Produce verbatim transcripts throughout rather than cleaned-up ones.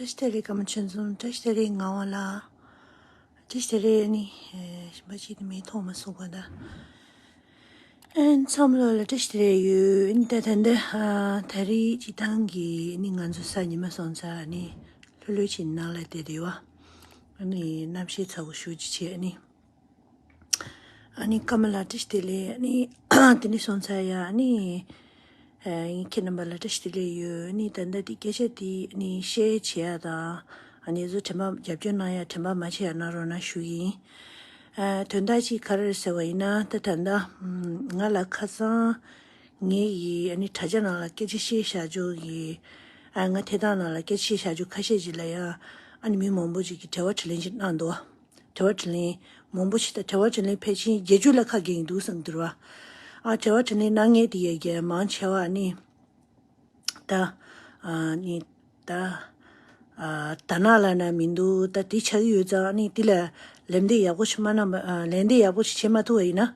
བཀྲ་ཤིས་བདེ་ལེགས། ཀརྨ་ཆོས་འཛོམས། བཀྲ་ཤིས་བདེ་ལེགས། ངག་དབང་ལགས། བཀྲ་ཤིས་བདེ་ལེགས། ནི་ཞིམ་པ་ཅིག་ནི་མིག་མཐོང་མ་སོང་བ་ད། ཨན་ཚང་མ་ལ་བཀྲ་ཤིས་བདེ་ལེགས་ཡོད། ནི་ད་ད་ད་ད་རེས་སྤྱི་བཏང་གི་ནི་ང་ཚོ་གཟའ་ཉི་མ་སོང་ཙང་ནི་ལྷོད་ལྷོད་ཅིག་ནང་ལ་བསྡད་བསྡད་ཡོད། ནི་གནམ་གཤིས་ཚ་པོ་ཞེ་པོ་ཅིག་བྱས་ནི། ཨ་ནི་ཀརྨ་ལགས་བཀྲ་ཤིས་བདེ་ལེགས། ཨ་ནི་དེ་ནས་སོང་ཙང་ཡ་ཨ་ནི་ཨ་ཁྱེད་རྣམ་པ་ལ་བཀྲ་ཤིས་བདེ་ལེགས་ཡོད། ཨ་ནི་ད་ལྟ་དེ་སྐད་ཆ་དེ་ཨ་ནི་ཤེར་བྱེད་ཡ་དང་ཨ་ནི་བཟོ་དྲན་པ་རྒྱབ་སྐྱོར་གནང་ཡ་དྲན་པ་མ་བརྗེད་ཡ་གནང་རོགས་གནང་ཞུ་གི་ཡིན། ཨ་དོན་དག་ཅིག་ག་རེ་རེད་ཟེར་བ་ཡིན་ན་ད་ད་ལྟ་ང་ལ་ཁ་སང་ངའི་ཡི་ཨ་ནི་དྲ་རྒྱ་ནང་ལ་སྐད་ཆ་བཤད་བཞག་རྒྱུ་གི་ཨ་ང་དེ་དག་ནང་ལ་སྐད་ཆ་བཤད་བཞག་རྒྱུ་ཁ་ཤས་ཅིག་ལ་ཡ་ཨ་ནི་མི་མང་པོ་ཅིག་གིས་དྲི་བ་དྲིས་ལན་ཅིག་གནང་འདུག་དྲི་བ་དྲིས་ལན་མང་པོ་ཞིག་དང་། དྲི་བ་དྲིས་ལན་ཕལ་ཆེར་བརྒྱད་ཅུ་ལ་ཁ་གྱེས་འདུག་བསམ་འདུག་ར། ཨ་དྲི་བ་དྲིས་ལན་གནང་མཁན་དེ་ཡས་ཀྱི་མང་ཆེ་བ་ནི་ད་ཨ་ནི་ད་ཨ་དར་ནག་ལབ་ན་མི་འདུག་ད་དེ་ཆགས་ཀྱི་ཡོད་ཙང་ནི་དེ་ལ་ལན་འདེབས་ཡག་པོ་ཞིག་མ་གནང་བ་ཨ་ལན་འདེབས་ཡག་པོ་ཞིག་བྱེད་མ་ཐུབ་པ་ཡིན་ན་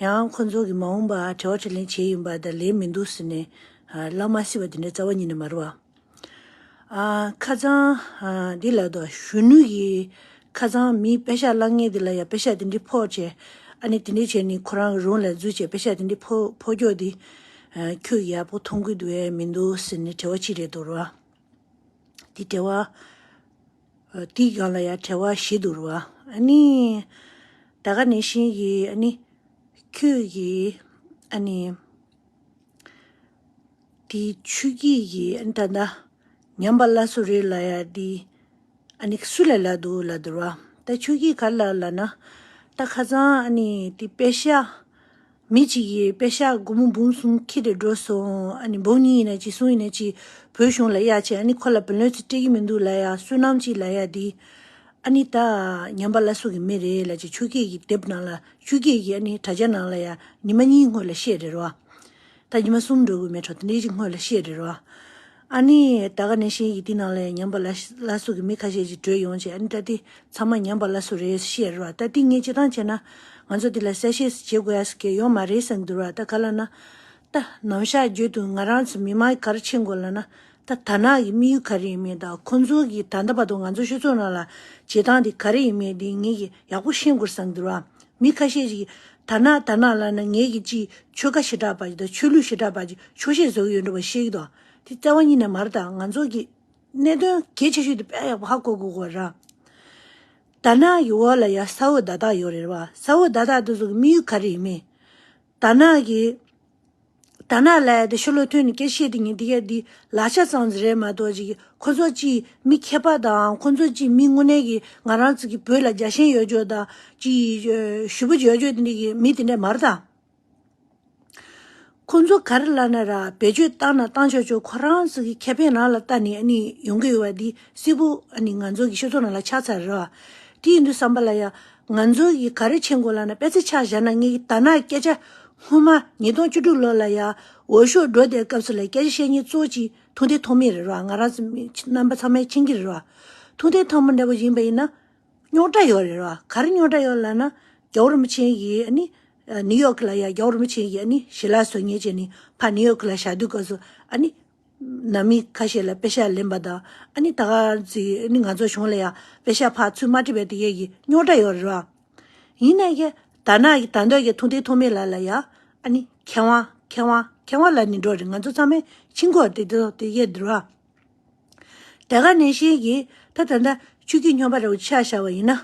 ཡང་ཁོ་ཚོ་གི་མ་འོངས་པ་དྲི་བ་དྲིས་ལན་བྱེད་ཡིན་པ་ད་ལན་མི་འདུག་ཟེར་ནས་ཨ་ལབ་མ་སྲིད་པ་དེ་འདྲ་རྩ་བ་ཉིད་ནས་མ་རེད་བ། ཨ་ཁ་སང་ཨ་འདི་ལ་དོ་གཞོན་ནུ་ཡིས་ཁ་སང་མི་པེ་ཤག་བླངས་མཁན་འདི་ལ་ཡ་པེ་ཤག་དེ་འདྲ་ཕོག་བྱས། ཨ་ནི་དེ་འདྲ་བྱས་ནས་ཁོ་རང་གི་རུམ་ལ་འཛུལ་བྱས་པེ་ཤག་དེ་འདྲ་ཕོག་ཕོག་རྒྱུ་དེ་ཨ་ཁྱོད་ཡག་པོ་མཐོང་གི་འདུག་ཨེ་མི་འདུག་ཟེར་ནས་དྲི་བ་ཅིག་རེད་འདུག་ར། དེ་དྲི་བ་ཨ་དེའི་སྒང་ལ་ཡ་དྲི་བ་བཞི་འདུག་ར། ཨ་ནི་ད་ག་ནང་བཞིན་གྱི་ཨ་ནི་ཁྱོད་ཀྱིས་ཨ་ནི། དེ་ཆོས་སྐྱིད་ཀྱིས་ཨ་ནི་ད་ལྟ་ཉམས་པ་སླར་གསོ་རེད་ལབ་ཡ་དེ་ཨ་ནི་སུ་ལ་ལབ་འདུག་ལབ་འདུག་ར། ད་ཆོས་སྐྱིད་ག་ལ་ལབ་ན་ད་ཁ་སང་ཨ་ནི་དེ་པེ་ཤག་མི་གཅིག་གིས་པེ་ཤག་སྒོར་མོ་འབུམ་གསུམ་ཁྱེར་ཏེ་འགྲོ་སོང་། ཨ་ནི་འབུམ་གཉིས་ཡིན་ན་གཅིག་གསུམ་ཡིན་ན་གཅིག་བོད་གཞུང་ལ་གཡར་བྱས། ཨ་ནི་ཁོ་ལ་བུ་ལོན་ཚོ་སྤྲད་ཀྱི་མི་འདུག་ལབ་ཡ་བསོད་ནམས་གཅིག་ལབ་ཡ་དེ་ཨ་ནི་ད་ཉམས་པ་སླར་གསོ་གི་མི་རེད་ལབ་བྱས་ཆོས་སྐྱིད་ཀྱི་དེབ་ནང་ལ་ཆོས་སྐྱིད་ཀྱི་ཨ་ནི་དྲ་རྒྱ་ནང་ལ་ཡ་ཉི་མ་གཉིས་སྔོན་ལ་བཤད་རེད་ར། ད་ཉི་མ་གསུམ་འགྲོ་གི་མེད་འགྲོ་དེ་འདྲའི་ཅིག་སྔོན་ལ་བཤད་རེད་ར། ཨ་ནི་ད་ག་ནང་བཞིན་གྱི་དེ་ནང་ལ་ཉམས་པ་སླར་སླར་གསོ་གི་མི་ཁ་ཤས་ཅིག་བྲོས་ཡོང་བྱས། ཨ་ནི་ད་དེ་ཚང་མ་ཉམས་པ་སླར་གསོ་རེད་བཤད་རེད་ར། ད་དེ་ངས་སྤྱིར་བཏང་བྱས་ན་ང་ཚོ་དེ་ལ་གསལ་བཤད་བྱེད་དགོས་ཡ་ཟེར་མཁན་ཡོད་མ་རེད་བསམ་གྱི་འདུག་ར། ད་ག་ལབ་ན་ད་ནམ་ཞག་རྒྱུན་དུ་ང་རང་ཚོ་མི་མང་ག་རེ་མཁྱེན་དགོས་ལབ་ན་ད་དར་ནག་གི་དམིགས་ཡུལ་ག་རེ་ཡིན་མིན་དང་ཁོང་ཚོ་གི་ད་ལྟ་བར་དུ་ང་ཚོ་སྤྱི་ཚོགས་ནང་ལ་བྱེད་སྟངས་དེ་ག་རེ་ཡིན་མིན་དེ་ངས་ཀྱི་ཡག་པོ་ཤེས་དགོས་བསམ་གྱི་འདུག་ར། མི་ཁ་ཤས་ཤིག་ད་ན་ད་ན་ལབ་ན་ངེད་ཀྱི་ཅིག་ཆོལ་ཁ་ཞེ་དྲག་པ་ཅིག་དང་ཆོས་ལུགས་ཞེ་དྲག་པ་ཅིག་ཆོག་ཤེས་བཟོ་གི་ཡོད་འགྲོ་བ་ཤེས་ཀྱི་འདུག་དེ་རྩ་བ་ཉིད་ནས་མ་རེད། ད་ང་ཚོ་གི་གནད་དོན་གལ་ཆེ་ཤོས་དེ་དཔེ་ཡག་པོ་ཧ་གོ་དགོས་ཀྱི་རེད། ད་ན་གི་འོག་ལ་ཡ་ས་འོག་ཟླ་དག་ཡོད་རེད་བ། ས་འོག་ཟླ་དག་དེ་ཚོ་གི་དམིགས་ཡུལ་ག་རེ་ཡིན་མིན། ད་ན་གི་ད་ན་ལ་ཡ་དེ་ཤོ་ལོ་ཐོན་ནས་སྐད་བཤད་དེ་ཉིན་དེ་ག་དེ་ལག་ཆ་ཙམ་ཟིག་རེད་མ་གཏོགས་ཅིག་ཁོ་ཚོ་ཅིག་མི་མཁས་པ་དང་ཁོ་ཚོ་ཅིག་མི་དངོས་གནས་ཀྱི་ང་རང་ཚོ་གི་བོད་ལ་རྒྱལ་ཞེན་ཡོད་ཅོག་དང་ཅིག་ཞུ་བོ་ཡོད་ཅོག་དེ་འདྲ་གི་མི་དེ་འདྲ་མ་རེད་ད། ཁོ་ཚོ་ག་རེ་ལབ་ན་ར་བེད་སྤྱོད་བཏང་ན་བཏང་ཆོག་ཆོག་ཁོ་རང་ཚོ་གི་ཁེ་ཕན་རང་ལ་ལྟ་ནས་ཨ་ནི་ཡོང་གི་ཡོད་པ་འདི་གསལ་པོ་ཨ་ནི་ང་ཚོ་གི་སྤྱི་ཚོགས་ནང་ལ་ཆགས་ཚར་རེད་བ། དེ་ཡིན་དུས་བསམ་པ་ལ་ཡ་ང་ཚོ་གི་ག་རེ་བྱེད་དགོས་ལབ་ན་དཔེ་ཆ་ཆ་བཞག་ན་ངེད་ཀྱི་ད་ན་སྐད་ཆ་སྔོན་མ་ཉིས་སྟོང་བཅུ་དྲུག་ལོ་ལ་ཡ་འོས་ཤོག་འགྲོ་བསྡད་སྐབས་སུ་ལ་སྐད་ཆ་བཤད་མཁན་གཙོ་བོ་ཅིག་ཐུབ་བསྟན་ཐོགས་མེད་རེད་ར། ང་རང་ཚོ་མི་རྣམ་པ་ཚང་མས་མཁྱེན་གྱི་རེད་ར། ཐུབ་བསྟན་ཐོགས་མེད་འདྲ་པོ་ཡིན་པ་ཡིན་ན་རྙོག་དྲ་ཡོད་རེད་ར། ག་རེ་རྙོག་དྲ་ཡོད་ལབ་ན་རྒྱལ་བ་རིན་པོ་ཆེ་ཡིས་ཨ་ནི་ནིའུ་ཡོག་ལ་ཡ་རྒྱལ་བ་རིན་པོ་ཆེ་ཡིས་ཨ་ནི་ཞལ་ལག་བཟོ་མཁན་བྱས་ནས་ཕར་ནིའུ་ཡོག་ལ་བཞག་དུས་སྐབས་སུ་ཨ་ནི་ནང་མི་ཁ་ཤས་ལ་པེ་ཤག་ལེན་པ་དང་ཨ་ནི་ད་ག་ཚོད་ཨ་ནི་ང་ཚོ་གཞུང་ལ་ཡ་པེ་ཤག་ཕར་ཚུར་མ་སྤྲད་པའི་དེ་གས་ཀྱི་རྙོག་དྲ་ཡོད་རེད་ར། ཡིན་ནའི་གི་ད་ན་གི་ད་འདོད་ཀྱི་ཐུབ་བསྟན་ཐོགས་མེད་ལགས་ལ་ཡ་ཨ་ནི་མཁས་དབང་མཁས་དབང་མཁས་དབང་ལབ་ནས་འགྲོ་རེད། ང་ཚོ་ཚང་མས་ཕྱིན་གོ་དེ་དེ་དེ་ཡས་འདུག་ར། དེ་ག་ནང་བཞིན་གྱི་ད་ད་ལྟ་ཆོས་སྐྱིད་སྨྱོན་པ་འདྲ་བོ་ཆ་བཞག་པ་ཡིན་ན་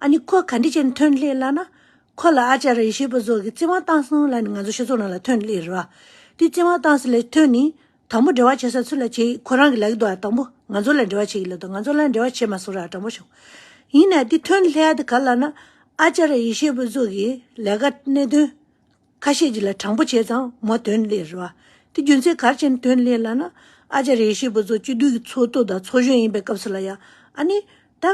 ཨ་ནི་ཁོ་ག་འདྲ་བྱས་ནས་ཐོན་སླེབས་ལབ་ན་ཁོ་ལ་ཨ་ཙརྱ་ཡེ་ཤེས་པ་ཚོ་གི་བཙན་དབང་བཏང་སོང་ལབ་ནས་ང་ཚོ་སྤྱི་ཚོགས་ནང་ལ་ཐོན་སླེབས་རེད་བ། དེ་བཙན་དབང་བཏང་ས་ལ་ཐོན་ནས། དང་པོ་འབྲེལ་བ་བྱེད་ས་ཚུར་ལ་བྱེད་ཁོ་རང་གི་ལབ་ཀྱི་འདུག་ཨ་དང་པོ་ང་ཚོ་ལ་འབྲེལ་བ་བྱེད་ཀྱི་ལབ་འདུག་ང་ཚོ་ལ་འབྲེལ་བ་བྱེད་མ་སོང་ར་དྲང་པོ་བྱུང་། ཡིན་ནའི་དེ་ཐོན་སླེབས་ཡ་དེ་ག་ལབ་ན་ཨ་ཙརྱ་ཡེ་ཤེས་པ་ཚོ་གི་ལས་ཀ་གནད་དོན་ཁ་ཤས་ཅིག་ལ་དྲང་པོ་བྱས་ཙང་མོ་ཐོན་སླེབས་རེད་བ། དེ་རྒྱུ་མཚན་ག་རེ་བྱས་ནས་ཐོན་སླེབས་ལབ་ན་ཨ་ཙརྱ་ཡེ་ཤེས་པ་ཚོ་སྤྱི་འཐུས་ཀྱི་ཚོགས་གཙོ་དང་ཚོགས་གཞོན་ཡིན་པའི་སྐབས་སུ་ལ་ཡ་ཨ་ནི་ད།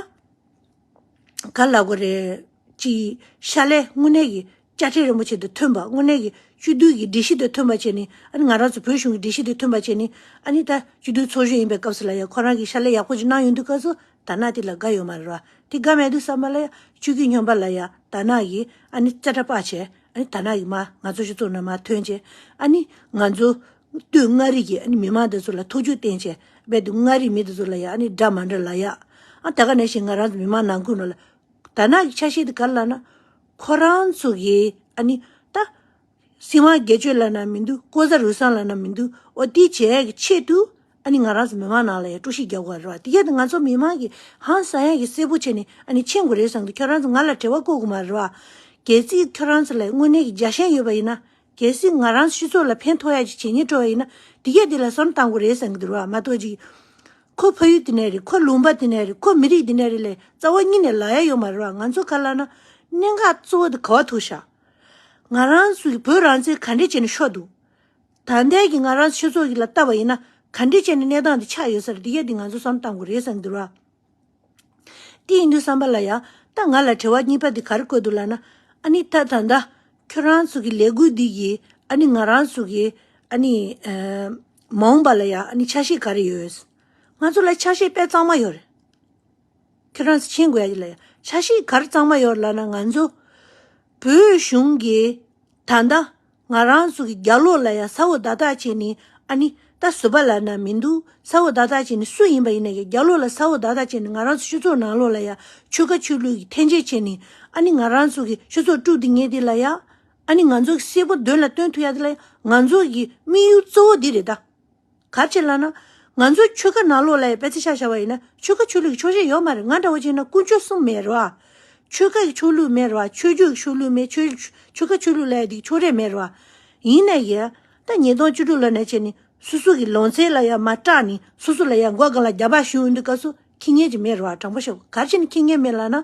ག་ལབ་དགོས་རེད། ཅིག་ཕྱག་ལས་དངོས་གནས་ཀྱི་དཔྱ་ཁྲལ་རིན་པོ་ཆེ་དང་མཐུན་པ་དངོས་གནས་ཀྱི་སྤྱི་འཐུས་ཀྱི་སྒྲིག་གཞི་དང་མཐུན་པ་བྱས་ནས་ཨ་ནི་ང་རང་ཚོ་བོད་གཞུང་གི་སྒྲིག་གཞི་དང་མཐུན་པ་བྱས་ནས་ཨ་ནི་ད་སྤྱི་འཐུས་ཚོགས་གཞོན་ཡིན་པའི་སྐབས་སུ་ལ་ཡང་ཁོ་རང་གིས་ཕྱག་ལས་ཡག་པོ་ཅིག་གནང་ཡོང་དུས་སྐབས་སུ་ད་ནག་དེ་ལ་དགའ་ཡོད་མ་རེད་བ། དེ་དགའ་མེད་དུས་བསམ་པ་ལ་ཡང་ཆོས་སྐྱིད་སྨྱོན་པ་ལ་ཡང་ད་ནག་གིས་ཨ་ནི་རྩ་ཁྲ་སྤར་བྱས་ཨ་ནི་ད་ནག་གིས་མ་ང་ཚོ་སྤྱི་ཚོགས་ནང་མ་ཐོན་བྱས་ཨ་ནི་ང་ཚོ། སྟོད་མངའ་རིས་ཀྱི་ཨ་ནི་མི་མང་དེ་ཚོ་ལ་ཐུགས་རྒྱུས་བསྟན་བྱས་རྦད་དེ་མངའ་རིས་མི་དེ་ཚོ་ལ་ཡ་ཨ་ནི་འདྲ་མ་འདྲ་ལབ་ཡ། ཨ་ད་ག་ནང་བཞིན་ང་རང་ཚོ་མི་མང་ནང་ཁུལ་ནང་ལ་དར་ནག་གི་ཆ་ཤས་དེ་ག་རེ་ལབ་ན། ཁོ་རང་ཚོ་གི་ཨ་ནི་ད་སྲིད་དབང་སྒེར་གཅོད་ལབ་ན་མི་འདུག། ལྐོག་ཟ་རུལ་སུངས་ལབ་ན་མི་འདུག། འོ་དེ་བྱེད་ཡ་གི་ཆེད་དུ་ཨ་ནི་ང་རང་ཚོ་མི་མང་ནང་ལ་ཡ་དཀྲུག་ཤིང་རྒྱག་དགོས་རེད་བ། དེ་ག་དེ་ང་ཚོ་མི་མང་གི་ཧང་སང་ཡ་གི་གསལ་པོ་བྱས་ནས་ཨ་ནི་མཁྱེན་དགོས་རེད་བསམ་གི། ཁྱོད་རང་ཚོ་ང་ལ་དྲི་བ་བཀོད་དགོས་མ་རེད་བ། གལ་སྲིད་ཁྱོད་རང་ཚོ་ལ་དངོས་གནས་ཀྱི་རྒྱལ་ཞེན་ཡོད་པ་ཡིན་ན། གལ་སྲིད་ང་རང་སྤྱི་ཚོགས་ལ་ཕན་ཐོགས་ཡ་ཅིག་བྱེད་སྙིང་བྲོ་བ་ཡིན་ན། དེ་གས་དེ་ལ་བསམ་བཏང་དགོས་རེད་བསམ་གི་འདུག་ར། མ་གཏོགས་ཅིག་ཁོ་ཕ་ཡུལ་དེ་ནས་རེད། ཁོ་ལུང་པ་དེ་ནས་རེད། ཁོ་མི་རིགས་དེ་ནས་རེད་ལས་རྩ་བ་ཉིད་ནས་ལབ་ཡ་ཡོད་མ་རེད་བ། ང་ཚོ་ག་ལབ་ན། གནད་འགག་གཙོ་བོ་དེ་ག་བ་ཐུག་ཤག། ང་རང་ཚོ་གི་བོད་རང་བཙན་ག་འདྲས་བྱས་ནས་ཤོར་འདུག། ད་ལྟའི་གི་ང་རང་ཚོ་སྤྱི་ཚོགས་ཀྱི་ལ་ལྟ་བ་ཡིན་ན་ག་འདྲས་བྱས་ནས་གནས་སྟངས་དེ་ཆགས་ཡོད་ས་རེད། དེ་གས་དེ་ང་ཚོ་བསམ་བཏང་དགོས་རེད་བསམ་གི་འདུག་ར། དེ་ཡིན་དུས་བསམ་པ་ལ་ཡ། ད་ང་ལ་དྲི་བ་གཉིས་པ་འདི་ག་རེ་བཀོད་འདུག་ལབ་ན། ཨ་ནི་ད་ད་ལྟ་ཁྱོད་རང་ཚོ་གི་ལས་འགུལ་འདི་ཡིས་ཨ་ནི་ང་རང་ཚོ་གི་ཨ་ནི་ཨ་མ་འོངས་པ་ལ་ཡ་ཨ་ནི་ཆ་ཤས་ག་རེ་ཡོད། ང་ཚོ་ལ་ཆ་ཤས་དཔེ་གཙང་མ་ཡོད་རེད། ཁྱོད་རང་ཚོ་མཁྱེན་དགོས་ཡ་ཅིག་ལ་ཡ་ཆ་ཤས་ག་རེ་གཙང་མ་ཡོད་ལབ་ན། ང་ཚོ་བོད་གཞུང་གི་ད་ལྟ་ང་རང་ཚོ་གི་རྒྱབ་ལོགས་ལ་ཡ་ས་འོག་བརྡ་རྟགས་བྱས་ནས་ཨ་ནི་ད་ཟུར་པ་ལབ་ན་མི་འདུག། ས་འོག་བརྡ་རྟགས་བྱས་ནས་སུ་ཡིན་པ་ཡིན་ན་ཡང་རྒྱབ་ལོགས་ལ་ས་འོག་བརྡ་རྟགས་བྱས་ནས་ང་རང་ཚོ་སྤྱི་ཚོགས་ནང་ལོགས་ལ་ཡ་ཆོལ་ཁ་ཆོས་ལུགས་ཀྱི་འཐེན་འཁྱེར་བྱས་ནས་ཨ་ནི་ང་རང་ཚོ་གི་སྤྱི་ཚོགས་དཀྲུག་བསྡད་མཁན་དེ་ལ་ཡ་ཨ་ནི་ང་ཚོ་གི་གསལ་པོ་དོན་ལ་སྟོན་ཐུབ་ཡ་དེ་ལ་ཡ་ང་ཚོ་གི་དམིགས་ཡུལ་གཙོ་བོ་འདི་རེད་ད། ག་རེ་བྱས་ལབ་ན། ང་ཚོ་ཆོལ་ཁ་ནང་ལོགས་ལ་ཡ་དཔེ་ཆ་ཆ་བཞག་པ་ཡིན་ན་ཆོལ་ཁ་ཆོས་ལུགས་ཀྱི་ཕྱོགས་ཞེན་ཡོད་མ་རེད། ང་འདྲ་བོ་བྱས་ན་དཀོན་མཆོག་གསུམ་མེད་རེད་བ། ཆོལ་ཁ་གི་ཆོས་ལུགས་མེད་རེད་བ། ཆོས་བརྒྱུད་ཀྱི་ཆོས་ལུགས་མེད། ཆོས་ཆོལ་ཁ་ཆོས་ལུགས་ལབ་ཡ་དེ་ཕྱོགས་རིས་མེད་རེད་བ། ཡིན་ན་ཡང་ད་ཉིས་སྟོང་བཅུ་དྲུག་ལོ་ནས་བྱས་ནས་སོ་སོ་གི་ལོ་ཚད་ལ་ཡ་མར་སྐྲག་ནས་སོ་སོ་ལ་ཡ་མགོ་སྒང་ལ་རྒྱབ་ཕྱོགས་ཡོང་དུས་སྐབས་སུ་ཁེ་ཉན་ཅིག་མེད་རེད་བ། དྲང་པོ་བཤད། ག་རེ་བྱས་ནས་ཁེ་ཉན་མེད་ལབ་ན།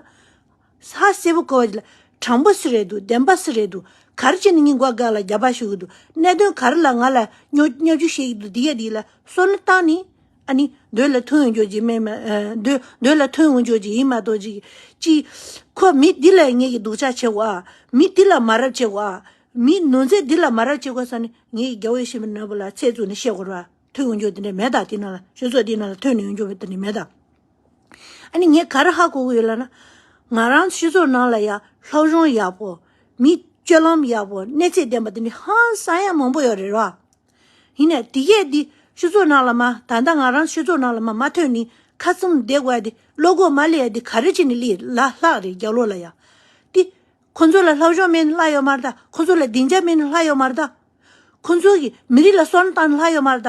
ཧ་གསལ་པོ་གོ་བ་ཅིག་ལ་དྲང་པོ་སུ་རེད་འདུག། བདེན་པ་སུ་རེད་འདུག། ག་རེ་བྱས་ནས་ངའི་མགོ་སྒང་ལ་རྒྱབ་ཕྱོགས་ཞུ་གི་འདུག། གནད་དོན་ག་རེ་ལ་ང་ལ་སྨྱོ་སྨྱོ་རྒྱུ་བཤད་ཀྱི་འདུག། འདི་ཡ་འདི་ལ་བསམ་བློ་བཏང་ནས་ཨ་ནི་འདོད་ལ་ཐོན་ཡོང་རྒྱུ་ཅིག་མེད་མ། ཨ་འདོད་འདོད་ལ་ཐོན་ཡོང་རྒྱུ་ཅིག་ཡིན་མ་གཏོགས་ཅིག་ཅིག་ཁོ་མི་འདི་ལ་ངེད་ཀྱི་སྡུག་ཅག་བྱེད་དགོས་ཨ། མི་འདི་ལ་མ་རབས་བྱེད་དགོས་ཨ། མི་ནོར་རྫས་འདི་ལ་མ་རབས་བྱེད་དགོས་ཟེར་ནས་ངེད་ཀྱི་རྒྱལ་བ་ཡིད་བཞིན་པའི་ནོར་བུ་ལ་ཚད་བཙུགས་ནས་བཤད་དགོས་རེད་བ། ཐོན་ཡོང་རྒྱུ་དེ་འདྲ་མེད་ད། དེ་ནང་ལ་སྤྱི་ཚོགས་དེ་ནང་ལ་ཐོན་ཡོང་རྒྱུ་དེ་འདྲ་མེད་ད། ཨ་ནི་ངས་ག་རེ་ཧ་གོ་གི་ཡོད་ལབ་ན། ང་རང་སྤྱི་ཚོགས་ནང་ལ་ཡ་སློབ་སྦྱོང་ཡག་པོ། མི་སྤྱོད་ལམ་ཡག་པོ། གནས་ཚད་ལྡན་པ་དེ་འདྲ་ཧང་སང་ཡ་མང་པོ་ཡོད་རེད་བ། ཡིན་ནའི་དེ་གས་དེ་སྤྱི་ཚོགས་ནང་ལ་མ་ད་ལྟ་ང་རང་སྤྱི་ཚོགས་ནང་ལ་མ་མ་ཐོན་ནས་ཁ་བཙུམ་བསྡད་དགོས་ཡ་དེ་བློ་ཁོག་མ་སླེབས་ཡ་དེ་ག་རེ་བྱས་ནས་སླེབས་ལ་ལྷག་རེད་རྒྱབ་ལོགས་ལ་ཡ། དེ་ཁོ་ཚོ་ལ་སློབ་སྦྱོང་མེད་ནས་ལྷག་ཡོད་མ་རེད་ད། ཁོ་ཚོ་ལ་སྡིངས་ཆ་མེད་ནས་ལྷག་ཡོད་མ་རེད་ད། ཁོ་ཚོ་གིས་མི་རིགས་ལ་བསམ་བློ་བཏང་ནས་ལྷག་ཡོད་མ་རེད་ད།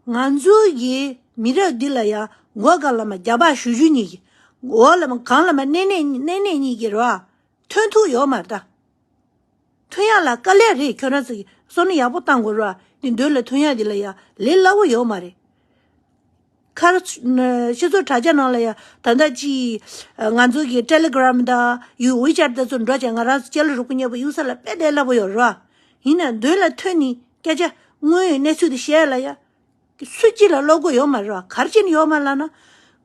ང་ཚོ་གི་མི་རབས་འདི་ལ་ཡ་མགོ་སྒང་ལ་མ་རྒྱབ་ཕྱོགས་ཞུ་རྒྱུ་གཉིས་ཀྱི། འོག་ལ་མ་གང་ལ་མ་གནས་གནས་གནས་གནས་གཉིས་ཀྱི་རེད་བ། ཐོན་ཐུབ་ཡོད་མ་རེད་ད། ཐོན་ཡག་ལ་དཀའ་ལས་རེད། ཁྱོད་རང་ཚོ་གིས་བསམ་བློ་ཡག་པོ་བཏང་དགོས་རེད་བ། འདི་འདོད་ལ་ཐོན་ཡག་འདི་ལ་ཡ་ལས་སླ་བོ་ཡོད་མ་རེད། ཁར་སྤྱི་ཚོགས་དྲ་རྒྱ་ནང་ལ་ཡ་ད་ལྟ་ཅི་ང་ཚོ་གི་Telegram་དང་ཡུ་WeChat་དེ་ཚོ་འགྲོ་བྱས་ང་རང་ཚོ་ཅ་ལག་རུག་པ་ཉོས་པ་གཡུག་ས་ལ་དཔེ་ལས་སླ་པོ་ཡོད་རེད་བ། ཡིན་ན་འདོད་ལ་ཐོན་ནས་སྐད་ཆ་དངོས་ཡོད་གནས་ཚུལ་དེ་བཤད་ཡ་ལ་ཡ། སུ་གཅིག་ལ་བློ་ཁོག་ཡོད་མ་རེད་བ། ག་རེ་བྱས་ནས་ཡོད་མ་ལབ་ན།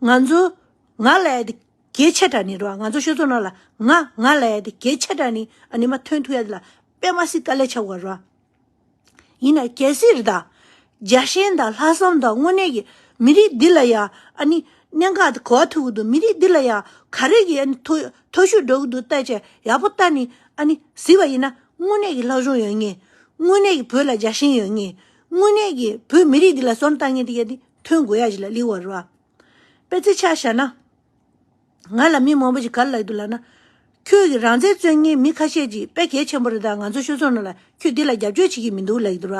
ང་ཚོ་ང་ལབ་ཡ་དེ་གལ་ཆེ་དྲགས་ནས་རེད་བ། ང་ཚོ་སྤྱི་ཚོགས་ནང་ལ་ང་ང་ལབ་ཡ་དེ་གལ་ཆེ་དྲགས་ནས་ཨ་ནི་མ་ཐོན་ཐུབ་ཡ་དེ་ལ་དཔེ་མ་སྲིད་དཀའ་ལས་ཆགས་པ་རེད་བ། ཡིན་ན་གལ་སྲིད་རེད་ད། རྒྱལ་ཞེན་དང་ལྷག་བསམ་དང་དངོས་གནས་ཀྱི་མི་རིགས་འདི་ལ་ཡ་ཨ་ནི་གནད་འགག་དེ་ག་པར་ཐུག་གི་འདུག། མི་རིགས་འདི་ལ་ཡ་ག་རེ་གི་ཨ་ནི་མཐོ་མཐོ་ཤོས་འགྲོ་གི་འདུག་བལྟས་བྱས་ཡག་པོ་བལྟས་ནས་ཨ་ནི་གཟིགས་པ་ཡིན་ན་དངོས་གནས་ཀྱི་སློབ་སྦྱོང་ཡོད་མཁན། དངོས་གནས་ཀྱི་བོད་ལ་རྒྱལ་ཞེན་ཡོད་མཁན། དངོས་གནས་ཀྱི་བོད་མི་རིགས་འདི་ལ་བསམ་བློ་བཏང་མཁན་དེ་ག་དེ་ཐོན་དགོས་ཡ་ཞིག་ལ་སླེབས་པ་རེད་བ། དཔེ་ཆ་ཆ་བཞག་ན། ང་ལ་མི་མང་པོ་ཞིག་ག་རེ་ལབ་ཀྱི་འདུག་ལབ་ན། ཁྱོད་ཀྱིས་རང་བཙན་རྩོད་མཁན་མི་ཁ་ཤས་ཀྱིས་དཔེ་གལ་ཆེན་པོ་རེད་ད། ང་ཚོ་སྤྱི་ཚོགས་ནང་ལ་ཁྱོད་འདི་ལ་རྒྱབ་སྐྱོར་བྱེད་ཀྱི་མི་འདུག་ལབ་ཀྱི་འདུག་ར།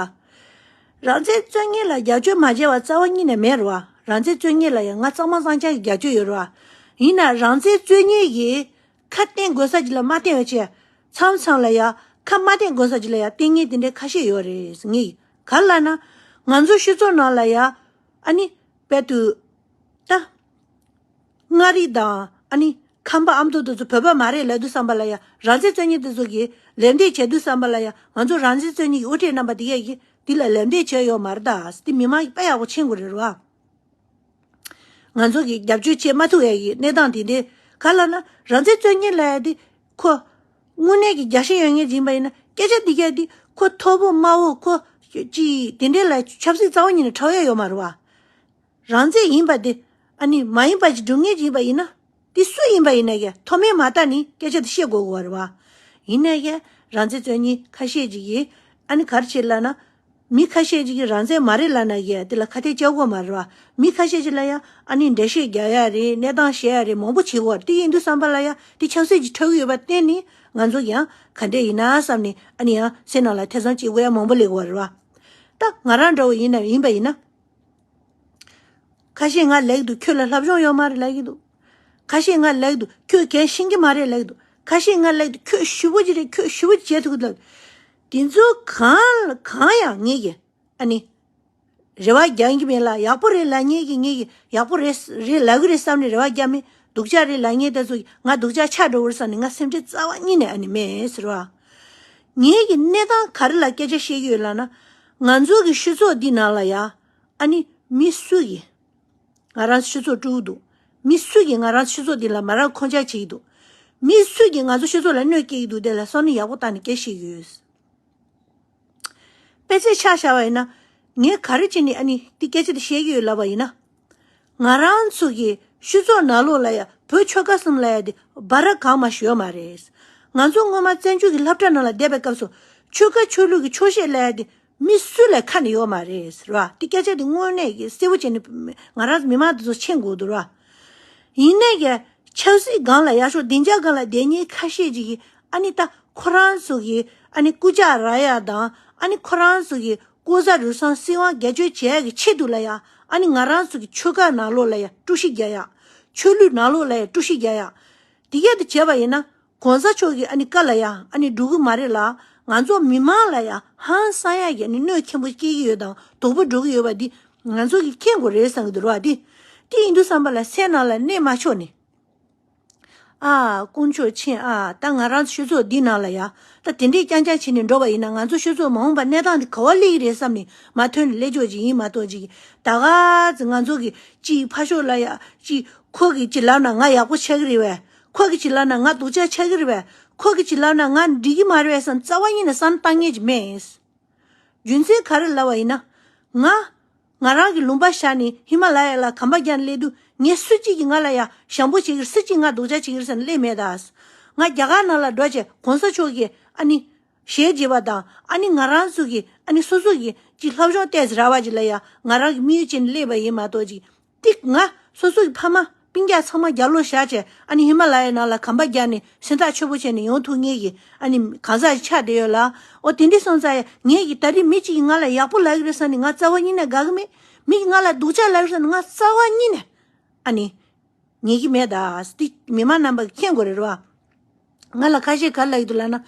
རང་བཙན་རྩོད་མཁན་ལ་རྒྱབ་སྐྱོར་མ་བྱས་པ་རྩ་བ་ཉིད་ནས་མེད་རེད་བ། རང་བཙན་རྩོད་མཁན་ལ་ཡང་ང་གཙང་མ་གཙང་རྐྱང་གི་རྒྱབ་སྐྱོར་ཡོད་རེད་བ། ཡིན་ན་རང་བཙན་རྩོད་མཁན་གྱིས་ཁ་གཏད་དགོས་ས་ཅིག་ལ་མ་གཏད་པ་བྱས། མཚམས་མཚམས་ལ་ཡ་ཁ་མ་གཏད་དགོས་ས་ཅིག་ལ་ཡ་གཏད་མཁན་དེ་འདྲའི་ཁ་ཤས་ཡོད་རེད་ངས། ག་རེ་ལབ་ན། ང་ཚོ་སྤྱི་ཚོགས་ནང་ལ་ཡ་ཨ་ནི་དཔེ་དུ་ད། མངའ་རིས་དང་ཨ་ནི་ཁམས་པ་ཨ་མདོ་དེ་ཚོ་བོད་པ་མ་རེད་ལབ་དུས་ཙམ་པ་ལ་ཡ་རང་བཙན་རྩོད་མཁན་དེ་ཚོ་གིས་ལད་ཟློས་བྱེད་དུས་ཙམ་པ་ལ་ཡ་ང་ཚོ་རང་བཙན་རྩོད་མཁན་གྱི་དབུ་ཁྲིད་རྣམ་པ་དེ་གས་ཀྱིས་དེ་ལ་ལད་ཟློས་བྱས་ཡོད་མ་རེད་ད། དེ་མི་མང་གིས་དཔེ་ཡག་པོ་མཁྱེན་དགོས་རེད་བ། ང་ཚོ་གིས་རྒྱབ་སྐྱོར་བྱེད་མ་ཐུབ་ཡ་གི་གནས་སྟངས་དེ་འདྲའི་ག་རེ་ལབ་ན་རང་བཙན་རྩོད་མཁན་ལབ་ཡ་དེ་ཁོ་དངོས་གནས་ཀྱི་རྒྱལ་ཞེན་ཡོད་མཁན་ཅིག་ཡིན་པ་ཡིན་ན་སྐད་ཆ་འདི་གས་དེ་ཁོ་མཐོ་པོ་དམའ་བོ་ཁོ་ཅི་དེ་འདྲའི་ལ་ཆབ་སྲིད་རྩ་བ་ཉིད་ནས་འཁྲབ་ཡ་ཡོད་མ་རེད་བ། རང་བཙན་ཡིན་པ་དེ་ཨ་ནི་མ་ཡིན་པ་ཅིག་སྒྲུབ་མཁན་ཅིག་ཡིན་པ་ཡིན་ན་དེ་སུ་ཡིན་པ་ཡིན་ན་ཀྱང་མཐོ་དམན་མ་ལྟ་ནས་སྐད་ཆ་དེ་བཤད་དགོས་དགོས་པ་རེད་བ། ཡིན་ན་ཀྱང་རང་བཙན་རྩོད་མཁན་ཁ་ཤས་ཅིག་གིས་ཨ་ནི་ག་རེ་བྱེད་ལབ་ན། མི་ཁ་ཤས་ཅིག་གིས་རང་བཙན་མ་རེད་ལབ་ན་ཡང་དེ་ལ་ཁ་གཏད་གཅོག་དགོས་མ་རེད་བ། མི་ཁ་ཤས་ཅིག་ལ་ཡང་ཨ་ནི་འགྲེལ་བཤད་རྒྱག་ཡ་རེད། གནས་སྟངས་བཤད་ཡ་རེད། མང་པོ་བྱེད་དགོས་རེད། དེ་ཡིན་དུས་ཙམ་པ་ལ་ཡང་དེ་ཆབ་སྲིད་ཀྱི་ཁྲོད་ཡོད་པ་བརྟེན་ནས་ང་ཚོ་ཡང་ག་འདྲས་ཡིན་ན་བསམ་ནས་ཨ་ནི་ཡང་སེམས་ནང་ལ་ཐེ་ཚོམ་ཅིག་དབེན་མང་པོ་སླེབས་དགོས་རེད་བ། ད་ང་རང་འདྲ་བོ་ཡིན་ན་ཡིན་པ་ཡིན་ན། ཁ་ཤས་ང་ལབ་འདུག་ཁྱོད་ལ་སློབ་སྦྱོང་ཡོད་མ་རེད་ལབ་ཀྱི་འདུག་ཁ་ཤས་ང་ལབ་འདུག་ཁྱོད་གལ་ཤེས་ཀྱི་མ་རེད་ལབ་འདུག་ཁ་ཤས་ང་ལབ་འདུག་ཁྱོད་ཞེ་པོ་ཅིག་རེད། ཁྱོད་ཞེ་པོ་ཅིག་བྱེད་ཐུབ་ཀྱི་འདུག་དེ་ཚོ་གང་ལ་གང་ཡང་ངེད་ཀྱིས་ཨ་ནི་རེ་བ་རྒྱག་གི་མེད་ལ། ཡག་པོ་རེད་ལབ་མཁན་གྱིས་ངེད་ཀྱིས་ཡག་པོ་རེད་རེད་ལབ་ཀྱི་རེད་བསམ་ནས་རེ་བ་རྒྱག་མེད། སྡུག་ཅག་རེད་ལབ་མཁན་དེ་ཚོ་གིས་ང་སྡུག་ཅག་ཆགས་འགྲོ་གི་རེད་བསམ་ནས་ང་སེམས་ཁྲལ་རྩ་བ་ཉིད་ནས་ཨ་ནི་མེད་ཟེར་བ། ངེད་ཀྱི་གནས་སྟངས་ག་རེ་ལ་སྐད་ཆ་བཤད་ཀྱི་ཡོད་ལབ་ན། ང་ཚོ་གི་སྤྱི་ཚོགས་འདི་ནང་ལ་ཡ་ཨ་ནི་མི་སུ་གིས། ང་རང་ཚོ་སྤྱི་ཚོགས་དཀྲུག་གི་འདུག་མི་སུ་གིས་ང་རང་ཚོ་སྤྱི་ཚོགས་འདི་ལ་མ་རང་ཁོང་ཆ་བྱེད་ཀྱི་འདུག་མི་སུ་གིས་ང་ཚོ་སྤྱི་ཚོགས་ལ་གནོད་སྐྱེལ་གྱི་འདུག་དེ་ལ་བསམ་བློ་ཡག་པོ་བཏང་ནས་སྐད་ཆ་བཤད་ཀྱི་ཡོད། དཔེ་ཆ་ཆ་བཞག་པ་ཡིན་ན། ངས་ག་རེ་བྱས་ནས་ཨ་ནི་འདི་སྐད་ཆ་དེ་བཤད་ཀྱི་ཡོད་ལབ་པ་ཡིན་ན། ང་རང་ཚོ་གི་སྤྱི་ཚོགས་ནང་ལོགས་ལ་ཡ་བོད་ཆོལ་ཁ་གསུམ་ལ་ཡ་དེ་བར་གང་མ་ཞིག་ཡོད་མ་རེད། ང་ཚོ་སྔོན་མ་བཙན་བྱོལ་གྱི་སློབ་གྲྭ་ནང་ལ་བསྡད་པའི་སྐབས་སུ་ཆོལ་ཁ་ཆོས་ལུགས་ཀྱི་ཆོས་བཤད་ལ་ཡ་དེ། མི་སུ་ལ་ཁ་ནས་ཡོད་མ་རེད་ཟེར་བ། དེ་སྐད་ཆ་དེ་དངོས་གནས་ཀྱི་གསལ་པོ་བྱས་ནས་ང་རང་མི་མང་དེ་ཚོ་མཁྱེན་དགོས་འདུག་ར། ཡིན་ནའི་ཀྱི་ཆབ་སྲིད་སྒང་ལ་ཡར་ཕྱོགས་སྡིངས་ཆ་སྒང་ལ་བསྡད་མཁན་ཁ་ཤས་ཅིག་གིས་ཨ་ནི་ད་ཁོ་རང་ཚོ་གི་ཨ་ནི་རྐུབ་བཀྱག་རག་ཡ་དང་ཨ་ནི་ཁོ་རང་ཚོ་གི་ལྐོག་ཟ་རུལ་སུངས་སྲིད་དབང་སྒེར་གཅོད་བྱེད་ཡ་གི་ཆེད་དུ་ལ་ཡ་ཨ་ནི་ང་རང་ཚོ་གི་ཆོལ་ཁ་ནང་ལོགས་ལ་ཡ་དཀྲུག་ཤིང་རྒྱག་ཡ། ཆོས་ལུགས་ནང་ལོགས་ལ་ཡ་དཀྲུག་ཤིང་རྒྱག་ཡ། དེ་ག་དེ་བྱས་པ་ཡིན་ན། གོང་ས་མཆོག་གི་ཨ་ནི་བཀའ་ལ་ཡ་ཨ་ནི་འགྲོ་གི་མ་རེད་ལ། ང་ཚོ་མི་མང་ལ་ཡ་ཧང་སང་ཡ་གི་ཨ་ནི་གནོད་ཆེན་པོ་སྐྱེལ་གྱི་ཡོད་དང་དོགས་པ་འགྲོ་གི་ཡོད་པ་འདི་ང་ཚོ་གི་མཁྱེན་དགོས་རེད་བསམ་གྱི་འདུག་ར། འདི་འདི་ཡིན་དུས་ཙམ་པ་ལ་སེམས་ནང་ལ་གནས་མ་ཆོག་ནས། ཨ་དཀོན་མཆོག་མཁྱེན་ཨ། ད་ང་རང་ཚོ་སྤྱི་ཚོགས་འདི་ནང་ལ་ཡ་ད་དེ་འདྲས་རྐྱང་རྐྱང་བྱས་ནས་འགྲོ་བ་ཡིན་ན་ང་ཚོ་སྤྱི་ཚོགས་མ་འོངས་པ་གནས་སྟངས་འདི་ག་བ་སླེབས་ཀྱི་རེད་བསམ་ནས་མ་ཐོན་ནས་སླེབས་ཆོག་ཅིག་ཡིན་མ་གཏོགས་ཅིག་ད་ག་ཚོད་ང་ཚོ་གི་ཅིག་ཕར་ཕྱོགས་ལ་ཡ་ཅིག་ཁོ་གིས་ཅིག་ལབ་ན་ང་ཡག་པོ་ཆགས་ཀྱི་རེད་བས། ཁོ་གིས་ཅིག་ལབ་ན་ང་སྡུག་ཅག་ཆགས་ཀྱི་རེད་བས། ཁོ་གིས་ཅིག་ལབ་ན་ང་འགྲིག་གི་མ་རེད་བསམ་རྩ་བ་ཉིད་ནས་བསམ་བཏང་མཁན་ཅིག་མེད། རྒྱུ་མཚན་ག་རེ་ལབ་པ་ཡིན་ན། ང་ང་རང་གི་ལུང་པ་བཞག་ནས་ཧི་མ་ལ་ཡ་ལ་གམ་པ་རྒྱག་ནས་སླེབས་དུས་ངས་སུ་གཅིག་གིས་ང་ལ་ཡ་ཞང་པོ་བྱེད་ཀྱི་རེད། སུ་གཅིག་ང་སྡུག་ཅག་བྱེད་ཀྱི་རེད་ཟེར་ནས་སླེབས་མེད་ད། ང་རྒྱ་གར་ནང་ལ་འགྲོ་བྱས་གོང་ས་མཆོག་གིས་ཨ་ནི་ཞལ་བརྗེས་པ་དང་ཨ་ནི་ང་རང་ཚོ་གི་ཨ་ནི་སོ་སོ་གི་ཅིག་སློབ་སྦྱོང་ཏོག་ཙམ་རག་པ་ཅིག་ལ་ཡ་ང་རང་གི་དམིགས་ཡུལ་བྱས་ནས་སླེབས་པ་ཡིན་མ་གཏོགས་ཅིག་ཏིག་ང་སོ་སོ་གི་ཕ་མ་སྤུན་ཀྱག་ཚང་མ་རྒྱབ་ལོག་བཞག་བྱས་ཨ་ནི་ཧི་མ་ལ་ཡའི་ནང་ལ་གམ་པ་རྒྱག་ནས་སེམས་ཐག་ཆོད་པོ་བྱས་ནས་ཡོང་ཐུབ་མཁན་གྱི་ཨ་ནི་གང་ཟག་ཅིག་ཆགས་བསྡད་ཡོད་ལ། འོ་དེ་འདྲ་སོང་ཙང་ཡ་ངས་ཀྱི་ད་རེས་མི་གཅིག་གིས་ང་ལ་ཡག་པོ་ལབ་ཀྱི་རེད་བསམ་ནས་ང་རྩ་བ་ཉིད་ནས་དགའ་གི་མེད། མི་གིས་ང་ལ་སྡུག་ཅག་ལབ་ཀྱི་རེད་བསམ་ནས་ང་རྩ་བ་ཉིད་ནས་ཨ་ནི། ཉན་གྱི་མེད་ད། འདི་མི་མང་རྣམ་པ་གིས་མཁྱེན་དགོས་རེད་བ། ང་ལ་ཁ་ཤས་ག་རེ་ལབ་ཀྱི་འདུག་ལབ་ན།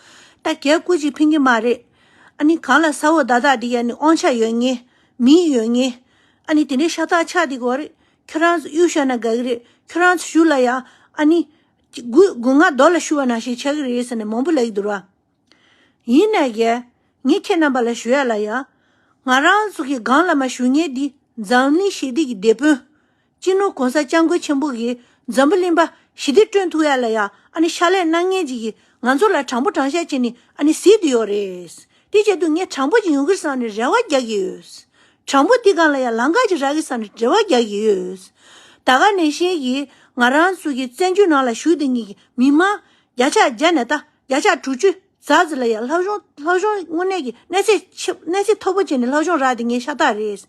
ད་རྒྱ་སྐུ་ཅིག་ཕན་གྱི་མ་རེད། ཨ་ནི་གང་ལ་ས་འོག་བརྡ་དག་འདི་ཡ་ནི་དབང་ཆ་ཡོད་ངེས། མིང་ཡོད་ངེས། ཨ་ནི་དེ་འདྲའི་ཤ་སྟག་ཆགས་བསྡད་ཀྱི་ཡོད་རེད། ཁྱོད་རང་ཚོ་གཡུག་བཞག་ན་དགའ་གི་རེད། ཁྱོད་རང་ཚོ་གཞུག་ལ་ཡ་ཨ་ནི། སྒོ་སྒོ་ང་རྡོ་ལ་གཞུ་བ་ནང་བཞིན་ཆགས་ཀྱི་རེད་ཟེར་ནས་མང་པོ་ལབ་ཀྱི་འདུག་ར། ཡིན་ནའི་ཀྱེ། ངས་ཁྱེད་རྣམ་པ་ལ་ཞུ་ཡ་ལ་ཡ། ང་རང་ཚོ་གི་སྒང་ལ་མ་ཞུ་མཁན་འདི་འཛམ་གླིང་ཞི་བདེ་གི་དེད་དཔོན། སྤྱི་ནོར་གོང་ས་སྐྱབས་མགོན་ཆེན་པོ་གིས་འཛམ་བུ་གླིང་པ་ཞི་བདེ་བསྐྲུན་ཐུབ་ཡ་ལ་ཡ་ཨ་ནི་ཕྱག་ལས་གནང་མཁན་ཅིག་གིས་ང་ཚོ་ལ་དྲང་པོ་དྲང་བཞག་བྱས་ནས་ཨ་ནི་གཟིགས་བསྡད་ཡོད་རེད། དེ་བྱས་དུས་ངས་དྲང་པོ་ཅིག་ཡོང་གི་རེད་བསམ་ནས་རེ་བ་རྒྱག་གི་ཡོད། དྲང་པོ་འདི་སྒང་ལ་ཡ་ལམ་ཁ་ཅིག་རག་གི་རེད་བསམ་ནས་རེ་བ་རྒྱག་གི་ཡོད། ད་ག་ནང་བཞིན་གྱི་ང་རང་ཚོ་གི་བཙན་བྱོལ་ནང་ལ་བཞུགས་བསྡད་མཁན་གྱི་མི་མང་བརྒྱ་ཆ་བརྒྱ་ནས་ད་བརྒྱ་ཆ་དྲུག་ཅུ་ཙག་ཙིག་ལ་ཡ་སློབ་སྦྱོང་སློབ་སྦྱོང་དངོས་གནས་ཀྱི་གནས་ཚད་ཆེ་གནས་ཚད་མཐོ་པོ་བྱས་ནས་སློབ་སྦྱོང་རག་དེ་ངས་ཤ་སྟག་རེད།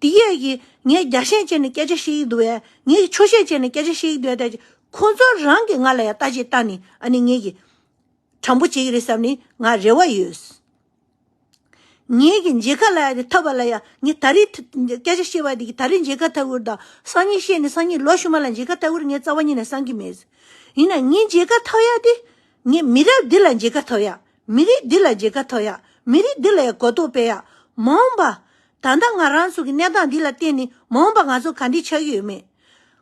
དེ་ཡས་ཀྱི་ངས་རྒྱ་ཞེན་བྱས་ནས་སྐད་ཆ་བཤད་ཀྱི་འདུག་བས། ངས་ཀྱི་ཆོག་ཤེས་བྱས་ནས་སྐད་ཆ་བཤད་ཀྱི་འདུག་བས། ད་ཁོང་ཚོ་རང་གིས་ང་ལ་ཡ་བརྟག་དཔྱད་བཏང་ནས་ཨ་ནི་ངས་ཀྱི་དྲང་པོ་བྱེད་ཀྱི་རེད་བསམ་ནས་ང་རེ་བ་ཡོད། ངེད་ཀྱི་མཇལ་ཁ་ལབ་ཡ་དེ་ཐོབ་པ་ལ་ཡ་ངས་ད་རེས་སྐད་ཆ་བཤད་པ་དེ་གི་ད་རེས་མཇལ་ཁ་ཐོབ་ཀྱི་རེད་ད། སང་ཉིན་བཤད་ནས་སང་ཉིན་ལོ་ཕྱི་མ་ལ་མཇལ་ཁ་ཐོབ་ཀྱི་རེད་ངས་རྩ་བ་ཉིད་ནས་བསམ་གྱི་མེད། ཡིན་ན་ངས་མཇལ་ཁ་ཐོབ་ཡ་དེ་ངས་མི་རབས་འདི་ལ་མཇལ་ཁ་ཐོབ་ཡ། མི་རིགས་འདི་ལ་མཇལ་ཁ་ཐོབ་ཡ། མི་རིགས་འདི་ལ་ཡ་གོ་རྟོགས་སྤེལ་ཡ། མ་འོངས་པ། ད་ལྟ་ང་རང་ཚོ་གི་གནས་སྟངས་འདི་ལ་བརྟེན་ནས་མ་འོངས་པ་ང་ཚོ་ག་འདྲས་ཆགས་ཀྱི་ཡོད་མེད།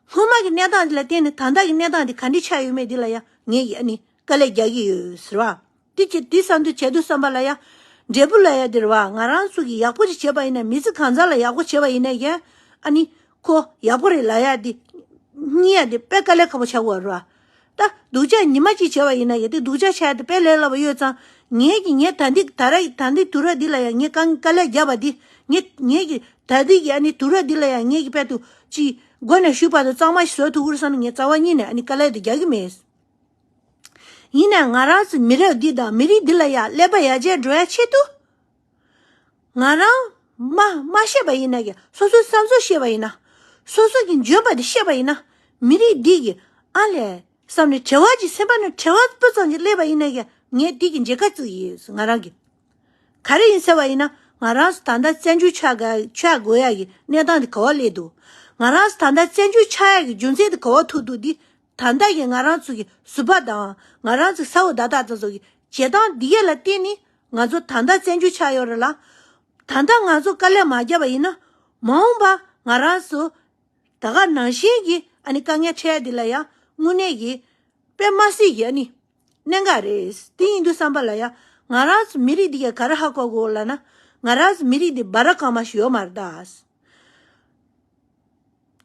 སྔོན་མ་གི་གནས་སྟངས་འདི་ལ་བརྟེན་ནས་ད་ལྟ་གི་གནས་སྟངས་འདི་ག་འདྲས་ཆགས་ཡོད་མེད་འདི་ལ་ཡ་ངས་ཀྱི་ཨ་ནི་དཀའ་ལས་རྒྱག་གི་ཡོད་ཟེར་བ། དེ་ཅི་དེ་བསམ་དུས་བྱས་དུས་བསམ་པ་ལ་ཡ། འབྲས་བུ་ལ་ཡ་དེ་རེད་བ། ང་རང་ཚོ་གིས་ཡག་པོ་ཅིག་བྱས་པ་ཡིན་ན་མི་ཚེ་གང་ཚང་ལ་ཡག་པོ་བྱས་པ་ཡིན་ན་ཡ། ཨ་ནི་ཁོ་ཡག་པོ་རེད་ལབ་ཡ་དེ་རྙེད་ཡ་དེ་དཔེ་དཀའ་ལས་ཁག་པོ་ཆགས་ཀྱི་ཡོད་རེད་བ། ད་སྡུག་ཅག་ཉི་མ་གཅིག་བྱས་པ་ཡིན་ན་ཡ་དེ་སྡུག་ཅག་ཆགས་ཡ་དེ་དཔེ་ལས་སླ་པོ་ཡོད་ཙང་། ངེད་ཀྱིས་ངས་ད་འདི་ད་ར་ད་འདི་དུས་རབས་འདི་ལ་ཡ་ངས་དཀའ་དཀའ་ལས་བརྒྱབ་པ་འདི་ངས་ངེད་ཀྱིས་ད་འདི་གི་ཨ་ནི་དུས་རབས་འདི་ལ་ཡ་ངེད་ཀྱིས་དཔེ་དུ་ཅིག་མགོ་ནས་གཞུག་བར་དུ་གཙང་མ་ཞིག་བཟོ་ཐུབ་ཀྱི་རེད་བསམ་ནས་ངས་རྩ་བ་ཉིད་ནས་ཨ་ནི་དཀའ་ལས་དེ་རྒྱག་གི་མེད། ཡིན་ནའང་ང་རང་ཚོ་མི་རབས་འདི་དང་མི་རིགས་འདི་ལ་ཡ་ཀླད་པ་ཡར་རྒྱས་འགྲོ་ཡ་ཆེད་དུ། ང་རང་མ་མ་བཤད་པ་ཡིན་ན་ཡང་སོ་སོའི་བསམ་ཚུལ་བཤད་པ་ཡིན་ན། སོ་སོ་གི་འཇོན་པ་དེ་བཤད་པ་ཡིན་ན། མི་རིགས་འདི་གི་ཨ་ལས་བསམ་ནས་བྲེལ་བ་ཅིག་སེམས་པ་ནང་བྲེལ་བ་སྤུ་ཙམ་ཅིག་སླེབས་པ་ཡིན་ན་ཡང་ངས་འདི་གི་མཇལ་ཁ་བཙུགས་ཡིན་ང་རང་གི། ག་རེ་ཡིན་ཟེར་བ་ཡིན་ན། ང་རང་ཚོ་ད་ལྟ་བཙན་བྱོལ་ཆགས་དགོས་ཆགས་དགོས་ཡ་གི་གནས་སྟངས་དེ་ག་བ་སླེབས་འདུག་ང་རང་ཚོ་ད་ལྟ་བཙན་བྱོལ་ཆགས་ཡ་གི་རྒྱུ་མཚན་དེ་ག་བ་ཐུག་འདུག་འདི་ད་ལྟ་གི་ང་རང་ཚོ་གི་ཟུར་པ་དང་ང་རང་ཚོ་ས་འོག་བརྡ་དག་ཚོ་གི་བྱེད་སྟངས་འདི་གས་ལ་བརྟེན་ནས་ང་ཚོ་ད་ལྟ་བཙན་བྱོལ་ཆགས་ཡོད་རེད་ལ། ད་ལྟ་ང་ཚོ་དཀའ་ལས་མ་བརྒྱབ་པ་ཡིན་ན། མ་འོངས་པ་ང་རང་ཚོ་ད་ག་ནང་བཞིན་གྱི་ཨ་ནི་དཀའ་ངལ་འཕྲད་ཡ་འདི་ལ་ཡང་དངོས་གནས་ཀྱི་དཔེ་མ་སྲིད་ཀྱི་ཨ་ནི་གནད་འགག་རེད། དེ་ཡིན་དུས་བསམ་པ་ལ་ཡང་ང་རང་ཚོ་མི་རིགས་འདི་གས་ག་རེ་ཧ་གོ་དགོས་ལབ་ན། ང་རང་ཚོ་མི་རིགས་འདི་སྦ་ར་གང་མ་ཞིག་ཡོད་མ་རེད་ད།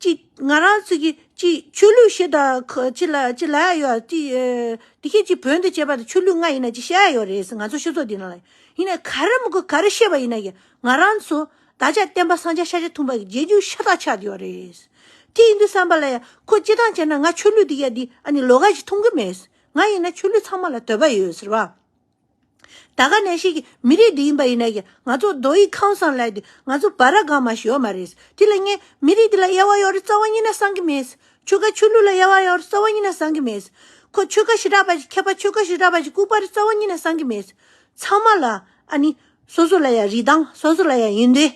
ཅི། ང་རང་ཚོ་གི་ཅི་ཆོས་ལུགས་བཞི་དང་ཁ་ཅི་ལ་ཅི་ལ་ཡ་ཡོད་ཅི། ཨེ། དེ་ཁྱེད་ཀྱི་བོན་དུ་བྱས་པ་དང་ཆོས་ལུགས་ལྔ་ཡིན་ན་ཅི་བཤད་ཡ་ཡོད་རེད་ཟེར་ང་ཚོ་སྤྱི་ཚོགས་འདི་ནང་ལ། ཡིན་ནའི་ག་རེ་མི་དགོས་ག་རེ་བཤད་པ་ཡིན་ན་ཡང་ང་རང་ཚོ་བདག་ཅག་བསྟན་པ་སངས་རྒྱས་ཤཱཀྱ་ཐུབ་པ་གི་རྗེས་འཇུག་ཤ་སྟག་ཆགས་བསྡད་ཡོད་རེད། དེ་ཡིན་དུས་བསམ་པ་ལ་ཡ་ཁོ་སྤྱི་བཏང་བྱས་ན་ང་ཆོས་ལུགས་འདི་ཡ་འདི་ཨ་ནི་ལོགས་ཀ་ཞིག་མཐོང་གི་མེད། ང་ཡིན་ན་ཆོས་ལུགས་ཚང་མ་ལ་འདོད་པ་ཡོད་ཟེར་བ། ད་ག་ནང་བཞིན་གྱི་མི་རིགས་འདི་ཡིན་པ་ཡིན་ན་ཡང་ང་ཚོ་མདོ་དབུས་ཁམས་གསུམ་ལ་ཡ་འདི་ང་ཚོ་སྦ་ར་གང་མ་ཞིག་ཡོད་མ་རེད། དེ་ལ་ངས་མི་རིགས་འདི་ལ་དབྱེ་བ་ཡོད་རེད་རྩ་བ་ཉིད་ནས་བསམ་གྱི་མེད། ཆོལ་ཁ་ཆོས་ལུགས་ལ་དབྱེ་བ་ཡོད་རེད་རྩ་བ་ཉིད་ནས་བསམ་གྱི་མེད། ཁོ་ཆོལ་ཁ་ཞེ་དྲག་པ་ཞིག་མཁས་པ་ཆོལ་ཁ་ཞེ་དྲག་པ་ཞིག་ལྐུགས་པ་རེད་རྩ་བ་ཉིད་ནས་བསམ་གྱི་མེད། ཚང་མ་ལ་ཨ་ནི་སོ་སོ་ལ་ཡ་རིགས་དང་སོ་སོ་ལ་ཡ་ཡོན་ཏན་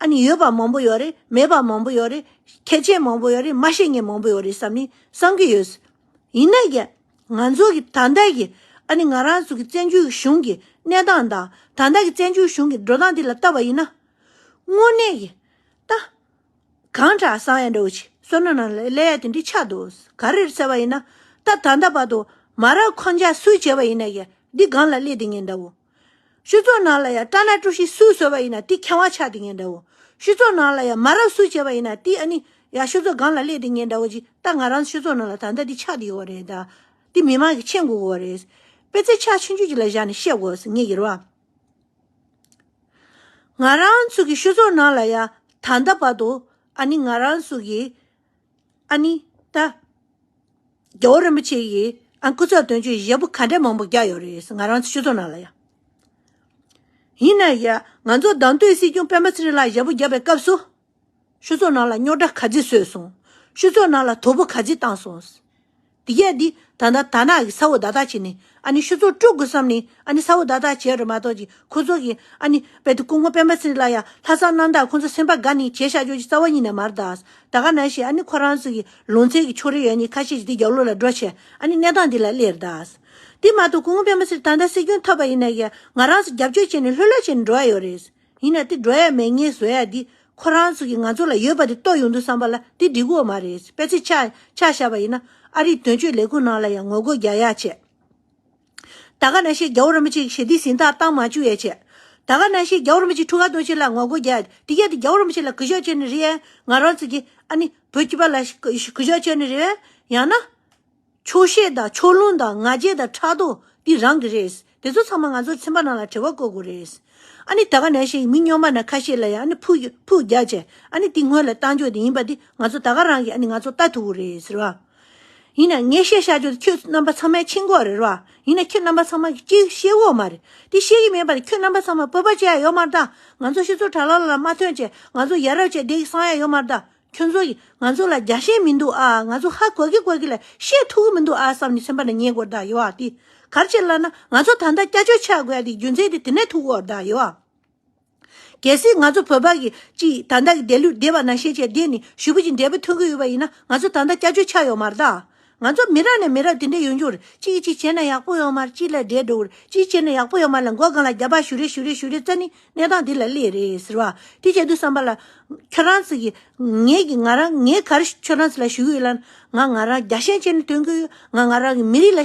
ཨ་ནི་ཡོད་པ་མང་པོ་ཡོད་རེད། མེད་པ་མང་པོ་ཡོད་རེད། ཁྱད་ཆོས་མང་པོ་ཡོད་རེད། མ་ཤེས་མཁན་མང་པོ་ཡོད་རེད་བསམ་ནས་བསམ་གྱི་ཡོད། ཡིན་ན་ཡང་ང་ཚོ་གི་ད་ལྟ་གི་ཨ་ནི་ང་རང་ཚོ་གི་བཙན་བྱོལ་གཞུང་གི་གནས་སྟངས་དང་ད་ལྟ་གི་བཙན་བྱོལ་གཞུང་གི་འགྲོ་སྟངས་འདི་ལ་བལྟས་པ་ཡིན་ན། དངོས་གནས་ཀྱི་ད་གང་དྲག་བསམ་ཡ་འདྲ་བོ་ཅིག་བསོད་ནམས་ནང་ལ་སླེབས་ཡ་དེ་འདྲ་ཆགས་འདུག་ག་རེ་རེད་ཟེར་བ་ཡིན་ན། ད་ད་ལྟ་བར་དུ་མ་རབས་ཁོང་ཅག་སུས་བྱས་པ་ཡིན་ན་ཡང་འདི་སྒང་ལ་སླེབས་བསྡད་མཁན་འདྲ་བོ། སྤྱི་ཚོགས་ནང་ལ་ཡང་སྐྲག་སྣང་སྐྲག་ཤི་སུས་བཟོས་པ་ཡིན་ན་དེ་ཁེ་དབང་ཆགས་བསྡད་མཁན་འདྲ་བོ། སྤྱི་ཚོགས་ནང་ལ་ཡང་མ་རབས་སུས་བྱས་པ་ཡིན་ན་དེ་ཨ་ནི་ཡང་སྤྱི་ཚོགས་སྒང་ལ་སླེབས་བསྡད་མཁན་འདྲ་བོ་ཅིག་ད་ང་རང་སྤྱི་ཚོགས་ནང་ལ་ད་ལྟ་འདི་ཆགས་བསྡད་ཡོད་རེད་ད། འདི་མི་མང་གིས་མཁྱེན་དགོས་ཀྱི་རེད། དཔེ་ཆ་ཆ་ཆུང་ཆུང་ཅིག་ལ་བཞག་ནས་བཤད་དགོས་ཟེར་ངེས་ཀྱི་རེད་བ། ང་རང་ཚོ་གི་སྤྱི་ཚོགས་ནང་ལ་ཡང་ད་ལྟ་བར་དུ་ཨ་ནི་ང་རང་ཚོ་གི་ཨ་ནི་ད། རྒྱལ་བ་རིན་པོ་ཆེ་ཡིས་ཨ་སྐུ་ཚབ་དོན་གཅོད་ཞེ་པོ་ག་འདྲ་མང་པོ་རྒྱག་ཡོད་རེད་ང་རང་ཚོ་སྤྱི་ཚོགས་ནང་ལ་ཡ། ཡིན་ན་ཡ་ང་ཚོ་བདམས་ཐོན་སྲིད་སྐྱོང་སྤེན་པ་ཚེ་རིང་ལགས་ཞེ་པོ་རྒྱབ་པའི་སྐབས་སུ། སྤྱི་ཚོགས་ནང་ལ་རྙོག་དྲ་ག་ཚོད་བཟོས་སོང་། སྤྱི་ཚོགས་ནང་ལ་དོ་ཕོག་ག་ཚོད་བཏང་སོང་། དེ་གས་འདི་ད་ལྟ་ད་ནག་གི་ས་འོག་བརྡ་རྟགས་བྱས་ནས་ཨ་ནི་སྤྱི་ཚོགས་དཀྲུག་དགོས་བསམ་ནས་ཨ་ནི་ས་འོག་བརྡ་རྟགས་བྱས་རེད་མ་གཏོགས་ཀྱི་ཁོ་ཚོ་གི་ཨ་ནི་དཔེ་དེ་སྐུ་ངོ་སྤེན་པ་ཚེ་རིང་ལགས་ཡ་ལྷག་བསམ་རྣམ་དག་ཁོ་ཚོ་སེམས་པ་དགའ་ནས་བྱས་བཞག་རྒྱུ་ཅིག་རྩ་བ་ཉིད་ནས་མ་རེད་ད། ད་ག་ནང་བཞིན་ཨ་ནི་ཁོ་རང་ཚོ་གི་ལུང་ཚན་གྱི་ཕྱོགས་རིས་ཡོད་ནི་ཁ་ཤས་ཤིག་དེ་རྒྱབ་ལོགས་ལ་འགྲོ་བྱས་ཨ་ནི་གནས་སྟངས་འདི་ལ་སླེབས་རེད་ད། དེ་མ་གཏོགས་སྐུ་ངོ་སྤེན་པ་ཚེ་རིང་ད་ལྟ་སྲིད་སྐྱོང་ཐོབ་པ་ཡིན་ན་ཡང་ང་རང་ཚོ་རྒྱབ་སྐྱོར་བྱས་ནས་ལྷོད་ལྷོད་བྱས་ནས་འགྲོ་ཡ་ཡོད་རེད། ཡིན་ན་དེ་འགྲོ་ཡ་མེད་ངེས་བཟོ་ཡ་དེ་ཁོ་རང་ཚོ་གི་ང་ཚོ་ལ་ཡོད་པ་དེ་གཏོར་ཡོང་དུས་བསམ་པ་ལ་དེ་འགྲིག་གི་ཡོད་མ་རེད། དཔེ་ཆ་ཆ་ཆ་བཞག་པ་ཡིན་ན་ཨ་རིའི་དོན་གཅོད་ལས་ཁུངས་ནང་ལ་ཡང་ངོ་རྒོལ་རྒྱག་ཡ་བྱས། ད་ག་ནང་བཞིན་རྒྱལ་བ་རིན་པོ་ཆེ་གི་ཞལ་འདེབས་གཟེངས་རྟགས་བཏང་མ་བཅུག་ཡ་བྱས། ད་ག་ནང་བཞིན་རྒྱལ་བ་རིན་པོ་ཆེ་འཁྲུངས་སྐར་དུས་ཆེན་ལ་ངོ་རྒོལ་རྒྱག་ཡ་དེ་ག་དེ་རྒྱལ་བ་རིན་པོ་ཆེ་ལ་གུས་ཞབས་བྱས་ནས་རེད། ང་རང་ཚོ་གི་ཨ་ནི་བོད་སྐྱོབ་པ་ལ་གུས་ཞབས་བྱས་ནས་རེད། ཡང་ན། ཆོག་ཤེས་དང་ཕྱོགས་ལྷུང་དང་ང་རྒྱལ་དང་ཕྲག་དོག་འདི་རང་གི་རེད། དེ་ཚོ་ཚང་མ་ང་ཚོ་སེམས་པ་ནང་ལ་དྲི་བ་བཀོད་དགོས་རེད། ཨ་ནི་ད་ག་ནང་བཞིན་མི་སྨྱོན་མ་ན་ཁ་ཤས་ལ་ཡང་ཨ་ནི་ཕུག་ཕུག་རྒྱག་བྱས་ཨ་ནི་དེ་སྔོན་ལ་བཏང་ཆོག་དེ་ཡིན་པ་འདི་ང་ཚོ་ད་ག་རང་གིས་ཨ་ནི་ང་ཚོ་ལྟ་ཐུབ་ཀྱི་རེད་ཟེར་བ། ཡིན་ན་ངས་བཤད་བཞག་ཆོག་དེ་ཁྱོད་རྣམ་པ་ཚང་མས་མཁྱེན་གྱི་ཡོད་རེད་བ། ཡིན་ན་ཁྱོད་རྣམ་པ་ཚང་མ་གིས་ཅིག་ཤེས་ཀྱི་ཡོད་མ་རེད། དེ་ཤེས་ཀྱི་མེད་པ་དེ་ཁྱོད་རྣམ་པ་ཚང་མ་སྤོབས་པ་བྱེད་ཡ་ཡོད་མ་རེད་ད། ང་ཚོ་སྤྱི་ཚོགས་དྲ་ལམ་ལ་མ་ཐོན་བྱས་ང་ཚོ་ཡ་རབས་བྱས་བསྡད་ཀྱི་བསམ་ཡ་ཡོད་མ་རེད་ད། ཁྱོད་ཚོ་ཡིས་ང་ཚོ་ལ་རྒྱ་ཞེན་མི་འདུག་ཨ། ང་ཚོ་ཧ་གོ་གི་གོ་གི་ལ་བཤད་ཐུབ་ཀྱི་མི་འདུག་ཨ་བསམ་ནས་སེམས་པ་ནས་ཉན་དགོས་རེད་ད་ཡོད་ཨ། དེ་ག་རེ་བྱས་ལབ་ན་ང་ཚོ་ད་ལྟ་སྐྱབས་བཅོལ་ཆགས་དགོས་ཡ་དེ་རྒྱུ་མཚན་དེ་དེ་ནས་ཐུག་གི་ཡོད་རེད་ད་ཡོད་ཨ། གལ་སྲིད་ང་ཚོ་བོད་པ་གི་ཅིག་ད་ལྟ་གི་བསྡད་ལུགས་བསྡད་པ་ནང་བཞིན་བྱས་བསྡད་ནས་ཞུ་བུ་ཅིག་འབྲས་བུ་ཐོན་གི་ཡོད་པ་ཡིན་ན་ང་ཚོ་ད་ལྟ་སྐྱབས་བཅོལ་ཆགས་ཡོད་མ་རེད་ད། ང་ཚོ་མི་རབས་ནས་མི་རབས་དེ་འདྲ་ཡོང་རྒྱུ་རེད། གཅིག་གིས་གཅིག་བྱས་ན་ཡག་པོ་ཡོད་མ་རེད། གཅིག་ལ་འདྲེས་འགྲོ་གི་རེད། གཅིག་བྱས་ན་ཡག་པོ་ཡོད་མ་རེད་ལ་མགོ་སྒང་ལ་རྒྱབ་པ་ཞུ་རེད་ཞུ་རེད་ཞུ་རེད་བཙལ་ནི་གནས་སྟངས་འདི་ལ་སླེབས་རེད་ཟེར་བ། དེ་བྱས་དུས་བསམ་པ་ལ་ཁྱོད་རང་ཚོ་གིས་ངས་ཀྱི་ང་རང་ངས་ག་རེ་ཁྱོད་རང་ཚོ་ལ་ཞུ་གི་ཡོད་ལ་ང་ང་རང་རྒྱ་ཞེན་བྱས་ནས་སྟོན་གི་ཡོད། ང་ང་རང་གི་མི་རིགས་ལ་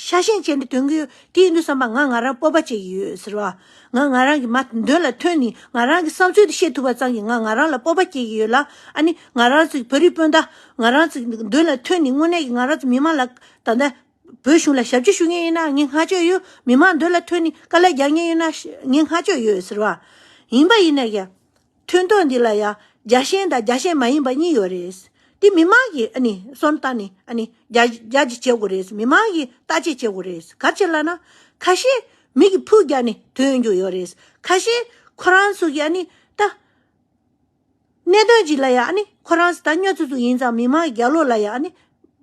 ཤ་ཞེན་བྱས་ནས་སྟོན་གི་ཡོད། དེ་ཡིན་དུས་བསམ་པ་ང་ང་རང་སྤོབས་པ་བྱེད་ཀྱི་ཡོད་ཟེར་བ། ང་ང་རང་གི་མ་མདུན་ལ་ཐོན་ནས་ང་རང་གི་བསམ་ཚུལ་དེ་བཤད་ཐུབ་པ་ཙམ་གྱིས་ང་ང་རང་ལ་སྤོབས་པ་སྐྱེ་གི་ཡོད་ལ། ཨ་ནི་ང་རང་ཚོའི་བོད་རིགས་སྤུན་ཟླ་ང་རང་ཚོའི་མདུན་ལ་ཐོན་ནས་དངོས་གནས་ཀྱི་ང་རང་ཚོ་མི་མང་ལ་ད་ལྟ་བོད་གཞུང་ལ་ཞབས་ཕྱི་ཞུ་མཁན་ཡིན་ན་ངས་བསྔགས་བརྗོད་ཡོད། མི་མང་མདུན་ལ་ཐོན་ནས་དཀའ་ལས་རྒྱག་མཁན་ཡིན་ན་ངས་བསྔགས་བརྗོད་ཡོད་ཟེར་བ། ཡིན་པ་ཡིན་ན་ཡང་། ཐོན་ཐོན་འདི་ལ་ཡང་རྒྱ་ཞེན་དང་རྒྱ་ཞེན་མ་ཡིན་པ་གཉིས་ཡོད་རེད། འདི་མི་མང་གིས་ཨ་ནི་སོན་བཏང་ནས་ཨ་ནི་རྒྱ་རྒྱ་ཅིག་བྱེད་དགོས་རེད། མི་མང་གིས་བརྟག་དཔྱད་བྱེད་དགོས་རེད། ག་རེ་བྱེད་ལབ་ན། ཁ་ཤས་མི་གིས་ཕུག་རྒྱག་ནས་ཐོན་རྒྱུ་ཡོད་རེད། ཁ་ཤས་ ཁོ་རང་ཚོ་གི་ཨ་ནི་ད་གནད་དོན་ཅིག་ལ་ཡ་ཨ་ནི་ཁོ་རང་ཚོ་ད་སྨྱོ་ཙུ་ཙུ་ཡིན་ཙང་མི་མང་རྒྱབ་ལོགས་ལ་ཡ་ཨ་ནི་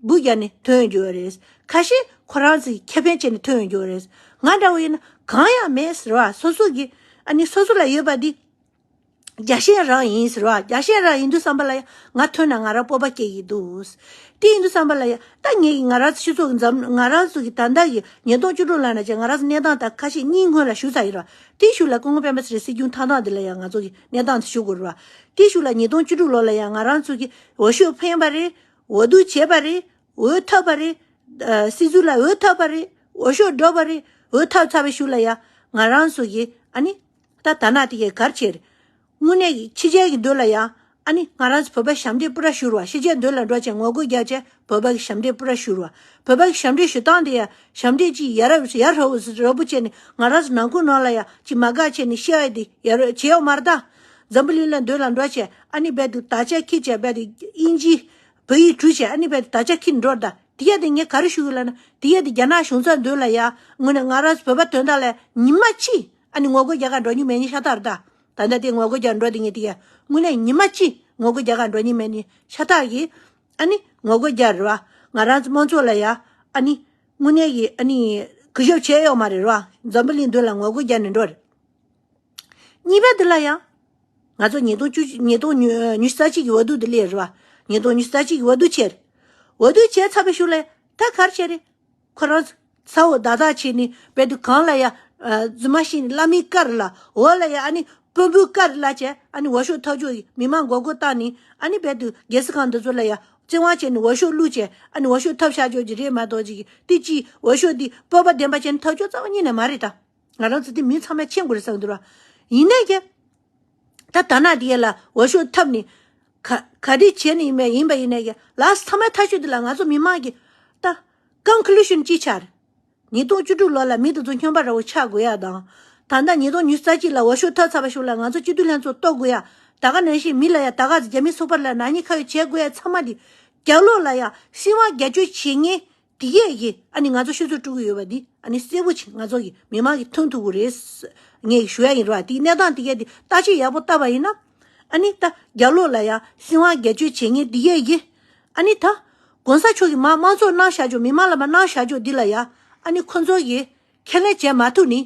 འབུ་རྒྱག་ནས་ཐོན་ཡོང་རྒྱུ་ཡོད་རེད། ཁ་ཤས་ཁོ་རང་ཚོ་ཁེ་ཕན་བྱས་ནས་ཐོན་ཡོང་རྒྱུ་ཡོད་རེད། ང་འདྲ་བོ་ཡིན་ན་གང་ཡང་མེད་ཟེར་བ། སོ་སོ་གི་ཨ་ནི་སོ་སོ་ལ་ཡོད་པ་འདི་རྒྱ་ཞེན་རང་ཡིན་ཟེར་བ། རྒྱ་ཞེན་རང་ཡིན་དུས་ཙམ་པ་ལ་ཡ་ང་ཐོན་ན་ང་རང་སྤོབས་པ་སྐྱེ་གི་འདུག་དེ་ཡིན་དུས་ཙམ་པ་ལ་ཡ་ད་ངེད་ཀྱི་ང་རང་ཚོ་སྤྱི་ཚོགས་ཀྱི་འཛམ། ང་རང་ཚོ་གི་ད་ལྟ་གི་ཉིས་སྟོང་བཅུ་དྲུག་ལབ་ན་ཅིག་ང་རང་ཚོ་གནས་སྟངས་ད་ཁ་ཤས་གཉིས་སྔོན་ལ་ཞུ་ཚར་ཡིན་ར། དེའི་གཞུག་ལ་སྐུ་ངོ་སྤེན་པ་ཚེ་རིང་སྲིད་སྐྱོང་མཐའ་དག་འདི་ལ་ཡང་ང་ཚོ་གི་གནས་སྟངས་དེ་ཞུ་དགོས་རེད་བ། དེའི་གཞུག་ལ་ཉིས་སྟོང་བཅུ་དྲུག་ལོ་ལ་ཡང་ང་རང་ཚོ་གི་འོས་ཤོག་འཕེན་པ་རེད། འོས་བསྡུ་བྱས་པ་རེད། འོས་ཐོབ་པ་རེད། ཨ། སྲིད་ཟུར་ལ་འོས་ཐོབ་པ་རེད། འོས་ཤོག་སྒྲོག་པ་རེད། འོས་ཐོབ་ཚར་བའི་གཞུག་ལ་ཡང་ང་རང་ཚོ་གི་ཨ་ནི་ད་ད་ན་དེ་གས་གར་བྱས་རེད། དངོས་གནས་ཀྱི་ཕྱི་རྒྱལ་གྱི་མདུན་ལ་ཡང་ཨ་ནི་ང་རང་ཚོ་བོད་པ་ཞབས་འདྲེན་སྤུ་ར་ཞུ་རུ་བ། ཕྱི་རྒྱལ་མདུན་ལ་འགྲོ་བྱས་ངོ་རྒོལ་རྒྱག་བྱས་བོད་པ་གི་ཞབས་འདྲེན་སྤུ་ར་ཞུ་རུ་བ། བོད་པ་གི་ཞབས་འདྲེན་ཞུ་སྟངས་དེ་ཡང་ཞབས་འདྲེན་ཅིག་ཡ་རབས་ཡ་རབས་རབ་པོ་བྱས་ནས་ང་རང་ཚོ་ནང་ཁུལ་ནང་ལ་ཡང་ཅིག་མ་དགའ་བྱས་ནས་བཤད་ཡ་དེ་ཡ་རབས་བྱེད་ཡོད་མ་རེད་ད། འཛམ་བུ་གླིང་ལ་མདུན་ལ་འགྲོ་བྱས་ཨ་ནི་རྦད་དེ་དར་ཆ་འཁྱེར་བྱས་རྦད་དེ་དབྱིན་ཇི་བོད་ཡིག་བྲུས་བྱས་ཨ་ནི་རྦད་དེ་དར་ཆ་འཁྱེར་འགྲོ་རེད་ད། དེ་ཡ་དེ་ངས་ག་རེ་ཞུ་གི་ལབ་ན་དེ་ཡ་དེ་རྒྱ་ནག་གཞུང་ཚབ་མདུན་ལ་ཡ་དངོས་གནས་ང་རང་ཚོ་བོད་པ་དོན་དག་ལ་ཉི་མ་གཅིག་ཨ་ནི་ངོ་རྒོལ་རྒྱག་གར་འགྲོ་མྱོང་མེད་ནི་ཤ་སྟག་རེད་ད། ད་ལྟ་དེ་ངོ་རྒོལ་རྒྱག་འགྲོ་དེ་ངས་དེ་ཡ་དངོས་གནས་ཉི་མ་གཅིག་ངོ་རྒོལ་རྒྱག་གར་འགྲོ་མྱོང་མེད་ནི་ཤ་སྟག་གི་ཨ་ནི་ངོ་རྒོལ་རྒྱག་རེད་བ། ང་རང་ཚོ་དམངས་གཙོ་ལ་ཡ་ཨ་ནི་དངོས་གནས་ཀྱི་ཨ་ནི་གུས་ཞབས་བྱས་ཡོད་མ་རེད་ར། འཛམ་བུ་གླིང་མདུན་ལ་ངོ་རྒོལ་རྒྱག་ནས་འགྲོ་རེད། གཉིས་པ་འདི་ལ་ཡང་ང་ཚོ་ཉིས་སྟོང་བཅུ། ཉིས་སྟོང་ཉི་ཤུ་རྩ་གཅིག་གི་འོས་བསྡུ་འདི་སླེབས་རེད་བ། ཉིས་སྟོང་ཉི་ཤུ་རྩ་གཅིག་གི་འོས་བསྡུ་བྱས་རེད། འོས་བསྡུ་བྱས་ཚར་བའི་གཞུག་ལ་ད་ག་རེ་བྱས་རེད། ཁོ་རང་ཚ་བོ་བདག་བདག་བྱས་ནས་རྦད་དེ་གང་ལ་ཡ་རྫུན་མ་བཤད་ནས་བླ་མའི་བཀའ་རེད་ལ་འོག་ལ་ཡ་ཨ་ནི་དཔོན་པོའི་བཀའ་རེད་ལ་བྱས་ཨ་ནི་འོས་ཤོག་ཐོབ་ཆོག་གི་མི་མང་མགོ་སྐོར་བཏང་ནས་ཨ་ནི་རྦད་དེ་རྒྱལ་སྲིད་ཁང་འདི་ཚོ་ལ་ཡ་བཙན་དབང་བྱས་ནས་འོས་ཤོག་བླུགས་བྱས་ཨ་ནི་འོས་ཤོག་ཐོབ་བཞག་ཆོག་གི་རེད་མ་གཏོགས་ཅིག་དེ་ཅིག་འོས་ཤོག་འདི་སྤོབས་པ་ལྡན་པ་བྱས་ནས་ཐོབ་ཆོག་རྩ་བ་ཉིད་ནས་མ་རེད་ད། ང་རང་ཚོ་དེ་མི་ཚང་མས་མཁྱེན་དགོས་རེད་བསམ་གྱི་འདུག་ར། ཡིན་ནའི་ཀྱང་ད་ད་ན་དེ་ལ་འོས་ཤོག་ཐོབ་ནས་ག་ག་རེ་བྱས་ནས་ཡིན་པ་ཡིན་པ་ཡིན་ནའི་ཀྱང་ལགས་སོ་ཚང་མས་ཐག་ཆོད་དེ་ལ་ང་ཚོ་མི་མང་གི་ད་ཀོན་ཀུ་ལུ་ཤན་ཅིག་ཆགས་རེད། ཉིས་སྟོང་བཅུ་དྲུག་ལོ་ལ་མི་དེ་ཚོ་སྨྱོན་པ་འདྲ་བོ་ཆགས་དགོས་ཡ་དང་། ད་ལྟ་ཉིས་སྟོང་ཉི་ཤུ་རྩ་གཅིག་ལ་འོས་ཤོག་ཐོབ་ཚར་བ་ཞིག་ལ་ང་ཚོ་སྤྱི་འཐུས་ལྷན་ཚོགས་གཏོགས་དགོས་ཡ། ད་ག་ནང་བཞིན་མི་ལ་ཡ་ད་ག་རྒྱ་མི་ཚོགས་པ་ལ་ནག་ཉེས་ཁ་གཡོགས་བྱེད་དགོས་ཡ་ཚང་མ་དེ་རྒྱབ་ལོགས་ལ་ཡ་སྲིད་དབང་སྒེར་གཅོད་བྱེད་མཁན། དེ་གས་ཀྱིས་ཨ་ནི་ང་ཚོ་ཤོད་ཚོད་སྤྲོད་ཀྱི་ཡོད་པ་འདི་ཨ་ནི་གསལ་པོ་ཅིག་ང་ཚོ་གི་མི་མང་གིས་མཐོང་ཐུབ་ཀྱི་རེད། ངས་ཞུ་ཡ་ཡིན་ར། དེའི་གནས་སྟངས་དེ་གས་དེ་བརྟག་དཔྱད་ཡག་པོ་བཏང་བ་ཡིན་ན་ཨ་ནི་ད་རྒྱབ་ལོགས་ལ་ཡ་སྲིད་དབང་སྒེར་གཅོད་བྱེད་མཁན་དེ་གས་ཀྱིས་ཨ་ནི་ད་གོང་ས་མཆོག་གིས་མ་དམངས་གཙོ་གནང་བཞག་ཆོག་མི་མང་ལ་མ་གནང་བཞག་ཆོག་འདི་ལ་ཡ་ཨ་ནི་ཁོ་ཚོ་གིས་ཁས་ལེན་བྱས་མ་ཐུབ་ནི།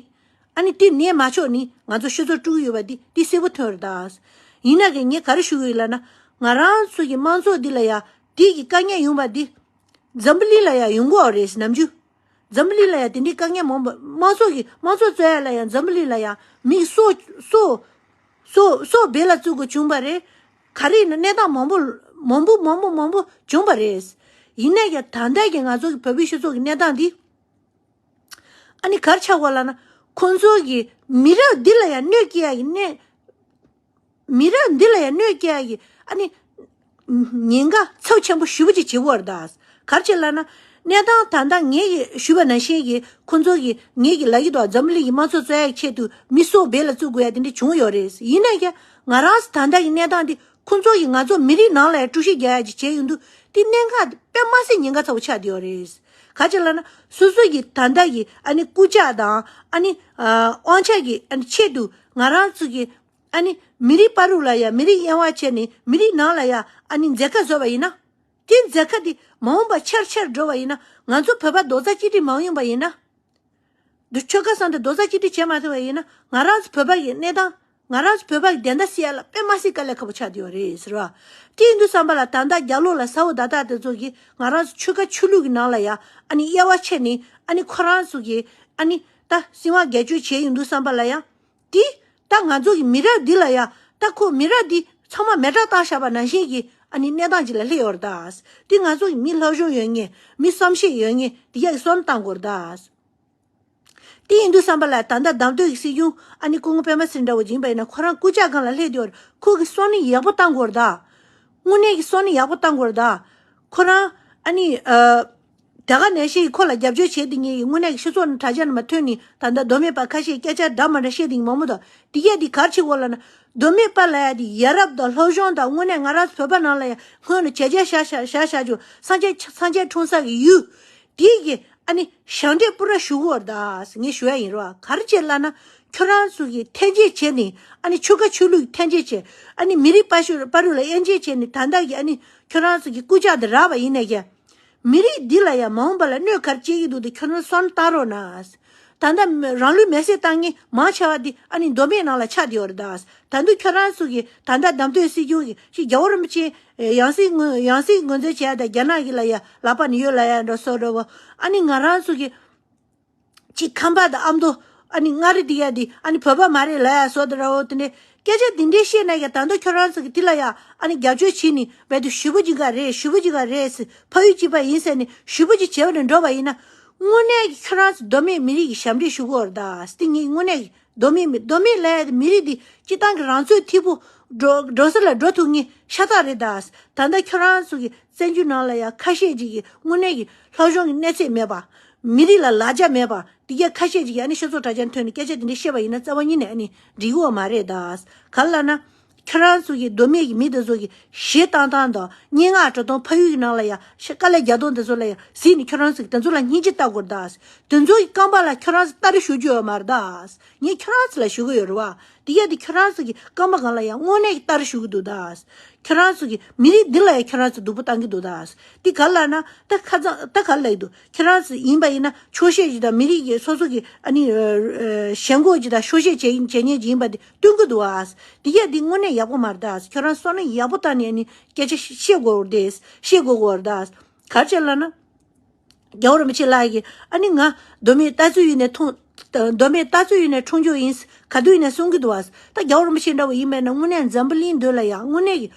ཨ་ནི་དེ་ནས་མ་ཆོག་ནི་ང་ཚོ་ཤོད་ཚོད་སྤྲོད་ཀྱི་ཡོད་པ་འདི་འདི་གསལ་པོ་ཐོན་རེད་ད། ཡིན་ན་གི་ངས་ག་རེ་ཞུ་གི་ཡོད་ལབ་ན་ང་རང་ཚོ་གི་དམངས་གཙོ་འདི་ལ་ཡ་དེ་གི་དཀའ་ངལ་ཡོང་པ་འདི་འཛམ་བུ་གླིང་ལ་ཡ་ཡོང་གི་ཡོད་རེད་ནམ་རྒྱུན། འཛམ་བུ་གླིང་ལ་ཡ་དེ་འདྲའི་དཀའ་ངལ་མང་པོ་དམངས་གཙོ་གི་དམངས་གཙོ་རྩོད་ཡ་ལ་ཡ་འཛམ་བུ་གླིང་ལ་ཡ་མི་སྲོག་སྲོག་སྲོག་སྲོག་སྦས་ལ་བཙུགས་དགོས་བྱུང་པ་རེད། ག་རེ་ཡིན་ན་གནས་སྟངས་མང་པོ་མང་པོ་མང་པོ་མང་པོ་བྱུང་པ་རེད། ཡིན་ན་ཡང་ད་ལྟ་གི་ང་ཚོ་གི་བོད་པའི་སྤྱི་ཚོགས་ཀྱི་གནས་སྟངས་འདི། ཨ་ནི་གར་ཆགས་པ་ལབ་ན་ཁོང་ཚོ་གི་མི་རབས་འདི་ལ་ཡང་གནོད་སྐྱེལ་ཡ་གི་གནས། མི་རབས་འདི་ལ་ཡང་གནོད་སྐྱེལ་ཡ་གི་ཨ་ནི་ཉེན་ཁ་ཚབས་ཆེན་པོ་ཞེ་པོ་ཅིག་བྱེད་ཀྱི་ཡོད་རེད་ད། གར་ཆེ་ལབ་ན་གནས་སྟངས་ད་ལྟ་ངས་ཀྱི་ཞུས་པ་ནང་བཞིན་གྱི་ཁོང་ཚོ་གི་ངས་ཀྱི་ལབ་ཀྱི་འདུག་འཛམ་བུ་གླིང་གི་དམངས་གཙོ་རྩོད་ཡ་གི་ཆེད་དུ་མི་སྲོག་སྦས་ལ་བཙུགས་དགོས་ཡ་དེ་འདྲ་བྱུང་ཡོད་རེད། ཡིན་ན་ཡང་ང་རང་ད་ལྟ་གི་གནས་སྟངས་འདི། ཁོང་ཚོ་གིས་ང་ཚོ་མི་རིགས་ནང་ལ་ཡང་དཀྲུག་ཤིང་རྒྱག་ཡ་ཅིག་བྱས་ཡོང་དུས་དེ་གནད་འགག་དཔེ་མ་སྲིད་ཉེན་ཁ་ཚ་བོ་ཆགས་བསྡད་ཡོད་རེད། ག་ཅི་ལབ་ན་སོ་སོ་གི་ད་ལྟ་གི་ཨ་ནི་རྐུབ་ཀྱག་དང་ཨ་ནི་ཨ་དབང་ཆ་གི་ཨ་ནི་ཆེད་དུ་ང་རང་ཚོ་གི་ཨ་ནི་མི་རིགས་བར་དུ་ལ་ཡ་མི་རིགས་དབྱེ་བ་ཕྱེ་ནས་མི་རིགས་ནང་ལ་ཡ་ཨ་ནི་མཛད་ཁ་བཟོས་པ་ཡིན་ན། དེ་མཛད་ཁ་དེ་མ་འོངས་པ་ཆེར་ཆེར་འགྲོ་བ་ཡིན་ན་ང་ཚོ་བོད་པ་རྡོག་རྩ་གཅིག་སྒྲིལ་མ་ཡོང་པ་ཡིན་ན། འདི་ཆོལ་ཁ་གསུམ་དེ་རྡོག་རྩ་གཅིག་སྒྲིལ་བྱས་མ་ཐུབ་པ་ཡིན་ན་ང་རང་ཚོ་བོད་པ་ཡི་གནས་སྟངས་ང་རང་ཚོ་བོད་པ་གི་བདེན་མཐའ་གསལ་ཡ་ལ་དཔེ་མ་སྲིད་དཀའ་ལས་ཁག་པོ་ཆགས་བསྡད་ཡོད་རེད་ཟེར་བ། དེ་ཡིན་དུས་ཙམ་པ་ལ་ད་ལྟ་རྒྱབ་ལོགས་ལ་ཚ་བོ་ད་ལྟ་དེ་ཚོ་གིས་ང་རང་ཚོ་ཆོལ་ཁ་ཆོས་ལུགས་ཀྱི་ནང་ལ་ཡ་ཨ་ནི་དབྱེ་བ་ཕྱེ་ནས་ཨ་ནི་ཁོ་རང་ཚོ་གིས་ཨ་ནི་ད་སྲིད་དབང་སྒེར་གཅོད་བྱས་ཡོང་དུས་ཙམ་པ་ལ་ཡ། དེ་ད་ང་ཚོ་གི་མི་རབས་འདི་ལ་ཡ་ད་ཁོ་མི་རབས་འདི་ཚང་མ་མེ་སྲེག་བཏང་བཞག་པ་ནང་བཞིན་གྱི་ཨ་ནི་གནས་སྟངས་ཅིག་ལ་སླེབས་ཡོད་རེད་ད། དེ་ང་ཚོ་གི་མི་སློབ་སྦྱོང་ཡོད་མཁན་མི་བསམ་ཤེས་ཡོད་མཁན་དེ་ག་གི་བསམ་བཏང་དགོས་རེད་ད། དེ་ཡིན་དུས་ཙམ་པ་ལ་ད་ལྟ་བདམས་ཐོན་གྱི་སྲིད་སྐྱོང་ཨ་ནི་སྐུ་ངོ་སྤེན་པ་ཚེ་རིང་འདྲ་བོ་ཡིན་པ་ཡིན་ན་ཁོ་རང་རྐུབ་ཀྱག་སྒང་ལ་སླེབས་བསྡད་ཡོད་རེད། ཁོ་གི་བསམ་བློ་ཡག་པོ་བཏང་དགོས་རེད་ད། དངོས་གནས་ཀྱི་བསམ་བློ་ཡག་པོ་བཏང་དགོས་རེད་ད། ཁོ་རང་ཨ་ནི་ཨ། ད་ག་ནང་བཞིན་ཁོ་ལ་རྒྱབ་སྐྱོར་བྱེད་དེ་ངེད་ཀྱི་དངོས་གནས་ཀྱི་སྤྱི་ཚོགས་ནང་དྲ་རྒྱ་ནང་མ་ཐོན་ནི་ད་ལྟ་མདོ་སྨད་པ་ཁ་ཤས་སྐད་ཆ་འདྲ་མ་འདྲ་བཤད་དེ་མང་པོ་འདུག་དེ་གས་དེ་ག་རེ་བྱེད་དགོས་ལབ་ན་མདོ་སྨད་པ་ལ་ཡ་དེ་ཡ་རབས་དང་སློབ་སྦྱོང་དང་དངོས་གནས་ང་རང་ཚོ་བོད་པ་ནང་ལ་ཡ་སྔོན་ནས་བྱས་རྗེས་བཞག་བཞག་བཞག་བཞག་རྒྱུ་སངས་རྒྱས་སངས་རྒྱས་འཁྲུངས་ས་གི་ཡུལ་དེ་གི་ཨ་ནི་ཞབས་འདྲེན་སྤུ་ར་ཞུ་དགོས་རེད་ད་ངས་ཞུ་ཡ་ཡིན་རོ། ག་རེ་བྱེད་ལབ་ན་ ཁྱོད་རང་ཚོ་གི་འཐེན་འཁྱེར་བྱས་ནས། ཨ་ནི་ཆོལ་ཁ་ཆོས་ལུགས་འཐེན་འཁྱེར་བྱས། ཨ་ནི་མི་རིགས་དཔའ་ཤོས་དཔའ་རུ་ལ་དབྱེ་འབྱེད་བྱས་ནས། ད་ལྟ་གི་ཨ་ནི་ཁྱོད་རང་ཚོ་གི་རྐུབ་བཀྱག་དེ་རག་པ་ཡིན་ནས་ཀྱང་། མི་རིགས་འདི་ལ་ཡང་མ་འོངས་པ་ལ་གནོད་ག་རེ་བྱེད་ཀྱི་འདུག་དེ་ཁྱོད་རང་བསམ་བློ་བཏང་རོགས་གནང་། ད་ལྟ་རང་ལུས་མེར་སྲེག་བཏང་མཁན་མང་ཆེ་བ་འདི་ཨ་ནི་མདོ་སྨད་ནང་ལ་ཆགས་བསྡད་ཡོད་རེད་ད། ད་དུང་ཁྱོད་རང་ཚོ་གི་ད་ལྟ་བདམས་ཐོན་སྲིད་སྐྱོང་གི་ཅིག་རྒྱལ་བ་རིན་པོ་ཆེ་ཡང་སྲིད་ངོས་ཡང་སྲིད་ངོས་འཛིན་བྱས་ཡ་ད་རྒྱ་ནག་གི་ལ་ཡ་ལག་པ་ནས་ཡོད་ལ་ཡ་འགྲོ་སོགས་འདྲ་བོ། ཨ་ནི་ང་རང་ཚོ་གི་ཅིག་ཁམས་པ་དང་ཨ་མདོ། ཨ་ནི་མངའ་རིས་འདི་ཡ་འདི་ཨ་ནི་བོད་པ་མ་རེད་ལབ་ཡ་བཟོ་འདྲ་བོ། དེ་འདྲའི་སྐད་ཆ་འདི་འདྲའི་བཤད་ན་ཡ། ད་དུང་ཁྱོད་རང་ཚོ་གི་དེ་ལ་ཡ་ཨ་ནི་རྒྱབ་སྐྱོར་བྱས་ནས། བས་དུ་ཞུ་བོ་གཅིག་ག་རེད། ཞུ་བོ་གཅིག་ག་རེད་ཟེར། ཕ་ཡུལ་གཅིག་པ་ཡིན་ཟེར་ནས་ཞུ་བོ་གཅིག་བྱས་པ་ནས་འགྲོ་བ་ཡིན་ན། དངོས་གནས་ཀྱི་ཁྱོད་རང་ཚོ་མདོ་སྨད་མི་རིགས་ཀྱི་ཞབས་འདྲེན་ཞུ་གི་ཡོད་རེད་ད། དེ་ངས་དངོས་གནས་ཀྱི་མདོ་སྨད་མི་མདོ་སྨད་ལ་ཡ་མི་རིགས་འདི་སྤྱི་བཏང་གི་རང་ཚོའི་ཐད་པོ་འགྲོ་འགྲོ་ས་ལ་འགྲོ་ཐུབ་མཁན་ཤ་སྟག་རེད་ད། ད་ལྟ་ཁྱོད་རང་ཚོ་གི་བཙན་བྱོལ་ནང་ལ་ཡ་ཁ་ཤས་ཅིག་གིས་དངོས་གནས་ཀྱི་སློབ་སྦྱོང་གི་གནས་ཚད་མེད་པ། མི་རིགས་ལ་ལག་ཆ་མེད་པ། དེ་གས་ཁ་ཤས་ཅིག་གིས་ཨ་ནི་སྤྱི་ཚོགས་དྲ་རྒྱ་ཐོན་ནས་སྐད་ཆ་དེ་འདྲ་བཤད་པ་ཡིན་ན་རྩ་བ་ཉིད་ནས་ཨ་ནི་འགྲིག་གི་ཡོད་མ་རེད་ད། ག་རེ་ལབ་ན། ཁྱོད་རང་ཚོ་གི་མདོ་སྨད་ཀྱི་མི་དེ་ཚོ་གི་གཞས་བཏང་སྟངས་དང་སྙན་ངག་འབྲི་སྟངས། ཕ་ཡུལ་གྱི་ནང་ལ་ཡ་ཤ་དཀའ་ལས་རྒྱག་སྟངས་དེ་ཚོ་ལ་ཡ་གཟིགས་ནས་ཁྱོད་རང་ཚོ་གི་དེ་ཚོ་ལ་སྙིང་རྗེ་ལྟ་དགོས་རེད་ད། དེ་ཚོ་གི་རྐང་པ་ལ་ཁྱོད་རང་ཚོ་ལྟ་རེ་ཞུ་རྒྱུ་ཡོད་མ་རེད་ད། ངས་ཁྱོད་རང་ཚོ་ལ་ཞུ་གི་ཡོད་རེད་བ། དེ་གས་དེ་ཁྱོད་རང་ཚོ་གི་རྐང་པ་སྒང་ལ་ཡང་དངོས་གནས་ཀྱི་ལྟ་རེ་ཞུ་གི་འདུག་ད། ཁྱོད་རང་ཚོ་གི་མི་རིགས་འདི་ལ་ཡང་ཁྱོད་རང་ཚོ་སྡུག་པོ་བཏང་གི་འདུག་ད། དེ་ག་རེ་ལབ་ན། ད་ཁ་ཚང་ད་ག་རེ་ལབ་ཀྱི་འདུག་ཁྱོད་རང་ཚོ་ཡིན་པ་ཡིན་ན་ཆོག་ཤེས་ཀྱི་དང་། མི་རིགས་ཀྱི་སོ་སོ་གི་ཨ་ནི་ཨ་ཨ་ཞེན་ཁོག་ཅིག་དང་ཆོག་ཤེས་བྱེད་བྱེད་མཁན་ཅིག་ཡིན་པ་དེ་སྟོན་གི་འདུག་ཨ། དེ་གས་དེ་དངོས་གནས་ཡག་པོ་མ་རེད་ད། ཁྱོད་རང་བསམ་བློ་ཡག་པོ་བཏང་ནས་ཨ་ནི་སྐད་ཆ་བཤད་དགོས་རེད། བཤད་དགོས་དགོས་རེད་ད། ག་རེ་བྱས་ལབ་ན། རྒྱལ་བ་རིན་པོ་ཆེ་ལགས་ཀྱིས་ཨ་ནི་ང་མདོ་སྨད་ལྟ་ཚུལ་ཡིན་ནས་མཐོང་། མདོ་སྨད་ལྟ་ཚུལ་ཡིན་ནས་འཁྲུངས་རྒྱུ་ཡིན། ག་དུས་ཡིན་ནས་གསུང་གི་འདུག་བ། ད་རྒྱལ་བ་རིན་པོ་ཆེ་འདྲ་བོ་ཡིན་པས་ན། དངོས་གནས་འཛམ་བུ་གླིང་འདི་ལ་ཡང་དངོས་གནས་ཀྱི་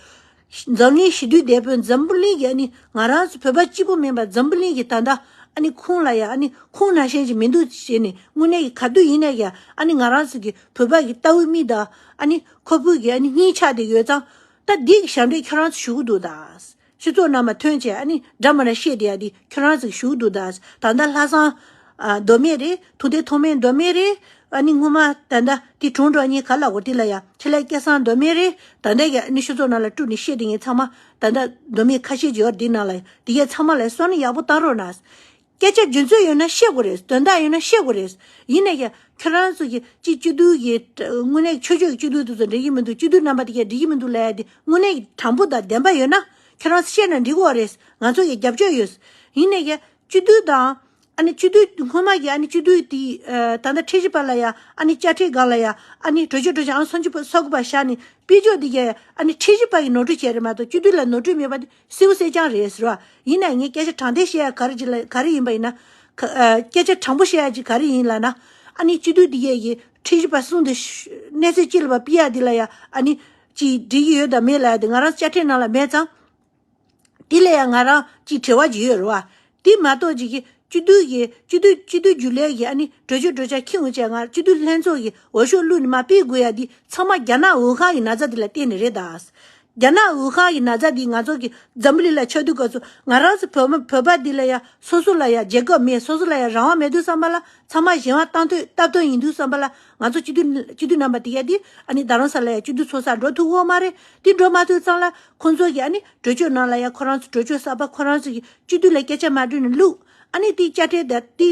འཛམ་གླིང་ཞི་དུལ་དེད་དཔོན། འཛམ་བུ་གླིང་གི་ཨ་ནི་ང་རང་ཚོ་བོད་པ་གཅིག་པུ་མིན་པ། འཛམ་བུ་གླིང་གི་ད་ལྟ་ཨ་ནི་ཁོང་ལ་ཡང་ཨ་ནི་ཁོང་ནང་བཞིན་ཅིག་མི་འདུག་ཟེར་ནས། དངོས་གནས་ཀྱི་ག་དུས་ཡིན་ན་ཡང་ཨ་ནི་ང་རང་ཚོ་གི་བོད་པ་གི་ལྟ་བའི་མིག་དང་ཨ་ནི་ཁོ་བོད་ཀྱི་ཨ་ནི་སྙིང་ཆགས་བསྡད་ཡོད་ཙང་། ད་འདི་གི་ཞབས་འདྲེན་ཁྱོད་རང་ཚོ་ཞུ་གི་འདུག་ད། སྤྱི་ཚོགས་ནང་མ་ཐོན་བྱས་ཨ་ནི་འདྲ་མི་འདྲ་བཤད་བསྡད་ཡ་འདི་ཁྱོད་རང་ཚོས་ཞུ་འདུག་ད། ད་ལྟ་ལྷ་བཟང་ཨ་མདོ་སྨད་རེད། ཐུབ་བསྟན་ཐོགས་མེད་མདོ་སྨད་རེད། ཨ་ནི་སྔོན་མ་ད་ལྟ་དེ་གྲོངས་འགྲོ་མཁན་ག་རེ་ལབ་དགོས་དེ་ལ་ཡ། ཆེ་ལས་སྐལ་བཟང་མདོ་སྨད་རེད། ད་ལྟ་གི་ཨ་ནི་སྤྱི་ཚོགས་ནང་ལ་དཀྲུགས་ནས་བཤད་བསྡད་མཁན་ཚང་མ། ད་ལྟ་མདོ་སྨད་ཁ་ཤས་ཅིག་ཡོད་རེད་འདི་ནང་ལ། དེ་གས་ཚང་མ་ལ་བསམ་བློ་ཡག་པོ་བཏང་རོགས་གནང་། སྐད་ཆ་རྒྱུ་མཚན་ཡོད་ན་བཤད་དགོས་རེད། དོན་དག་ཡོད་ན་བཤད་དགོས་རེད། ཡིན་ནའི་ཡང་ཁྱོད་རང་ཚོ་གི་ཅིག་སྤྱི་འཐུས་ཀྱི་དངོས་གནས་ཆོས་ཕྱོགས་ཀྱི་སྤྱི་འཐུས་དེ་ཚོ་འགྲིག་གི་མི་འདུག་སྤྱི་འཐུས་རྣམ་པ་དེ་གས་འགྲིག་གི་མི་འདུག་ལབ་ཡ་དེ་དངོས་གནས་ཀྱི་དྲང་པོ་དང་བདེན་པ་ཡོད་ན་ཁྱོད་རང་ཚོ་བཤད་ན་འགྲིག་གི་རེད། ང་ཚོ་ཡི་རྒྱབ་སྐྱོར་ཡོད། ཡིན་ནའི་ཡང་སྤྱི་འཐུས་དང་། ཨ་ནི་སྤྱི་འཐུས་སྔོན་མ་གི་ཨ་ནི་སྤྱི་འཐུས་དེ་ཨ་ད་ལྟ་ཁྲི་བཞི་པ་ལ་ཡ། ཨ་ནི་དཔྱ་ཁྲལ་སྒང་ལ་ཡ། ཨ་ནི་གྲོས་ཆོད་གྲོས་ཆོད་ཨང་སུམ་ཅུ་སོ་དགུ་པ་བཞག་ནས་དཔེ་བརྗོད་དེ་གས། ཨ་ནི་ཁྲི་བཞི་པ་གི་ནོར་འཁྲུལ་བྱས་རེད་མ་གཏོགས་སྤྱི་འཐུས་ལ་ནོར་འཁྲུལ་མེད་པ་དེ་གསལ་པོ་གསལ་རྐྱང་རེད་ཟེར་བ། ཡིན་ན་ངས་སྐད་ཆ་དྲང་བདེན་བཤད་ཡ་ག་རེ་ཅིག་ལ་ག་རེ་ཡིན་པ་ཡིན་ན། ཁ་ཨ་སྐད་ཆ་དྲང་པོ་བཤད་ཡ་ཅིག་ག་རེ་ཡིན་ལབ་ན། ཨ་ནི་སྤྱི་འཐུས་དེ་གས་ཀྱི་ཁྲི་བཞི་པ་གསུམ་དེ་ཤ་གནས་ཚུལ་སྤྱི་ལ་ཕར་ཕུད་ཡ་དེ་ལ་ཡ། ཨ་ནི་ཅིག་འགྲིག་གི་ཡོད་དང་མེད་ལབ་ཡ་དེ་ང་རང་དཔྱ་ཁྲལ་ནང་ལ་མེད་ཙང་། དེ་ལ་ཡང་ང་རང་ཅིག་དྲི་བ་ཅིག་ཡོད་རེད་བ། དེ་མ་གཏོགས་ཅིག་གི་སྤྱི་འཐུས་ཀྱི་སྤྱི་འཐུས་སྤྱི་འཐུས་རྒྱུན་ལས་ཀྱི་ཨ་ནི་གྲོས་ཆོད་གྲོས་འཆར་འཁྱེར་འོང་བྱས། ང་སྤྱི་འཐུས་ལྷན་ཚོགས་ཀྱི་འོས་ཤོག་བླུགས་ནས་མར་ཕུད་དགོས་ཡ་འདི་ཚང་མ་རྒྱ་ནག་ཝུ་ཧན་གྱི་ན་ཚ་འདི་ལ་བརྟེན་ནས་རེད་ད། རྒྱ་ནག་ཝུ་ཧན་གྱི་ན་ཚ་འདི་ང་ཚོ་གི་འཛམ་བུ་གླིང་ལ་ཁྱབ་དུས་སྐབས་སུ། ང་རང་ཚོ་བོད་མི་བོད་པ་འདི་ལ་ཡ་སོ་སོ་ལ་ཡ་རྒྱལ་ཁབ་མེད། སོ་སོ་ལ་ཡ་རང་དབང་མེད་དུས་ཙམ་པ་ལ། ཚང་མ་གཞན་དབང་བཏང་ཐོས་བཏབ་ཐོས་ཡིན་དུས་ཙམ་པ་ལ། ང་ཚོ་སྤྱི་འཐུས་སྤྱི་འཐུས་རྣམ་པ་དེ་གས་དེ་ཨ་ནི་རྡ་རམ་ས་ལ་ཡ་སྤྱི་འཐུས་ཚོགས་སར་འགྲོ་ཐུབ་ཀྱི་ཡོད་མ་རེད། དེ་འགྲོ་མ་ཐུབ་ཙང་ལ་ཁོང་ཚོ་གིས་ཨ་ནི་གྲོས་ཆོད་ནང་ལ་ཡ་ཁོ་རང་ཚོ་གྲོས་ཆོད་གསར་པ་ཁོ་རང་ཚོ་གི་སྤྱི་འཐུས་ལ་སྐད་ཆ་མ་དྲིས་ནས་བླུགས། ཨ་ནི་དེ་དཔྱ་ཁྲལ་དང་དེ་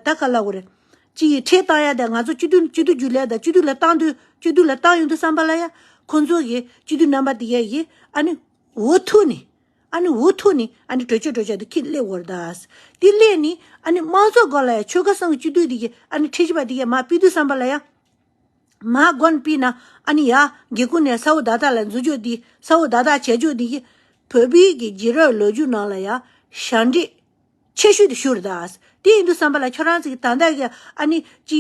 ད་ག་ལབ་དགོས་རེད། ཅིག་ཁྲལ་བཏང་ཡ་དང་། ང་ཚོ་སྤྱི་འཐུས་སྤྱི་འཐུས་རྒྱུན་ལས་དང་སྤྱི་འཐུས་ལ་བཏང་དུས། སྤྱི་འཐུས་ལ་བཏང་ཡོང་དུས་ཙམ་པ་ལ་ཡ། ཁོང་ཚོ་གིས་སྤྱི་འཐུས་རྣམ་པ་དེ་གས་ཀྱིས་ཨ་ནི་འུ་ཐུག་ནས། ཨ་ནི་འུ་ཐུག་ནས་ཨ་ནི་གྲོས་ཆོད་གྲོས་འཆར་དེ་འཁྱེར་སླེབས་ཡོད་རེད་ད། དེ་སླེབས་ནས་ཨ་ནི་དམངས་གཙོ་སྒང་ལ་ཡ་ཆོལ་ཁ་གསུམ་གྱི་སྤྱི་འཐུས་དེ་གིས་ཨ་ནི་ཁྲི་བཞི་པ་དེ་གས་མར་ཕུད་དུས་ཙམ་པ་ལ་ཡ། མར་དགོན་པའི་ནང་ཨ་ནི་ཡ་སྒེའུ་ཁུང་ནས་ས་འོག་བརྡ་དག་ལ་འཛུལ་ཕྱོགས་འདི། ས་འོག་བརྡ་དག་བྱེད་ཕྱོགས་འདི་གི་བོད་པའི་གི་རྒྱལ་རབས་ལོ་རྒྱུས་ནང་ལ་ཡ་ཞབས་འདྲེན་ཆེ་ཤོས་དེ་ཞུ་རེད་ད། དེ་ཡིན་དུས་ཙམ་པ་ལ་ཁྱོད་རང་ཚོ་གི་ད་ལྟ་གི་ཨ་ནི་ཅི་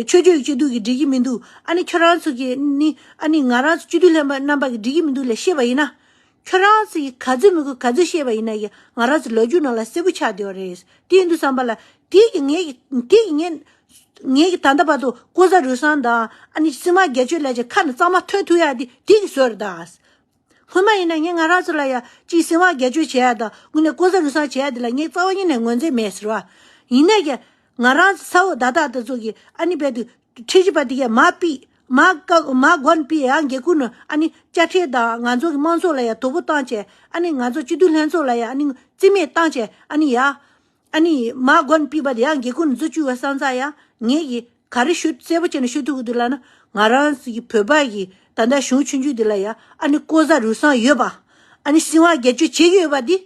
ཆོས་ཕྱོགས་ཀྱི་སྤྱི་འཐུས་ཀྱི་འགྲིག་གི་མི་འདུག་ཨ་ནི་ཁྱོད་རང་ཚོ་གི་ནི་ཨ་ནི་ང་རང་ཚོ་སྤྱི་འཐུས་ལྷན་པ་རྣམ་པ་གི་འགྲིག་གི་མི་འདུག་ལབ་བཤད་པ་ཡིན་ན། ཁྱོད་རང་ཚོ་གི་ག་ཚོད་མི་དགོས་ག་ཚོད་བཤད་པ་ཡིན་ན་ཡང་ང་རང་ཚོ་ལོ་རྒྱུས་ནང་ལ་གསལ་པོ་ཆགས་བསྡད་པ་རེད། དེ་ཡིན་དུས་ཙམ་པ་ལ་དེ་གི་ངས་ཀྱི་དེ་གི་ངས་ངས་ཀྱི་ད་ལྟ་བར་དུ་ལྐོག་ཟ་རུལ་སུངས་དང་ཨ་ནི་སྲིད་དབང་སྒེར་གཅོད་ལབ་བྱས་ཁ་ནས་གཙང་མ་ཐོན་ཐུབ་ཡ་དེ་དེ་གི་བཟོ་རེད་ད། སྔོན་མ་ཡིན་ན་ངས་ང་རང་ཚོ་ལ་ཡ་ཅིག་སྲིད་དབང་སྒེར་གཅོད་བྱེད་ཡ་དང་དངོས་གནས་ལྐོག་ཟ་རུལ་སུངས་བྱེད་ཡ་དེ་ལ་ངས་རྩ་བ་ཉིད་ནས་ངོས་འཛིན་མེད་ཟེར་བ། ཡིན་ན་ཡང་ང་རང་ཚོ་ས་འོག་བརྡ་དག་དེ་ཚོ་གི་ཨ་ནི་རྦད་དེ་ཁྲི་བཞི་པ་དེ་གས་མར་ཕུད། མར་བཀག་མར་དགོན་པའི་ཡང་སྒེའུ་ཁུང་ནང་ཨ་ནི་དཔྱ་ཁྲལ་དང་ང་ཚོ་གི་དམངས་གཙོ་ལ་ཡང་དོ་ཕོག་བཏང་བྱས། ཨ་ནི་ང་ཚོ་སྤྱི་འཐུས་ལྷན་ཚོགས་ལ་ཡང་ཨ་ནི་རྩིས་མེད་བཏང་བྱས། ཨ་ནི་ཡ་ཨ་ནི་མར་དགོན་པའི་བར་དུ་ཡང་སྒེའུ་ཁུང་ནང་འཛུལ་བཅུག་པ་སོང་ཙང་ཡང་ངེད་ཀྱི་ ག་རེ་ཞུ་གསལ་པོ་བྱས་ནས་ཞུ་ཐུབ་ཀྱི་འདུག་ལབ་ན། ང་རང་ཚོ་གི་བོད་པ་གི་ད་ལྟ་གཞུང་ཆུང་ཆུང་འདི་ལ་ཡ་ཨ་ནི་ལྐོག་ཟ་རུལ་སུངས་ཡོད་པ། ཨ་ནི་སྲིད་དབང་སྒེར་གཅོད་བྱེད་ཀྱི་ཡོད་པ་འདི་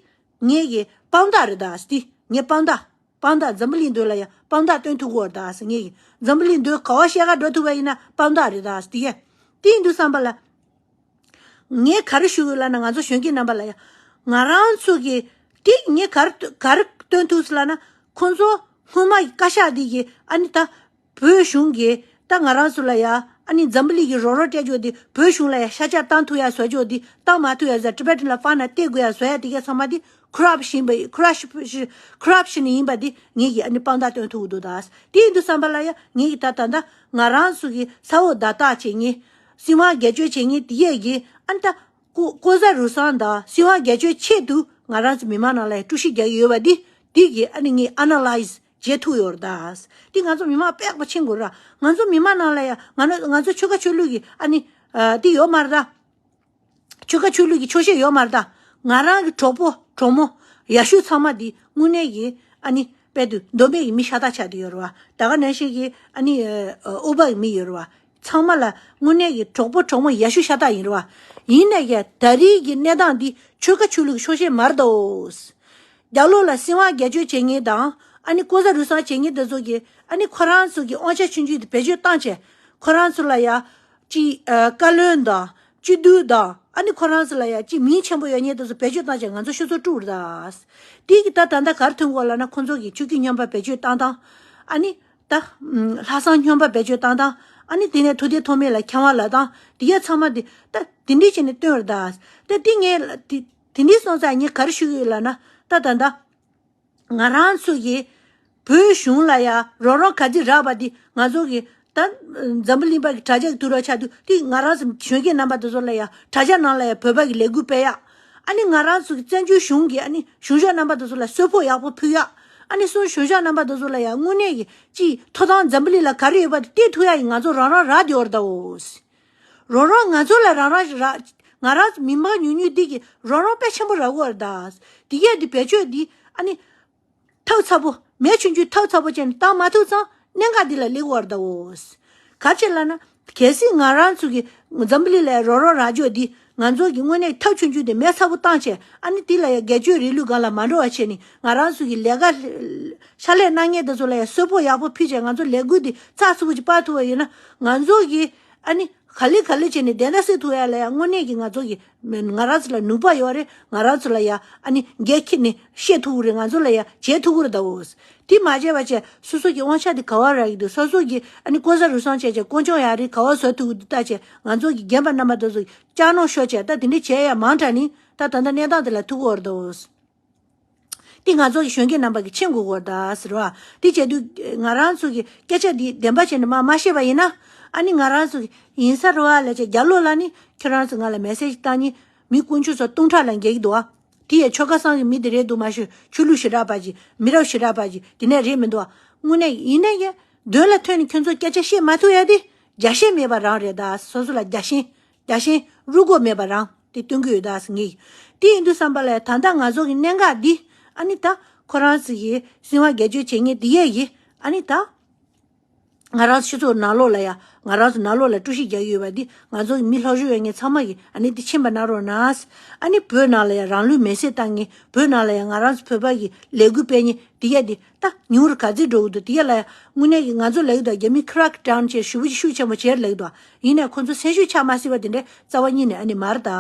ངེད་ཀྱི་དཔང་རྟགས་རེད་ད་ཟེར། འདི་ངའི་དཔང་རྟགས། དཔང་རྟགས། འཛམ་བུ་གླིང་མདུན་ལ་ཡ་དཔང་རྟགས་སྟོན་ཐུབ་ཀྱི་ཡོད་རེད་ད་ཟེར། ངེད་ཀྱི་འཛམ་བུ་གླིང་མདུན་ག་བ་བཤད་ག་འགྲོ་ཐུབ་པ་ཡིན་ན་དཔང་རྟགས་རེད་ད་ཟེར། དེ་ཡ་དེ་ཡིན་དུས་ཙམ་པ་ལ། ངས་ག་རེ་ཞུ་དགོས་ལབ་ན། ང་ཚོ་གཞོན་སྐྱེས་རྣམ་པ་ལ་ཡ། ང་རང་ཚོ་གི་དེ་ངས་ག་རེ་ག་རེ་སྟོན་ཐུབ་ཟེར་ལབ་ན། ཁོང་ཚོ་སྔོན་མ་ཡི་བཀའ་ཤག་འདི་གི་ཨ་ནི་ད་བོད་གཞུང་གི་ད་ང་རང་ཚོ་ལ་ཡ་ཨ་ནི་འཛམ་བུ་གླིང་གི་རོགས་རོགས་སྤྲད་ཆོག་འདི། བོད་གཞུང་ལ་ཡ་ཤ་ཆ་བཏང་ཐུབ་ཡ་བཟོ་ཆོག་འདི། བཏང་མ་ཐུབ་ཡ་ཟེར། ཊི་བེ་ཊན་ལ་ཕོན་ན་སྟེར་དགོས་ཡ་བཟོ་ཡ་དེ་ག་ཚང་མ་འདི་ཁོ་རབ་ཤན་པ་ཁོ་རབ་ཤན་ཁོ་རབ་ཤན་ཡིན་པ་འདི་ངེད་ཀྱི་ཨ་ནི་དཔང་རྟགས་སྟོན་ཐུབ་ཀྱི་འདུག་ད། དེ་ཡིན་དུས་ཙམ་པ་ལ་ཡ་ངེད་ཀྱི་ད་ད་ད་ང་རང་ཚོ་གི་ས་འོག་བརྡ་རྟགས་བྱེད་མཁན། སྲིད་དབང་སྒེར་གཅོད་བྱེད་མཁན་དེ་ཡས་ཀྱིས་ཨ་ནི་ད་ལྐོག་ལྐོག་ཟ་རུལ་སུངས་དང་སྲིད་དབང་སྒེར་གཅོད་ཆེད་དུ་ང་རང་ཚོ་མི་མང་ནང་ལ་དཀྲུག་ཤིང་རྒྱག་གི་ཡོད་པ་འདི། འདི་གི་ཨ་ནི་ངས་ཨ་ན་ལའི་ཛི་བྱེད་ཐུབ་ཡོད་རེད་ད། འདི་ང་ཚོ་མི་མང་དཔེ་ཁག་པོ་ཕྱིན་དགོས་ར། ང་ཚོ་མི་མང་ནང་ལ་ཡ་ང་ནི་ང་ཚོ་ཆོལ་ཁ་ཆོས་ལུགས་ཀྱི་ཨ་ནི་ཨ་འདི་ཡོད་མ་རེད་ད། ཆོལ་ཁ་ཆོས་ལུགས་ཀྱི་ཆོག་ཤེས་ཡོད་མ་རེད་ད། ང་རང་གི་གྲོགས་པོ་གྲོགས་མོ་ཡ་ཤུ་ཚང་མ་འདི་དངོས་གནས་ཀྱི་ཨ་ནི་དཔེ་དུ་མདོ་སྨད་ཀྱི་མི་ཤ་སྟག་ཆགས་བསྡད་ཡོད་རེད་བ། ད་ག་ནང་བཞིན་གྱི་ཨ་ནི་ཨ་ཨུ་པ་གི་མི་ཡོད་རེད་བ། ཚང་མ་ལ་དངོས་གནས་ཀྱི་གྲོགས་པོ་གྲོགས་མོ་ཡ་ཤུ་ཤ་སྟག་ཡིན་རེད་བ། ཡིན་ནའི་ཀྱང་ད་རེས་ཀྱི་གནས་སྟངས་འདི་ཆོལ་ཁ་ཆོས་ལུགས་ཀྱི་ཆོག་ཤེས་མ་རེད་དོ། རྒྱ་ལོ་ལ་སྲིད་དབང་སྒེར་གཅོད་བྱེད་མཁན་དང་ཨ་ནི་ལྐོག་ཟ་རུལ་སུངས་བྱེད་མཁན་དེ་ཚོ་གི་ཨ་ནི་ཁོ་རང་ཚོ་གི་དབང་ཆ་ཆུང་ཆུང་དེ་བེད་སྤྱོད་བཏང་བྱས། ཁོ་རང་ཚོ་ལ་ཡ་ཅི་ཨ་བཀའ་བློན་དང་སྤྱི་འཐུས་དང་ཨ་ནི་ཁོ་རང་ཚོ་ལ་ཡ་ཅི་མིང་ཆེན་པོ་ཡོད་མཁན་དེ་ཚོ་བེད་སྤྱོད་བཏང་བྱས་ང་ཚོ་ཤི་སོ་དཀྲུགས་རེད་ད། དེ་གི་ད་ད་ལྟ་ག་རེ་ཐོན་གོ་ལབ་ན། ཁོ་ཚོ་གི་ཆོས་བརྒྱུད་སྨྱོན་པ་བེད་སྤྱོད་བཏང་སྟངས། ཨ་ནི་ད་ལྷག་བསམ་སྨྱོན་པ་བེད་སྤྱོད་བཏང་སྟངས། ཨ་ནི་དེ་ནས་ཐུབ་བསྟན་ཐོགས་མེད་ལ་འཁྱམ་པ་ལབ་སྟངས། དེ་ག་ཚང་མ་དེ་ད་དེ་འདྲས་བྱས་ནས་སྟོན་རེད་ད། ད་དེ་ངས་དེ་དེ་འདྲས་སོང་ཙང་ངས་ག་རེ་ཞུ་གི་ཡོད་ལབ་ན། ད་ད་ད། ང་རང་ཚོ་གི་བོད་གཞུང་ལ་ཡ་རོགས་རམ་ག་ཚོད་རག་པ་འདི་ང་ཚོ་གི་ད་འཛམ་བུ་གླིང་པ་གི་དྲ་རྒྱ་གི་དུས་རབས་ཆགས་དུས་འདི་ང་རང་ཚོ་གཞོན་སྐྱེས་རྣམ་པ་དེ་ཚོ་ལ་ཡ་དྲ་རྒྱ་ནང་ལ་ཡ་བོད་པ་གི་ལས་འགུལ་སྤེལ་ཡ། ཨ་ནི་ང་རང་ཚོ་གི་བཙན་བྱོལ་གཞུང་གི་ཨ་ནི་གཞུང་ཞབས་རྣམ་པ་དེ་ཚོ་ལ་གསོལ་ཕོགས་ཡག་པོ་ཕུལ་ཡ། ཨ་ནི་གསུམ་གཞུང་ཞབས་རྣམ་པ་དེ་ཚོ་ལ་ཡ་དངོས་གནས་ཀྱི་ཅིག་ཐོབ་ཐང་འཛམ་བུ་གླིང་ལ་ག་རེ་ཡོད་པ་དེ་སྟེར་ཐུབ་ཡ་ཡི་ང་ཚོ་རང་རང་རག་བསྡད་ཡོད་རེད་ད་འོ། རོགས་རམ་ང་ཚོ་ལ་རང་རང་རག་ང་རང་མི་མང་ཉུང་ཉུང་འདི་གི་རོགས་རམ་དཔེ་ཆེན་པོ་རག་གི་ཡོད་རེད་ད། དེ་གས་འདི་བེད་སྤྱོད་འདི་ཨ་ནི་ཐབས་ཚ་པོ་མེ་ཆུང་ཆུང་ཐབས་ཚ་པོ་བྱས་ནས་བཏང་མ་ཐུབ་ཙང་གནད་འགག་འདི་ལ་སླེབས་ཀྱི་ཡོད་རེད་ད་འོ། ག་རེ་བྱས་ལབ་ན། གལ་སྲིད་ང་རང་ཚོ་གི་འཛམ་བུ་གླིང་ལ་རོགས་རམ་རག་རྒྱུ་འདི་ང་ཚོ་གི་དངོས་གནས་ཐབས་ཆུང་ཆུང་དེ་མེ་ཚ་པོ་བཏང་བྱས། ཨ་ནི་དེ་ལ་ཡ་སྒེར་གཅོད་རིང་ལུགས་སྒང་ལ་མ་འགྲོ་བ་བྱས་ནས་ང་རང་ཚོ་གི་ལས་ཀ་ཕྱག་ལས་གནང་མཁན་དེ་ཚོ་ལ་ཡ་གསོལ་ཕོགས་ཡག་པོ་ཕུལ་བྱས་ང་ཚོ་ལས་འགུལ་འདི་ཚགས་ཚུད་པོ་ཅིག་སྤར་ཐུབ་པ་ཡིན་ན། ང་ཚོ་གི་ཨ་ནི་ག་ལེ་ག་ལེ་བྱས་ནས་བདེན་མཐའ་གསལ་ཐུབ་ཡ་ལ་ཡ་དངོས་གནས་ཀྱི་ང་ཚོ་གི་ང་རང་ཚོ་ལ་ནུས་པ་ཡོད་རེད། ང་རང་ཚོ་ལ་ཡ་ཨ་ནི་འགན་འཁྱེར་ནས་བཤད་ཐུབ་ཀྱི་རེད། ང་ཚོ་ལ་ཡ་བྱེད་ཐུབ་ཀྱི་རེད་ད་འོ། དེ་མ་བྱས་པ་བྱས་སོ་སོ་གི་དབང་ཆ་དེ་ག་བ་རག་གི་འདུག་སོ་སོ་གི་ཨ་ནི་ལྐོག་ཟ་རུལ་སུངས་བྱས་བྱས་དཀོན་མཆོག་ཡག་རེད་ག་བ་བཟོ་ཐུབ་ཀྱི་འདུག་ལྟ་བྱས་ང་ཚོ་གི་རྒན་པ་རྣམ་པ་དེ་ཚོ་ལྕགས་ནོར་ཤོར་བྱས་ད་དེ་འདྲ་བྱས་ཡ་མང་དྲགས་ནི་ད་ད་ལྟ་གནས་སྟངས་དེ་ལ་ཐུག་གི་ཡོད་རེད་ད་འོ། དེ་ང་ཚོ་གི་གཞོན་སྐྱེས་རྣམ་པ་གི་མཁྱེན་དགོས་ཀྱི་ཡོད་རེད་ད་ཟེར་བ། དེ་བྱས་དུས་ང་རང་ཚོ་གི་སྐད་ཆ་འདི་བདེན་པ་བྱས་ནས་མ་མ་བཤད་པ་ཡིན་ན། ཨ་ནི་ང་རང་ཚོ་གི་ཡིན་ས་རེད་བ་ལབ་བྱས་རྒྱ་ལོ་ལ་ནི་ཁྱོད་རང་ཚོ་ང་ལ་མེ་སེ་ཇི་བཏང་ནི་མི་དཀོན་མཆོག་ཚོ་སྟོང་ཕྲག་ལ་འགྱེལ་གྱི་འདུག་བ། དེ་ཡང་ཆོལ་ཁ་གསུམ་གྱི་མི་དེ་རེད་འདུག་མ་ཤོད། ཆོས་ལུགས་ཞེ་དྲག་པ་ཅིག་མི་རབས་ཞེ་དྲག་པ་ཅིག་དེ་ནས་རེད་མི་འདུག་བ། དངོས་གནས་ཡིན་ན་ཡང་མདུན་ལ་ཐོན་ནས་ཁྱོད་ཚོ་སྐད་ཆ་བཤད་མ་ཐུབ་ཡ་དེ་རྒྱལ་ཞེན་མེད་པ་རང་རེད་ད། སོ་སོ་ལ་རྒྱལ་ཞེན། རྒྱལ་ཞེན་རུ་སྒོ་མེད་པ་རང་དེ་སྟོན་གྱི་ཡོད་ད་ཟེར་ངེས། དེ་ཡིན་དུས་ཙམ་པ་ལ་ད་ལྟ་ང་ཚོ་གི་གནད་འགག་འདི་ཨ་ནི་ད་ཁོ་རང་ཚོ་གི་སྲིད་དབང་སྒེར་གཅོད་བྱེད་མཁན་འདི་ཡས་ཀྱིས་ཨ་ནི་ད་ང་རང་ཚོ་སྤྱི་ཚོགས་ནང་ལོགས་ལ་ཡ་ང་རང་ཚོ་ནང་ལོགས་ལ་དཀྲུག་ཤིང་རྒྱག་གི་ཡོད་པ་འདི་ང་ཚོ་གི་མི་ལྷོ་ཕྱོགས་ཡོད་མཁན་ཚང་མ་གིས་ཨ་ནི་འདི་མཁྱེན་པ་གནང་རོགས་གནང་། ཨ་ནི་བོད་ནང་ལ་ཡ་རང་ལུས་མེར་སྲེག་བཏང་མཁན་བོད་ནང་ལ་ཡ་ང་རང་ཚོ་བོད་པ་གི་ལས་འགུལ་སྤེལ་མཁན་འདི་ཡས་འདི། ད་ཉུང་རུ་ག་ཚོད་འགྲོ་གི་འདུག་དེ་ལ་དངོས་གནས་ཀྱི་ང་ཚོ་ལབ་ཀྱི་འདུག་རྒྱ་མི་ཁི་རག་ཌའོན་བྱས་ཞེ་པོ་ཅིག་ཤུགས་ཆེན་པོ་བྱས་ལབ་ཀྱི་འདུག་ཡིན་ནའི་ཁོ་ཚོ་སེམས་ཤུགས་ཆག་མ་སྲིད་པ་དེ་འདྲའི་རྩ་བ་ཉིད་ནས་ཨ་ནི་མ་རེད་ད།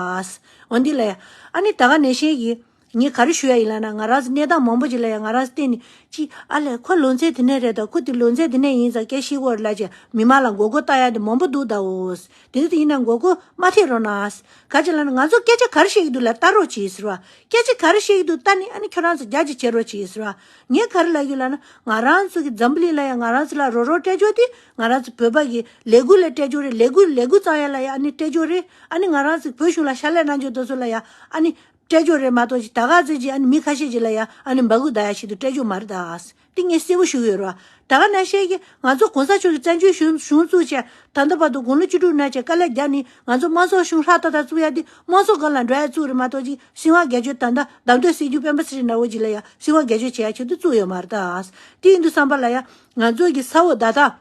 འོན་ཏེ་ལ་ཡ་ཨ་ནི་ད་ག་ནང་བཞིན་གྱི་ངས་ག་རེ་ཞུ་ཡ་ཡིན་ལབ་ན། ང་རང་ཚོ་གནས་སྟངས་མང་པོ་ཅིག་ལ་ཡ་ང་རང་ཚོ་བལྟས་ནས་ཅི་ཨ་ལས་ཁོ་ལོ་ཚད་དེ་ནས་རེད་ད། ཁོ་དེ་ལོ་ཚད་དེ་ནས་ཡིན་ཙང་སྐད་ཤེས་ཀྱི་ཡོད་རེད་ལབ་བྱས་མི་མང་ལ་མགོ་སྐོར་བཏང་ཡ་དེ་མང་པོ་འདུག་ད་འོ། དེ་འདྲ་དེ་ཡིན་ན་མགོ་སྐོར་མ་ཐེབས་རོགས་གནང་། ག་ཅི་ལབ་ན་ང་ཚོ་སྐད་ཆ་ག་རེ་བཤད་ཀྱི་འདུག་ལ་ལྟ་རོགས་གྱིས་ཟེར་བ། སྐད་ཆ་ག་རེ་བཤད་ཀྱི་འདུག་ལྟ་ནི་ཨ་ནི་ཁྱོད་རང་ཚོ་རྒྱ་ཇེ་བྱེད་རོགས་གྱིས་ཟེར་བ། ངས་ག་རེ་ལབ་ཀྱི་ལབ་ན་ང་རང་ཚོ་གི་འཛམ་བུ་གླིང་ལ་ཡང་ང་རང་ཚོ་ལ་རོགས་རོགས་སྤྲད་ཆོག་དེ་ང་རང་ཚོ་བོད་པ་གི་ལས་འགུལ་ལ་སྤྲད་ཆོག་རེད། ལས་འགུལ་ལས་འགུལ་བརྩམ་ཡ་ལ་ཡང་ཨ་ནི་སྤྲད་ཆོག་རེད། ཨ་ནི་ང་རང་ཚོ་བོད་གཞུང་ལ་ཕྱག་ལས་གནང་ཆོག་དེ་ཚོ་ལ་ཡང་ཨ་ནི་སྤྲད་ཆོག་རེད་མ་གཏོགས་ཅིག་ད་ག་ཚོད་ཅིག་ཨ་ནི་མི་ཁ་ཤས་ཅིག་ལ་ཡང་ཨ་ནི་འབག་སྐུ་བརྡབ་ཡ་ཆེད་དུ་སྤྲད་ཆོག་མ་རེད་ད། དེ་ངས་གསལ་པོ་ཞུ་གི་ཡོད་རེད་བ། ད་ག་ནང་བཞིན་གྱི་ང་ཚོ་གོང་ས་མཆོག་གི་བཙན་བྱོལ་གཞུང་གཞུང་བཙུགས་བྱས་ད་ལྟ་བར་དུ་དགུང་ལོ་བཅུ་དྲུག་ན་བྱས་དཀའ་ལས་བརྒྱབ་ནས་ང་ཚོ་དམངས་གཙོ་གཞུང་ཧྲག་ཏག་ཏག་བཙུགས་ཡ་དེ་དམངས་གཙོ་སྒང་ལ་འགྲོ་ཡ་བཙུགས་རེད་མ་གཏོགས་ཅིག་སྲིད་དབང་སྒེར་གཅོད་ད་ལྟ་བདམས་ཐོན་སྲིད་སྐྱོང་སྤེན་པ་ཚེ་རིང་ནག་པོ་ཅིག་ལ་ཡ་སྲིད་དབང་སྒེར་གཅོད་བྱེད་ཡ་ཆེད་དུ་བཙུགས་ཡོད་མ་རེད་ད། དེ་ཡིན་དུས་ཙམ་པ་ལ་ཡ་ང་ཚོ་གི་ས་འོག་བརྡ་རྟགས།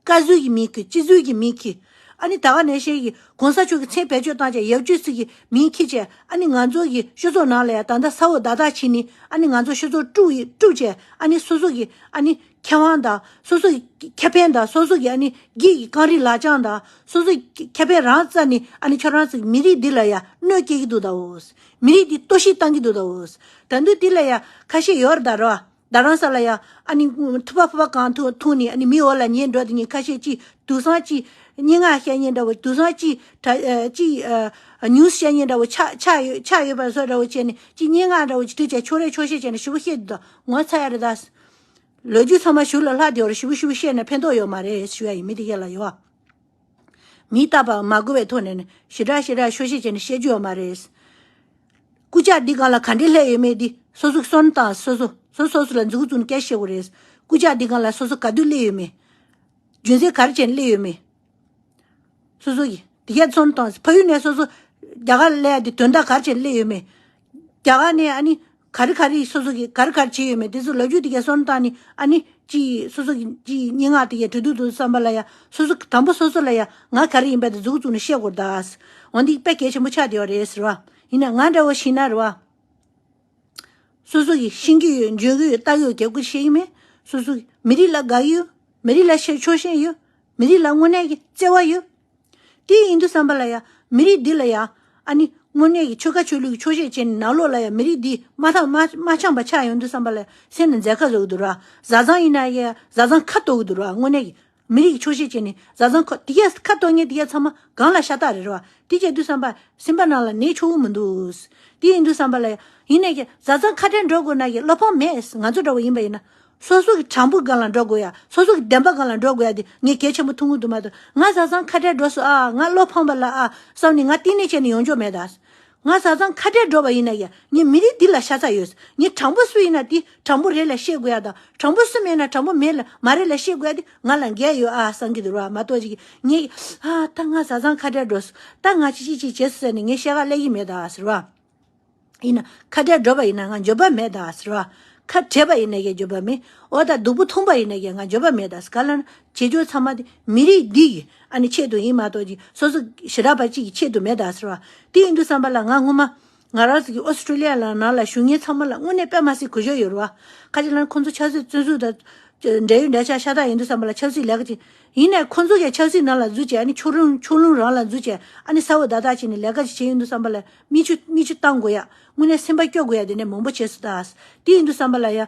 བཀའ་ཟུར་གྱི་མིང་ཁྱེར། སྤྱི་ཟུར་གྱི་མིང་ཁྱེར། ཨ་ནི་ད་ག་ནང་བཞིན་གྱི་གོང་ས་མཆོག་གི་མཚན་བེད་སྤྱོད་བཏང་བྱས་ཡབ་ཆོས་ཚུ་གི་མིང་ཁྱེར་བྱས། ཨ་ནི་ང་ཚོ་གི་སྤྱི་ཚོགས་ནང་ལ་ཡང་ད་ལྟ་ས་འོག་བརྡ་དག་བྱས་ནས། ཨ་ནི་ང་ཚོ་སྤྱི་ཚོགས་དཀྲུགས་ཡི་དཀྲུགས་བྱས། ཨ་ནི་སོ་སོ་གི་ཨ་ནི་ཁེ་དབང་དང་། སོ་སོ་གི་ཁེ་ཕན་དང་། སོ་སོ་གི་ཨ་ནི་སྒེར་གྱི་རྐང་རིགས་ལག་བཅངས་དང་། སོ་སོ་གི་ཁེ་ཕན་རང་རྩ་ནས། ཨ་ནི་ཁྱོད་རང་ཚོ་གི་མི་རིགས་འདི་ལ་ཡང་གནོད་སྐྱེལ་གྱི་འདུག་ད་འོ། མི་རིགས་འདི་གཏོར་བཤིག་བཏང་གི་འདུག་ད་འོ། ད་དུང་འདི་ལ་ཡང་ཁ་ཤས་ཡོད་རེད་ད་རོ། རྡ་རམ་ས་ལ་ཡ། ཨ་ནི་ཐུག་པ་ཕུ་པ་གང་ཐུག་ཐུག་ནི། ཨ་ནི་མི་འོག་ལ་ཉལ་འགྲོ་དེ་ཉིན་ཁ་ཤས་ཅིག་དུག་སང་ཅིག་སྙན་ངག་བཤད་ཉན་འདྲ་བོ། དུག་སང་ཅིག་ད་ཨ་ཅིག་ཨ་ཉུས་བཤད་ཉན་འདྲ་བོ། ཆ་ཆ་ཡོད་ཆ་ཡོད་པ་བཟོ་འདྲ་བོ་བྱས་ནས། ཅིག་སྙན་ངག་འདྲ་བོ་ཅིག་དུས་ཆ་ཆོ་རེ་ཆོ་ཤེས་བྱས་ནས་ཞིབ་པོ་བཤད་འདུག་ད། ངོ་ཚ་ཡ་རེད་ད། ལོ་རྒྱུས་ཚང་མ་གཞུག་ལ་ལྷག་དེ་བར་ཞིབ་པོ་ཞིབ་པོ་བཤད་ནས་ཕན་ཐོགས་ཡོད་མ་རེད་ཞུ་ཡ་ཡིན། མི་དེ་གས་ལ་ཡོད། མིས་བཏགས་པ་མ་གོ་བའི་ཐོག་ནས་ནི་ཞེ་དྲག་ཞེ་དྲག་ཤོ་ཤེས་བྱས་ནས་བཤད་རྒྱུ་ཡོད་མ་རེད། རྐུབ་བཀྱག་འདི་སྒང་ལ་ག་འདྲས་སླེབས་ཡོད་མེད་འདི་སོ་སོ་བསམ་བཏང་། སོ་སོ་སོ་སོ་སོ་ལ་མཛུབ་གུ་བཙུགས་ནས་སྐད་ཆ་བཤད་དགོས་རེད། རྐུབ་བཀྱག་འདི་སྒང་ལ་སོ་སོ་ག་དུས་སླེབས་ཡོད་མེད། རྒྱུ་མཚན་ག་རེ་བྱས་ནས་སླེབས་ཡོད་མེད། སོ་སོ་གིས་དེ་གས་བསམ་བཏང་། ཕ་ཡུལ་ནས་སོ་སོ་རྒྱ་གར་སླེབས་ཡ་དེ་དོན་དག་ག་རེ་བྱས་ནས་སླེབས་ཡོད་མེད། རྒྱ་གར་ནས་ཨ་ནི་ག་རེ་ག་རེ་སོ་སོ་གིས་ག་རེ་ག་རེ་བྱས་ཡོད་མེད་དེ་ཚོ་ལོ་རྒྱུས་དེ་གས་བསམ་བཏང་ནས། ཨ་ནི་ཅིག་སོ་སོ་གི་ཅིག་སྙན་ངག་དེ་གས་བྲི་དུས་དུས་བསམ་པ་ལ་ཡ། སོ་སོ་དང་པོ་སོ་སོ་ལ་ཡ་ང་ག་རེ་ཡིན་པ་དེ་མཛུབ་གུ་བཙུགས་ནས་བཤད་དགོས་རེད་ད། འོ་འདི་དཔེ་གལ་ཆེན་པོ་ཆགས་བསྡད་ཡོད་རེད་ཟེར་བ། ཡིན་ན་ང་འདྲ་བོ་ཞིག་ན་རེད་བ། སོ་སོ་གིས་ཤེས་ཀྱི་ཡོད། འཇོན་གྱི་ཡོད། ལྟ་གི་ཡོད། རྒྱབ་ཀྱི་ཤེས་ཀྱི་མེད། སོ་སོ་གིས་མི་རིགས་ལ་དགའ་གི་ཡོད། མི་རིགས་ལ་ཤེས་ཆོག་ཤེས་ཡོད། མི་རིགས་ལ་དངོས་གནས་ཀྱི་བརྩེ་བ་ཡོད། དེ་ཡིན་དུས་བསམ་པ་ལ་ཡ་མི་རིགས་འདི་ལ་ཡ། ཨ་ནི་དངོས་གནས་ཀྱི་ཆོལ་ཁ་ཆོས་ལུགས་ཀྱི་ཆོག་ཤེས་བྱས་ནས་ནང་ལོགས་ལ་ཡ་མི་རིགས་འདི་མ་ཐང་མ་མ་འཆམ་པ་ཆགས་ཡོང་དུས་བསམ་པ་ལ་ཡ་སེམས་ནས་མཛད་ཁ་བཟོ་གི་འདུག་ར། བཟའ་ཚང་ཡིན་ན་ཡ་བཟའ་ཚང་ཁ་གཏོར་གི་འདུག་ར། དངོས་གནས་ཀྱི་མི་རིགས་ཀྱི་ཆོག་ཤེས་བྱས་ནས་བཟའ་ཚང་ཁ་དེ་གས་ཁ་གཏོར་མཁན་དེ་གས་ཚང་མ་སྒང་ལ་ཤ་སྟག་རེད་ར། དེ་བྱས་དུས་བསམ་པ་སེམས་པ་ནང་ལ་ནད་ཆོག་གི་མི་འདུག་དེ་ཡིན་དུས་བསམ་པ་ལ་ཡ། ཡིན་ནས་ཀྱི་བཟའ་ཚང་ཁ་བྲལ་འགྲོ་དགོས་ན་ཀྱི་བློ་ཕམ་མེད། ང་ཚོ་འདྲ་བོ་ཡིན་པ་ཡིན་ན། སོ་སོ་གི་དྲང་པོ་སྒང་ལ་འགྲོ་དགོས་ཡ། སོ་སོ་གི་བདེན་པ་སྒང་ལ་འགྲོ་དགོས་ཡ་དེ་ངས་གལ་ཆེན་པོ་མཐོང་གི་འདུག་མ་གཏོགས། ང་བཟའ་ཚང་ཁ་བྲལ་འགྲོ་སོང་ཨ། ང་བློ་ཕམ་པ་ལ་ཨ་བསམ་ནས་ང་གཏན་ནས་བྱས་ནས་ཡོང་ཆོག་མེད་ད། ང་བཟའ་ཚང་ཁ་བྲལ་འགྲོ་བ་ཡིན་ན་ཡ་ངས་མི་རིགས་འདི་ལ་ཤ་ཚ་ཡོད། ངས་དྲང་པོ་སུ་ཡིན་ན་དེ་དྲང་པོ་རེད་ལ་བཤད་དགོས་ཡ་དང་། དྲང་པོ་སུ་མེད་ན་དྲང་པོ་མེད་ལ་མ་རེད་ལ་བཤད་དགོས་ཡ་དེ་ང་ལ་འགལ་ཡོད་ཨ་བསམ་གྱི་འདུག་ར། མ་གཏོགས་ཅིག་ངས་ཨ་ད་ང་བཟའ་ཚང་ཁ་བྲལ་འགྲོ་སོང་། ད་ང་ཅི་ཅི་ཅི་བྱེད་སོང་ཟེར་ནས་ངས་བཤད་ག་སླེབས་ཀྱི་མེད་ད་ཟེར་བ། ཡིན་ན་ཁ་བྲལ་འགྲོ་བ་ཡིན་ན་ང་འགྱོད་པ་མེད་ད་ཟེར་བ། ཁ་བྲལ་བ་ཡིན་ན་ཡང་འགྱོད་པ་མེད། འོ་ད་སྡུག་པོ་མཐོང་པ་ཡིན་ན་ཡང་ང་འགྱོད་པ་མེད་ད་ཟེར། ག་ལ་ན་བྱེད་སྤྱོད་ཚང་མ་དེ་མི་རིགས་འདི་ཡི་ཨ་ནི་ཆེད་དུ་ཡིན་མ་གཏོགས་ཀྱི་སོ་སོ་ཞེ་དྲག་པ་གཅིག་གི་ཆེད་དུ་མེད་ད་ཟེར་བ། དེ་ཡིན་དུས་བསམ་པ་ལ་ང་སྔོན་མ་ང་རང་ཚོ་གི་ཨོ་སི་ཀྲོ་ལི་ཡ་ལ་ནང་ལ་བཞུགས་མཁན་ཚང་མ་ལ་དངོས་གནས་དཔེ་མ་སྲིད་གུས་ཞབས་ཡོད་རེད་བ། ཁ་ཅིག་ལ་ཁོང་ཚོ་ཆབ་སྲིད་བཙོན་ཟུར་དང་འབྲེལ་ཡོད་འབྲེལ་ཆགས་ཤ་སྟག་ཡིན་དུས་བསམ་པ་ལ་ཆབ་སྲིད་ལས་ཀ་ཅིག་ཡིན་ནའི་ཁོང་ཚོ་གིས་ཆབ་སྲིད་ནང་ལ་འཛུལ་བྱས། ཨ་ནི་ཕྱོགས་ལྷུང་ཕྱོགས་ལྷུང་རང་ལ་འཛུལ་བྱས། ཨ་ནི་ས་འོག་བརྡ་དག་བྱས་ནས་ལས་ཀ་ཅིག་བྱས་ཡོང་དུས་བསམ་པ་ལ་མིག་ཆུ་མིག་ཆུ་བཏང་དགོས་ཡ། དངོས་གནས་སེམས་པ་སྐྱོ་དགོས་ཡ་དེ་འདྲ་མང་པོ་བྱས་སོང་ད། དེ་ཡིན་དུས་བསམ་པ་ལ་ཡ།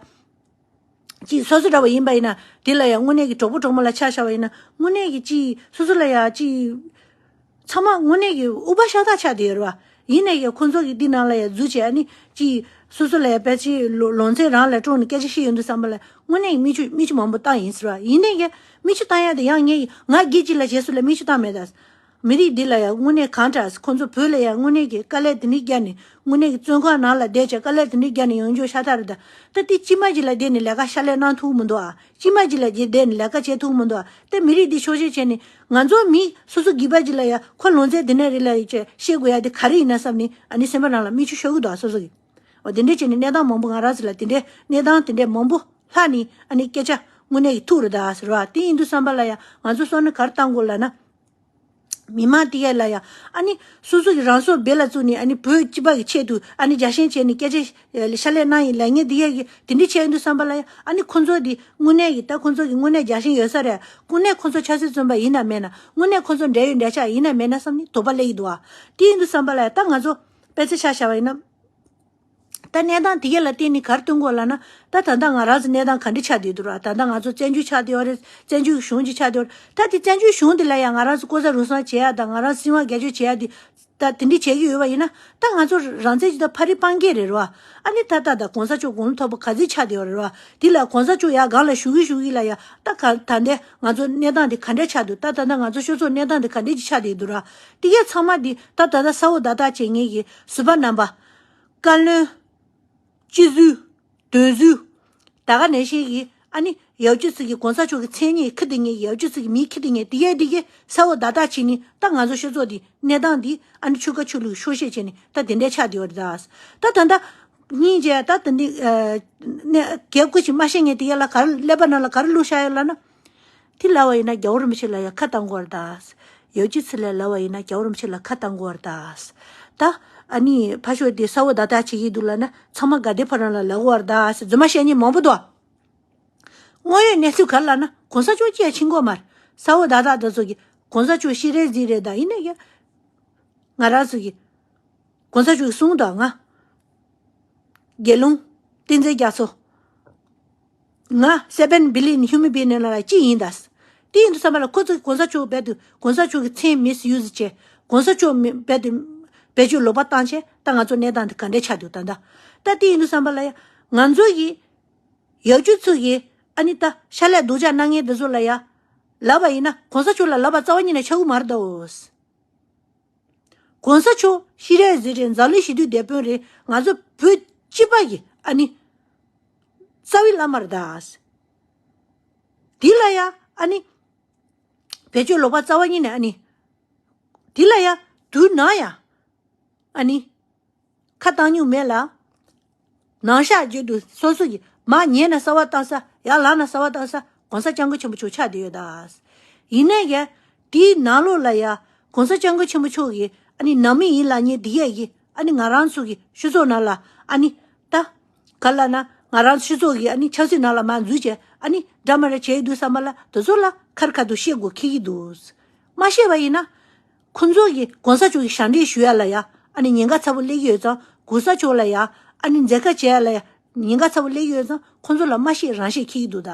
ཅིག་སོ་སོ་འདྲ་བོ་ཡིན་པ་ཡིན་ན་དེ་ལ་ཡང་དངོས་གནས་ཀྱི་གྲོགས་པོ་གྲོགས་མོ་ལ་ཆ་བཞག་པ་ཡིན་ན་དངོས་གནས་ཀྱི་ཅིག་སོ་སོ་ལ་ཡང་ཅིག་ཚང་མ་དངོས་གནས་ཀྱི་འུ་པ་ཤ་སྟག་ཆགས་བསྡད་ཡོད་རེད་བ། ཡིན་ནའི་ཡང་ཁོང་ཚོ་གི་འདི་ནང་ལ་ཡང་འཛུལ་བྱས། ཨ་ནི་ཅིག་སོ་སོ་ལ་ཡང་ཕལ་ཆེར་ལོ་ལོ་ཚད་རང་ལ་སྤྲོད་ནས་སྐད་ཆ་བཤད་ཡོང་དུས་བསམ་པ་ལ་དངོས་གནས་ཀྱི་མིག་ཆུ་མིག་ཆུ་མང་པོ་བཏང་ཡིན་ཟེར་བ། ཡིན་ནའི་ཡང་མིག་ཆུ་བཏང་ཡ་དེ་ཡང་ངས་ང་སྒེར་གཅིག་ལ་བྱས་སུ་ལ་མིག་ཆུ་བཏང་མེད་ད། མི་རིགས་འདི་ལ་ཡང་དངོས་གནས་གང་དྲག་ཁོང་ཚོ་བོད་ལ་ཡང་དངོས་གནས་ཀྱི་དཀའ་ལས་དེ་འདྲ་བརྒྱབ་ནས་དངོས་གནས་ཀྱི་བཙོན་ཁང་ནང་ལ་བསྡད་བྱས་དཀའ་ལས་དེ་འདྲ་བརྒྱབ་ནས་ཡོང་རྒྱུ་ཤ་སྟག་རེད་ད། ད་དེ་སྐྱིད་མ་ཅིག་ལ་བསྡད་ནས་ལས་ཀ་ཕྱག་ལས་གནང་ཐུབ་མི་འདུག་ཨ། སྐྱིད་མ་ཅིག་ལ་བསྡད་ནས་ལས་ཀ་བྱེད་ཐུབ་མི་འདུག་ཨ། ད་མི་རིགས་འདི་ཆོག་ཤེས་བྱས་ནས་ང་ཚོ་མི་སོ་སོ་སྒེར་པ་ཅིག་ལ་ཡང་ཁོ་ལོ་ཚད་དེ་འདྲ་རེད་ལབ་ཡོད་ཅེས་བཤད་དགོས་ཡ་དེ་ག་རེ་ཡིན་ན་བསམ་ནས་ཨ་ནི་སེམས་པ་ནང་ལ་མིག་ཆུ་ཤོར་གི་འདུག་ཨ། སོ་སོ་གི་འོ་དེ་འདྲ་བྱས་ནས་གནས་སྟངས་མང་པོ་ང་རང་ཚོ་ལ་དེ་འདྲའི་གནས་སྟངས་དེ་འདྲའི་མང་པོ་ལྷག་ནས་ཨ་ནི་སྐད་ཆ་དངོས་གནས་ཀྱི་ཐུག་རེད་ད་ཟེར་བ། དེ་ཡིན་དུས་བསམ་པ་ལ་ཡང་ང་ཚོ་བསམ་བློ་ག་རེ་བཏང་དགོས་ལབ་ན། མི་མང་དེ་གས་ལ་ཡང་ཨ་ནི་སོ་སོ་གི་རང་སྲོག་འབེན་ལ་བཙུགས་ནས་ཨ་ནི་བོད་སྤྱི་པ་གི་ཆེད་དུ་ཨ་ནི་རྒྱལ་ཞེན་བྱས་ནས་སྐད་ཆ་ཕྱག་ལས་གནང་ཡིན་ལབ་མཁན་དེ་གས་ཀྱི་དེ་འདྲ་བྱས་ཡོང་དུས་བསམ་པ་ལ་ཡང་ཨ་ནི་ཁོང་ཚོ་དེ་དངོས་གནས་ཀྱི་ད་ཁོང་ཚོ་གི་དངོས་གནས་རྒྱལ་ཞེན་ཡོད་ས་རེད། དངོས་གནས་ཁོང་ཚོ་ཆབ་སྲིད་བཙོན་པ་ཡིན་ན་མེད་ན། དངོས་གནས་ཁོང་ཚོ་འབྲེལ་ཡོད་འབྲེལ་ཆགས་ཡིན་ན་མེད་ན་བསམ་ནས་དོགས་པ་སླེབས་ཀྱི་འདུག་ཨ། དེ་ཡིན་དུས་བསམ་པ་ལ་ཡང་ད་ང་ཚོ་དཔེ་ཆ་ཆ་བཞག་པ་ཡིན་ན། ད་གནས་སྟངས་དེ་གས་ལ་བརྟེན་ནས་ག་རེ་སྟོན་དགོས་ལབ་ན། ད་ད་ལྟ་ང་རང་ཚོ་གནས་སྟངས་ག་འདྲ་ཆགས་བསྡད་འདུག་ར། ད་ལྟ་ང་ཚོ་བཙན་བྱོལ་ཆགས་བསྡད་ཡོད་རེད། བཙན་བྱོལ་གྱི་གཞུང་ཅིག་ཆགས་བསྡད་ཡོད་རེད། ད་དེ་བཙན་བྱོལ་གཞུང་དེ་ལ་ཡང་ང་རང་ཚོ་ལྐོག་ཟ་རུལ་སུངས་བྱེད་ཡ་དང་། ང་རང་སྲིད་དབང་སྒེར་གཅོད་བྱེད་ཡ་དེ་ད་དེ་འདྲ་བྱེད་ཀྱི་ཡོད་པ་ཡིན་ན། ད་ང་ཚོ་རང་བཙན་ཅིག་དང་ཕ་རི་སྤང་གི་རེད་ར། ཨ་ནི་ད་ད་ད་གོང་ས་མཆོག་དགུང་ལོ་མཐོ་པོ་ག་ཚོད་ཆགས་བསྡད་ཡོད་རེད་ར། དེ་ལ་གོང་ས་མཆོག་ཡར་སྒང་ལ་བཞུགས་གི་བཞུགས་གི་ལ་ཡ། ད་ག་ད་ལྟ་ང་ཚོ་གནས་སྟངས་དེ་ག་འདྲ་ཆགས་འདུག་ད་ད་ལྟ་ང་ཚོ་སྤྱི་ཚོགས་གནས་སྟངས་དེ་ག་འདྲ་ཅིག་ཆགས་བསྡད་འདུག་ར། དེ་གས་ཚང་མ་དེ་ད་ད་ལྟ་ས་འོག་བརྡ་དག་བྱེད་མཁན་གྱི་ཟུར་པ་རྣམ་པ། བཀའ་བློན། སྤྱི་ཟུར། སྡོད་ཟུར། ད་ག་ནང་བཞིན་གྱི་ཨ་ནི་ཡབ་ཆོས་ཚུ་གི་གོང་ས་མཆོག་གི་མཚན་སྙན་ཁྱེར་བསྡད་མཁན་གྱི། ཡབ་ཆོས་ཚུ་གི་མིང་ཁྱེར་བསྡད་མཁན་དེ་གས་དེ་གས་ས་འོག་བརྡ་དག་བྱེད་ནི། ད་ང་ཚོ་སྤྱི་ཚོགས་འདི་གནས་སྟངས་འདི་ཨ་ནི་ཆོལ་ཁ་ཆོས་ལུགས་ཤོག་ཤེས་བྱས་ནི་ད་དེ་འདྲ་ཆགས་བསྡད་ཡོད་རེད་ད། ད་ད་ལྟ་སྙིང་རྗེ། ད་དེ་འདི་ཨ་ནས་རྒྱབ་ཁུ་ཞིག་མ་ཤེས་མཁན་དེ་གས་ལ་ག་རེ་ཀླད་པ་ནང་ལ་ག་རེ་བླུགས་བཞག་ཡོད་ལབ་ན། དེ་ལབ་པ་ཡིན་ན་རྒྱལ་བ་རིན་པོ་ཆེ་ལ་ཡང་ཁ་བཏང་དགོས་རེད་ད། ཡབ་རྗེ་བཙུན་ལ་ལབ་པ་ཡིན་ན་རྒྱལ་བ་རིན་པོ་ཆེ་ལ་ཁ་བཏང་དགོས་རེད་ད། ད་ཨ་ནི་ཕར་ཕྱོགས་དེ་གསལ་བོ་བརྡ་དག་བྱེད་ཀྱི་འདུག་ལབ་ན་ཚང་མ་དགའ་བདེ་ཕ་རོལ་ལ་ལབ་དགོས་རེད་ད། རྫུན་མ་བཤད་མཁན་མང་པོ་འདུག་དངོས་ཡོད་གནས་ཚུལ་ག་རེ་ལབ་ན་གོང་ས་མཆོག་ཅིག་ཡང་ཕྱིན་གོ་མ་རེད། གསལ་བོ་བརྡ་དག་དེ་ཚོ་གིས་གོང་ས་མཆོག་ཤི་རེད་གཟིགས་རེད་ད། ཡིན་ན་ཡང་ང་རང་ཚོ་གི་གོང་ས་མཆོག་གིས་གསུངས་དང་ང་། དགེ་སློང་བསྟན་འཛིན་རྒྱ་མཚོ། ང་seven billion human being ནང་ལ་གཅིག་ཡིན་ད། དེ་ཡིན་དུས་ཙམ་པ་ལ་ཁོ་ཚོ་གིས་གོང་ས་མཆོག་རྦད་དེ་གོང་ས་མཆོག་གི་མཚན་མིས་ཡུ་ཟི་བྱས། གོང་ས་མཆོག་མི་རྦད་དེ་བེད་སྤྱོད་ལོག་པ་བཏང་བྱས། ད་ང་ཚོ་གནས་སྟངས་དེ་ག་འདྲས་ཆགས་འདུག་ད་ད་ད་དེ་ཡིན་དུས་ཙམ་པ་ལ་ཡ་ང་ཚོ་གི་ཡབ་རྗེ་ཚོ་གི་ཨ་ནི་ད་ཕྱག་ལས་སྡུག་ཅག་གནང་མཁན་དེ་ཚོ་ལ་ཡ་ལབ་པ་ཡིན་ན་གོང་ས་མཆོག་ལ་ལབ་པ་རྩ་བ་ཉིད་ནས་ཆགས་ཀྱི་མ་རེད་ད། གོང་ས་མཆོག་ཤི་རལ་གཟིགས་རེད། འཛམ་གླིང་ཞི་བདེའི་དེད་དཔོན་རེད། ང་ཚོ་བོད་སྤྱི་པ་གི་ཨ་ནི་རྩ་བའི་བླ་མ་རེད་ད། དེ་ལ་ཡ་ཨ་ནི་བེད་སྤྱོད་ལོག་པ་རྩ་བ་ཉིད་ནས་ཨ་ནི་དེ་ལ་ཡ་དུས་ནམ་ཡང་ཨ་ནི་ཁ་བཏང་མྱོང་མེད་ལ། ནང་བཞག་བརྗོད་དུ་སོ་སོ་གི་མར་ཉལ་ན་གསལ་བ་བཏང་ས། ཡར་ལངས་ན་གསལ་བ་བཏང་ས་གོང་ས་སྐྱབས་མགོན་ཆེན་པོ་མཆོག་ཆགས་བསྡད་ཡོད་ད། ཡིན་ནའི་ཡ་དེའི་ནང་ལོགས་ལ་ཡ་གོང་ས་སྐྱབས་མགོན་ཆེན་པོ་མཆོག་གི་ཨ་ནི་ནང་མི་ཡིན་ལབ་མཁན་དེ་གས་ཀྱིས་ཨ་ནི་ང་རང་ཚོ་གི་སྤྱི་ཚོགས་ནང་ལ་ཨ་ནི་ད་ག་ལབ་ན་ང་རང་ཚོ་སྤྱི་ཚོགས་ཀྱི་ཨ་ནི་ཆབ་སྲིད་ནང་ལ་མར་འཛུལ་བྱས། ཨ་ནི་འདྲ་མི་འདྲ་བྱས་ཡོད་དུས་ཙམ་པ་ལ་དེ་ཚོ་ལ་ཁ་རི་ཁ་ཐུག་བཤད་དགོས་ཁེལ་གྱི་འདུག་མ་བཤད་པ་ཡིན་ན། ཁོང་ཚོ་གིས་གོང་ས་མཆོག་གི་ཞབས་འདྲེན་ཞུ་ཡ་ལ་ཡ་ཨ་ནི་ཉེན་ཁ་ཚ་པོ་སླེབས་ཀྱི་ཡོད་ཙང་། གོང་ས་མཆོག་ལ་ཡ་ཨ་ནི་མཛད་ཁ་བྱེད་ཡ་ལ་ཡ་ཉེན་ཁ་ཚ་པོ་སླེབས་ཀྱི་ཡོད་ཙང་། ཁོང་ཚོ་ལ་མ་བཤད་རང་བཤད་འཁྱེར་གྱི་འདུག་ད།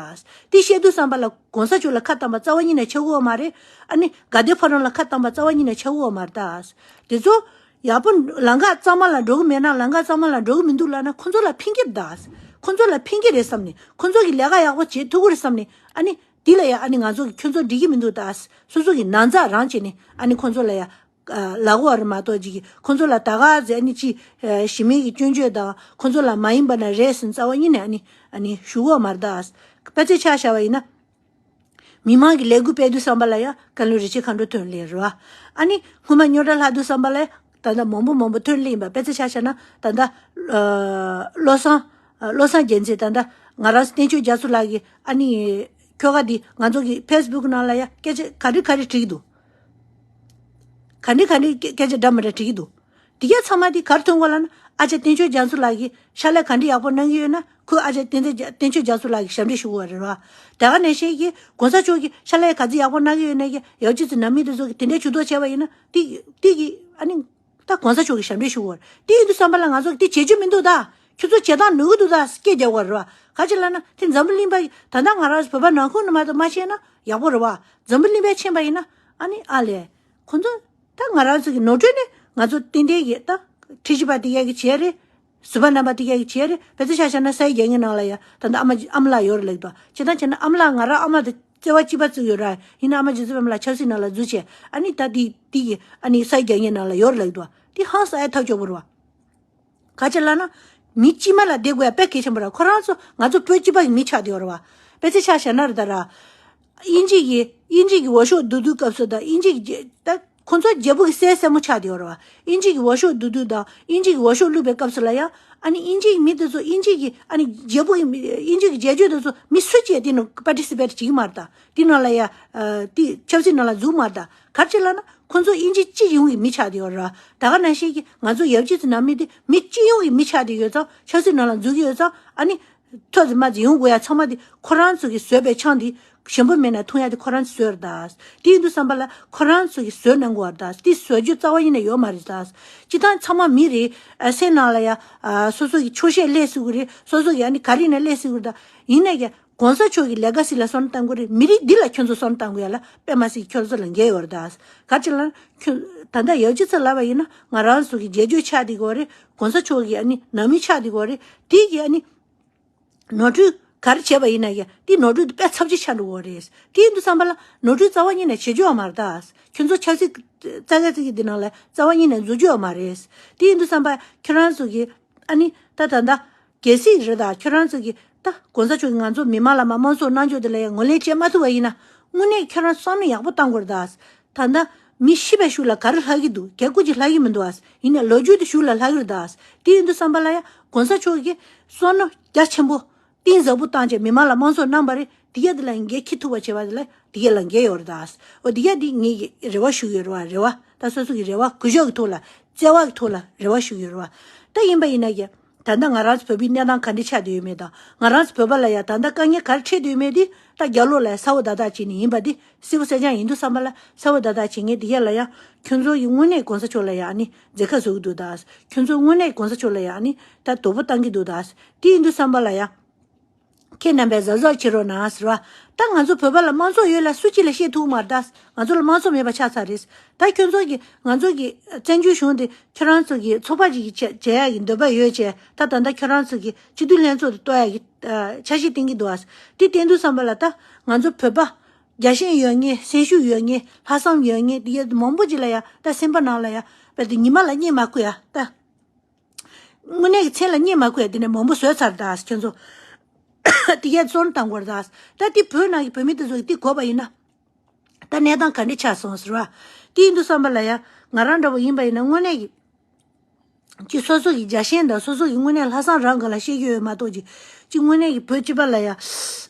དེ་བཤད་དུས་ཙམ་པ་ལ་གོང་ས་མཆོག་ལ་ཁ་བཏང་པ་རྩ་བ་ཉིད་ནས་ཆགས་ཀྱི་ཡོད་མ་རེད། ཨ་ནི་དགའ་ལྡན་ཕ་རོལ་ལ་ཁ་བཏང་པ་རྩ་བ་ཉིད་ནས་ཆགས་ཀྱི་ཡོད་མ་རེད་ད། དེ་ཚོ་ཡག་པོ་ལམ་ཁ་གཙང་མ་ལ་འགྲོ་གི་མེད་ན། ལམ་ཁ་གཙང་མ་ལ་འགྲོ་གི་མི་འདུག་ལབ་ན་ཁོང་ཚོ་ལ་ཕན་གྱི་རེད་ད། ཁོང་ཚོ་ལ་ཕན་གྱི་རེད་བསམ་ནས། ཁོང་ཚོ་གིས་ལས་ཀ་ཡག་པོ་བྱེད་ཐུབ་ཀྱི་རེད་བསམ་ནས། ཨ་ནི་དེ་ལ་ཡ་ཨ་ནི་ང་ཚོ་གི་ཁྱོད་ཚོ་འགྲིག་གི་མི་འདུག་ད། སོ་སོ་གི་ན་ཚ་རང་བྱས་ནས་ཨ་ནི་ཁོང་ཚོ་ལ་ཡ་ཨ་ལབ་དགོས་པ་རེད་མ་གཏོགས། ཅིག་གིས་ཁོང་ཚོ་ལ་ད་ག་ཟེ་ཨ་ནི་ཅི་ཨ་གཞི་མེད་ཀྱི་སྐྱོན་བརྗོད་དང་། ཁོང་ཚོ་ལ་མ་ཡིན་པ་ན་རེད་ཟེར་རྩ་བ་ཉིད་ནས་ཨ་ནི་ཨ་ནི་ཞུ་གི་ཡོད་མ་རེད་ད། དཔེ་ཆ་ཆ་བཞག་པ་ཡིན་ན། མི་མང་གི་ལས་འགུལ་སྤེལ་དུས་ཙམ་པ་ལ་ཡ་བཀའ་བློན་རིན་ཆེན་མཁའ་འགྲོ་ཐོན་སླེབས་རེད་བ། ཨ་ནི་སྔོན་མ་རྙོག་དྲ་ལྷག་དུས་ཙམ་པ་ལ་ཡ་ད་ལྟ་མང་པོ་མང་པོ་ཐོན་སླེབས་ཡིན་པ། དཔེ་ཆ་ཆ་བཞག་ན་ད་ལྟ་ཨ་བློ་བཟང་ཨ་བློ་བཟང་རྒྱལ་མཚན། ད་ལྟ་ང་རང་བསྟན་ཆོས་རྒྱ་མཚོ་ལགས་ཀྱིས་ཨ་ནི་ཁྱོ་ག་འདི་ང་ཚོ་གི་ཕེ་སི་བུག་ནང་ལ་ཡ་སྐད་ཆ་ག་རེ་ག་རེ་བྲིས་ཀྱི་འདུག་ག་འདྲ་ག་འདྲ་སྐད་ཆ་འདྲ་མི་འདྲ་བྲིས་ཀྱི་འདུག་དེ་ག་ཚང་མ་དེ་ག་རེ་ཐོན་གོ་ལབ་ན། ཨ་ཅག་བསྟན་ཆོས་རྒྱ་མཚོ་ལགས་ཀྱིས་ཕྱག་ལས་ག་འདྲ་ཡག་པོ་གནང་གི་ཡོད་ན། ཁོས་ཨ་ཅག་བསྟན་འཛིན་རྒྱ་བསྟན་ཆོས་རྒྱ་མཚོ་ལགས་ཀྱི་ཞབས་འདྲེན་ཞུ་དགོས་པ་རེད་བ། དེ་ག་ནང་བཞིན་གྱི་གོང་ས་མཆོག་གིས་ཕྱག་ལས་ག་ཚོད་ཡག་པོ་གནང་གི་ཡོད་ན། ཡ་ཡབ་རྗེ་བཙུན་ནང་མི་དེ་ཚོ་གིས་དེ་འདྲའི་ཇུས་གཏོགས་བྱས་པ་ཡིན་ན། དེ་དེ་གི་ཨ་ནི་ད་གོང་ས་མཆོག་གི་ཞབས་འདྲེན་ཞུ་དགོས་པ་རེད། དེ་ཡིན་དུས་ཙམ་པ་ལ་ང་ཚོ་གིས་དེ་བྱེད་རྒྱུ་མི་འདུག་ད། ཁྱོད་ཚོ་བྱེད་སྟངས་ནོར་གི་འདུག་ད་སྐད་རྒྱག་དགོས་པ་རེད་བ། ག་ཅི་ལབ་ན་དེ་འཛམ་བུ་གླིང་པ་ད་ལྟ་ང་རང་ཚོ་བོད་པ་ནང་ཁུལ་ནང་མ་གཏོགས་མ་བྱས་ན་ཡག་པོ་རེད་བ། འཛམ་བུ་གླིང་པས་མཁྱེན་པ་ཡིན་ན་ཨ་ནི་ཨ་ལས། ཁོང་ཚོ་ད་ང་རང་ཚོ་གི་ནོར་འཁྲུལ་ནི་ང་ཚོ་ཏན་ཏན་གྱི་ད་ཁྲི་བཞི་པ་དེ་གས་ཀྱི་བྱས་རེད། ཟུར་པ་རྣམ་པ་དེ་གས་ཀྱི་བྱས་རེད། དཔེ་ཆ་ཆ་བཞག་ན་ས་ཡི་རྒྱལ་ངའི་ནང་ལ་ཡ་ད་ལྟ་ཨ་མ་ཨ་མ་ལགས་ཡོད་རེད་ལབ་འདུག་བྱས་ཙང་བྱས་ན་ཨ་མ་ལགས་ང་རང་ཨ་མ་དང་བརྩེ་བ་གཅིག་པ་བརྩི་ཡོད་ར། ཡིན་ན་ཨ་མ་རྗེ་བཙུན་པད་མ་ལགས་ཆབ་སྲིད་ནང་ལ་འཛུལ་བྱས། ཨ་ནི་ད་དེ་དེ་གི་ཨ་ནི་ས་ཡི་རྒྱལ་ངའི་ནང་ལ་ཡོད་རེད་ལབ་འདུག་དེ་ཧང་སང་ཡ་ཐག་ཆོད་པོ་རེད་བ། ག་ཅི་ལབ་ན། མི་གཅིག་མ་ལ་བསྡད་དགོས་ཡ་དཔེ་གལ་ཆེན་པོ་ར། ཁོ་རང་ཚོ་ང་ཚོ་བོད་སྤྱི་པ་གི་མི་ཆགས་བསྡད་ཡོད་རེད་བ། དཔེ་ཆ་ཆ་བཞག་ན་རེད་ད་ར། དབྱིན་ཇི་གི་དབྱིན་ཇི་གི་འོས་ཤོག་བསྡུ་དུས་སྐབས་སུ་དང་། དབྱིན་ཇི་གི་རྒྱལ་ད་ཁོ་ཚོ་རྒྱལ་པོ་གི་སྲས་སྲས་མོ་ཆགས་བསྡད་ཡོད་རེད་བ། དབྱིན་ཇི་གི་འོས་ཤོག་བསྡུ་དུས་དང་དབྱིན་ཇི་གི་འོས་ཤོག་བླུགས་པའི་སྐབས་སུ་ལ་ཡ། ཨ་ནི་དབྱིན་ཇི་གི་མི་དེ་ཚོ་དབྱིན་ཇི་གི་ཨ་ནི་རྒྱལ་པོ་གི་མི་དབྱིན་ཇི་གི་རྒྱལ་ཇུས་དེ་ཚོ་མི་སུ་གཅིག་དེ་ནང་པར་ཊི་སི་པེ་ཊི་བྱེད་ཀྱི་མ་རེད་ད། དེ་ནང་ལ་ཡ་ཨ་དེ་ཆབ་སྲིད་ནང་ལ་འཛུལ་མ་རེད་ད། ག་རེ་བྱས་ལབ་ན། ཁོ་ཚོ་དབྱིན་ཇི་སྤྱི་ཡོངས་ཀྱི་མི་ཆགས་བསྡད་ཡོད་རེད། ད་ག་ནང་བཞིན་གྱི་ང་ཚོ་ཡབ་རྗེ་བཙུན་ནང་མི་དེ་མི་སྤྱི་ཡོངས་ཀྱི་མི་ཆགས་བསྡད་ཡོད་ཙང་། ཆབ་སྲིད་ནང་ལ་འཛུལ་གྱི་ཡོད་ཙང་། ཨ་ནི་ཐོ་ཙི་མ་ཙི་ཡོང་དགོས་ཡ་ཚང་མ་དེ་ཁོ་རང་ཚོ་གིས་བཟོས་པའི་ཆང་དེ་ཞིམ་པོ་མེད་ན་འཐུང་ཡ་དེ་ཁོ་རང་ཚོས་བཟོས་རེད་ད། དེ་ཡིན་དུས་ཙམ་པ་ལ་ཁོ་རང་ཚོ་གིས་བཟོས་གནང་དགོས་རེད་ད། དེ་བཟོ་རྒྱུ་རྩ་བ་ཉིད་ནས་ཡོད་མ་རེད་ད། སྤྱིར་བཏང་ཚང་མ་མི་རེད། ཨ་སེམས་ནང་ལ་ཡ་ཨ་སོ་སོ་གི་ཆོག་ཤེས་སླེབས་སྲིད་གི་རེད། སོ་སོ་གི་ཨ་ནི་ག་རེ་ཡིན་ན་སླེབས་སྲིད་གི་རེད་ད། ཡིན་ན་ཡང་གོང་ས་མཆོག་གི་ལེ་ག་སི་ལ་བསམ་བློ་གཏང་དགོས་རེད། མི་རིགས་འདི་ལ་ཁྱོད་ཚོ་བསམ་བློ་གཏང་དགོས་ཡ་ལ་དཔེ་མ་སྲིད་ཁྱོད་ཚོ་ལ་འགན་ཡོད་རེད་ད། ག་ཅི་ལབ་ན་ཁྱོད་ད་ལྟ་ཡབ་རྗེ་ཚོ་ལབ་པ་ཡིན་ན་ང་རང་ཚོ་གི་རྒྱལ་གཅེས་ཆགས་བསྡད་ཀྱི་ཡོད་རེད། གོང་ས་མཆོག་གི་ཨ་ནི་ནང་མི་ཆགས་བསྡད་ཀྱི་ཡོད་རེད། དེ་གི་ཨ་ནི་ནོར་འཁྲུལ་ག་རེ་བྱས་པ་ཡིན་ན་ཡང་དེ་ནོར་འཁྲུལ་དེ་དཔེ་ཚབས་ཆེ་ཆགས་འགྲོ་གི་ཡོད་རེད། དེ་ཡིན་དུས་ཙམ་པ་ལ་ནོར་འཁྲུལ་རྩ་བ་ཉིད་ནས་བྱེད་རྒྱུ་ཡོད་མ་རེད་ད། ཁྱོད་ཚོ་ཆབ་སྲིད་རྩ་འགག་རྩ་འགག་འདི་ནང་ལ་རྩ་བ་ཉིད་ནས་འཛུལ་རྒྱུ་ཡོད་མ་རེད། དེ་ཡིན་དུས་ཙམ་པ་ཁྱོད་རང་ཚོ་གི་ཨ་ནི་ད་ད་ད། གལ་སྲིད་རེད་ད། ཁྱོད་རང་ཚོ་གིས་ད་གོང་ས་མཆོག་གིས་ང་ཚོ་མི་མང་ལ་མ་དམངས་གཙོ་གནང་ཕྱོགས་དེ་ལ་ཡང་ངོས་ལེན་བྱེད་མ་ཐུབ་པ་ཡིན་ན། དངོས་གནས་ཁྱོད་རང་བསམ་བློ་ཡག་པོ་བཏང་དགོས་རེད་ད། ད་ལྟ་མི་ཤི་བའི་གཞུག་ལ་ག་རེ་ལྷག་གི་འདུག་བརྒྱ་དགུ་ཅིག་ལྷག་གི་མི་འདུག་ཨ། ཡིན་ནའི་ལོ་རྒྱུས་དེ་གཞུག་ལ་ལྷག་གི་རེད་ད། དེ་ཡིན་དུས་ཙམ་པ་ལ་ཡང་གོང་ས་མཆོག་གིས་བསམ་བློ་རྒྱ་ཆེན་པོ་གཏིང་ཟབ་པོ་བཏང་བྱས་མི་མང་ལ་དམངས་གཙོ་གནང་པ་རེད། དེ་ག་དེ་ལ་འགན་འཁྱེར་ཐུབ་པ་བྱས་པ་དེ་ལ་དེ་ག་ལ་འགན་ཡོད་རེད་ད། འོ་དེ་ག་དེ་ངེད་ཀྱི་རེ་བ་ཞུ་གི་ཡོད་རེད་བ། རེ་བ་ད་སོ་སོ་གི་རེ་བ་གུས་ཞབས་ཀྱི་ཐོག་ལ་བརྩེ་བ་གི་ཐོག་ལ་རེ་བ་ཞུ་གི་ཡོད་རེད་བ། ད་ཡིན་པ་ཡིན་ན་ཀྱི། ད་ལྟ་ང་རང་ཚོ་བོད་པའི་གནས་སྟངས་ག་འདྲ་ཆགས་བསྡད་ཡོད་མེད་དང་། ང་རང་ཚོ་བོད་པ་ལ་ཡང་ད་ལྟ་དཀའ་ངལ་ག་རེ་འཕྲད་བསྡད་ཡོད་མེད་དེ་ད་རྒྱབ་ལོགས་ལ་གསལ་པོ་ཏག་ཏག་བྱས་ནས་ཡིན་པ་དེ་གསལ་པོ་གསལ་རྐྱང་ཡིན་དུས་ཙམ་པ་ལ་གསལ་པོ་ཏག་ཏག་བྱེད་མཁན་དེ་ག་ལ་ཡང་ཁྱོད་ཚོ་ཡི་དངོས་གནས་གོང་ས་མཆོག་ལ་ཡང་ཨ་ནི་མཛད་ཁ་བཟོ་གི་འདུག་ད། ཁྱོད་ཚོ་དངོས་གནས་གོང་ས་མཆོག་ལ་ཡང་ཨ་ནི་ད་དོ་པོ་བཏང་གི་འདུག་ད། དེ་ཡིན་དུས་ཙམ་པ་ལ་ཡང་། ཁྱེད་རྣམ་པས་གཟབ་གཟབ་བྱེད་རོགས་གནང་ཟེར་བ། ད་ང་ཚོ་བོད་པ་ལ་དམངས་གཙོ་ཡོད་ལ་སུ་གཅིག་ལ་བཤད་ཐུབ་མ་རེད་ད། ང་ཚོ་ལ་དམངས་གཙོ་མེད་པ་ཆགས་ཚར་རེད། ད་ཁྱོད་ཚོ་གི་ང་ཚོ་གི་བཙན་བྱོལ་གཞུང་དེ་ཁྱོད་རང་ཚོ་གི་ཚོགས་པ་ཅིག་གི་བྱ་བྱ་ཡག་གི་འདོད་པ་ཡོད་ཅེས་ད་ད་ལྟ་ཁྱོད་རང་ཚོ་གི་སྤྱི་འཐུས་ལྷན་ཚོགས་དེ་གཏོར་ཡག་གི་ཨ་འཆར་གཞི་བཏིང་གི་འདུག་ཨ། དེ་བསྟན་དུས་ཙམ་པ་ལ་ད་ང་ཚོ་བོད་པ་རྒྱལ་ཞེན་ཡོད་མཁན་སེམས་ཤུགས་ཡོད་མཁན་ལྷག་བསམ་ཡོད་མཁན་དེ་ཡ་མང་པོ་ཅིག་ལ་ཡ་ད་སེམས་པ་ནང་ལ་ཡ་བས་དེ་ཉི་མ་ལ་གཉིད་མ་ཁུག་ཡ་ད། དངོས་གནས་ཀྱི་མཚན་ལ་གཉིད་མ་ཁུག་ཡ་དེ་ནས་མང་པོ་བཟོས་ཚར་ད་ཁྱོད་ཚོ། དེ་གས་བཙོན་བཏང་དགོས་རེད་ད། ད་དེ་བོད་ནང་གི་བོད་མི་དེ་ཚོ་གི་དེ་གོ་བ་ཡིན་ན། ད་གནས་སྟངས་ག་འདྲ་ཆགས་སོང་ཟེར་བ། དེ་ཡིན་དུས་ཙམ་པ་ལ་ཡ་ང་རང་འདྲ་པོ་ཡིན་པ་ཡིན་ན་དངོས་གནས་ཀྱི། ཅི་སོ་སོ་གི་རྒྱལ་ཞེན་དང་སོ་སོ་གི་དངོས་གནས་ལྷག་བསམ་རང་སྒང་ལ་བཤད་རྒྱུ་ཡོད་མ་གཏོགས་ཅི། ཅི་དངོས་གནས་ཀྱི་བོད་སྤྱི་པ་ལ་ཡ།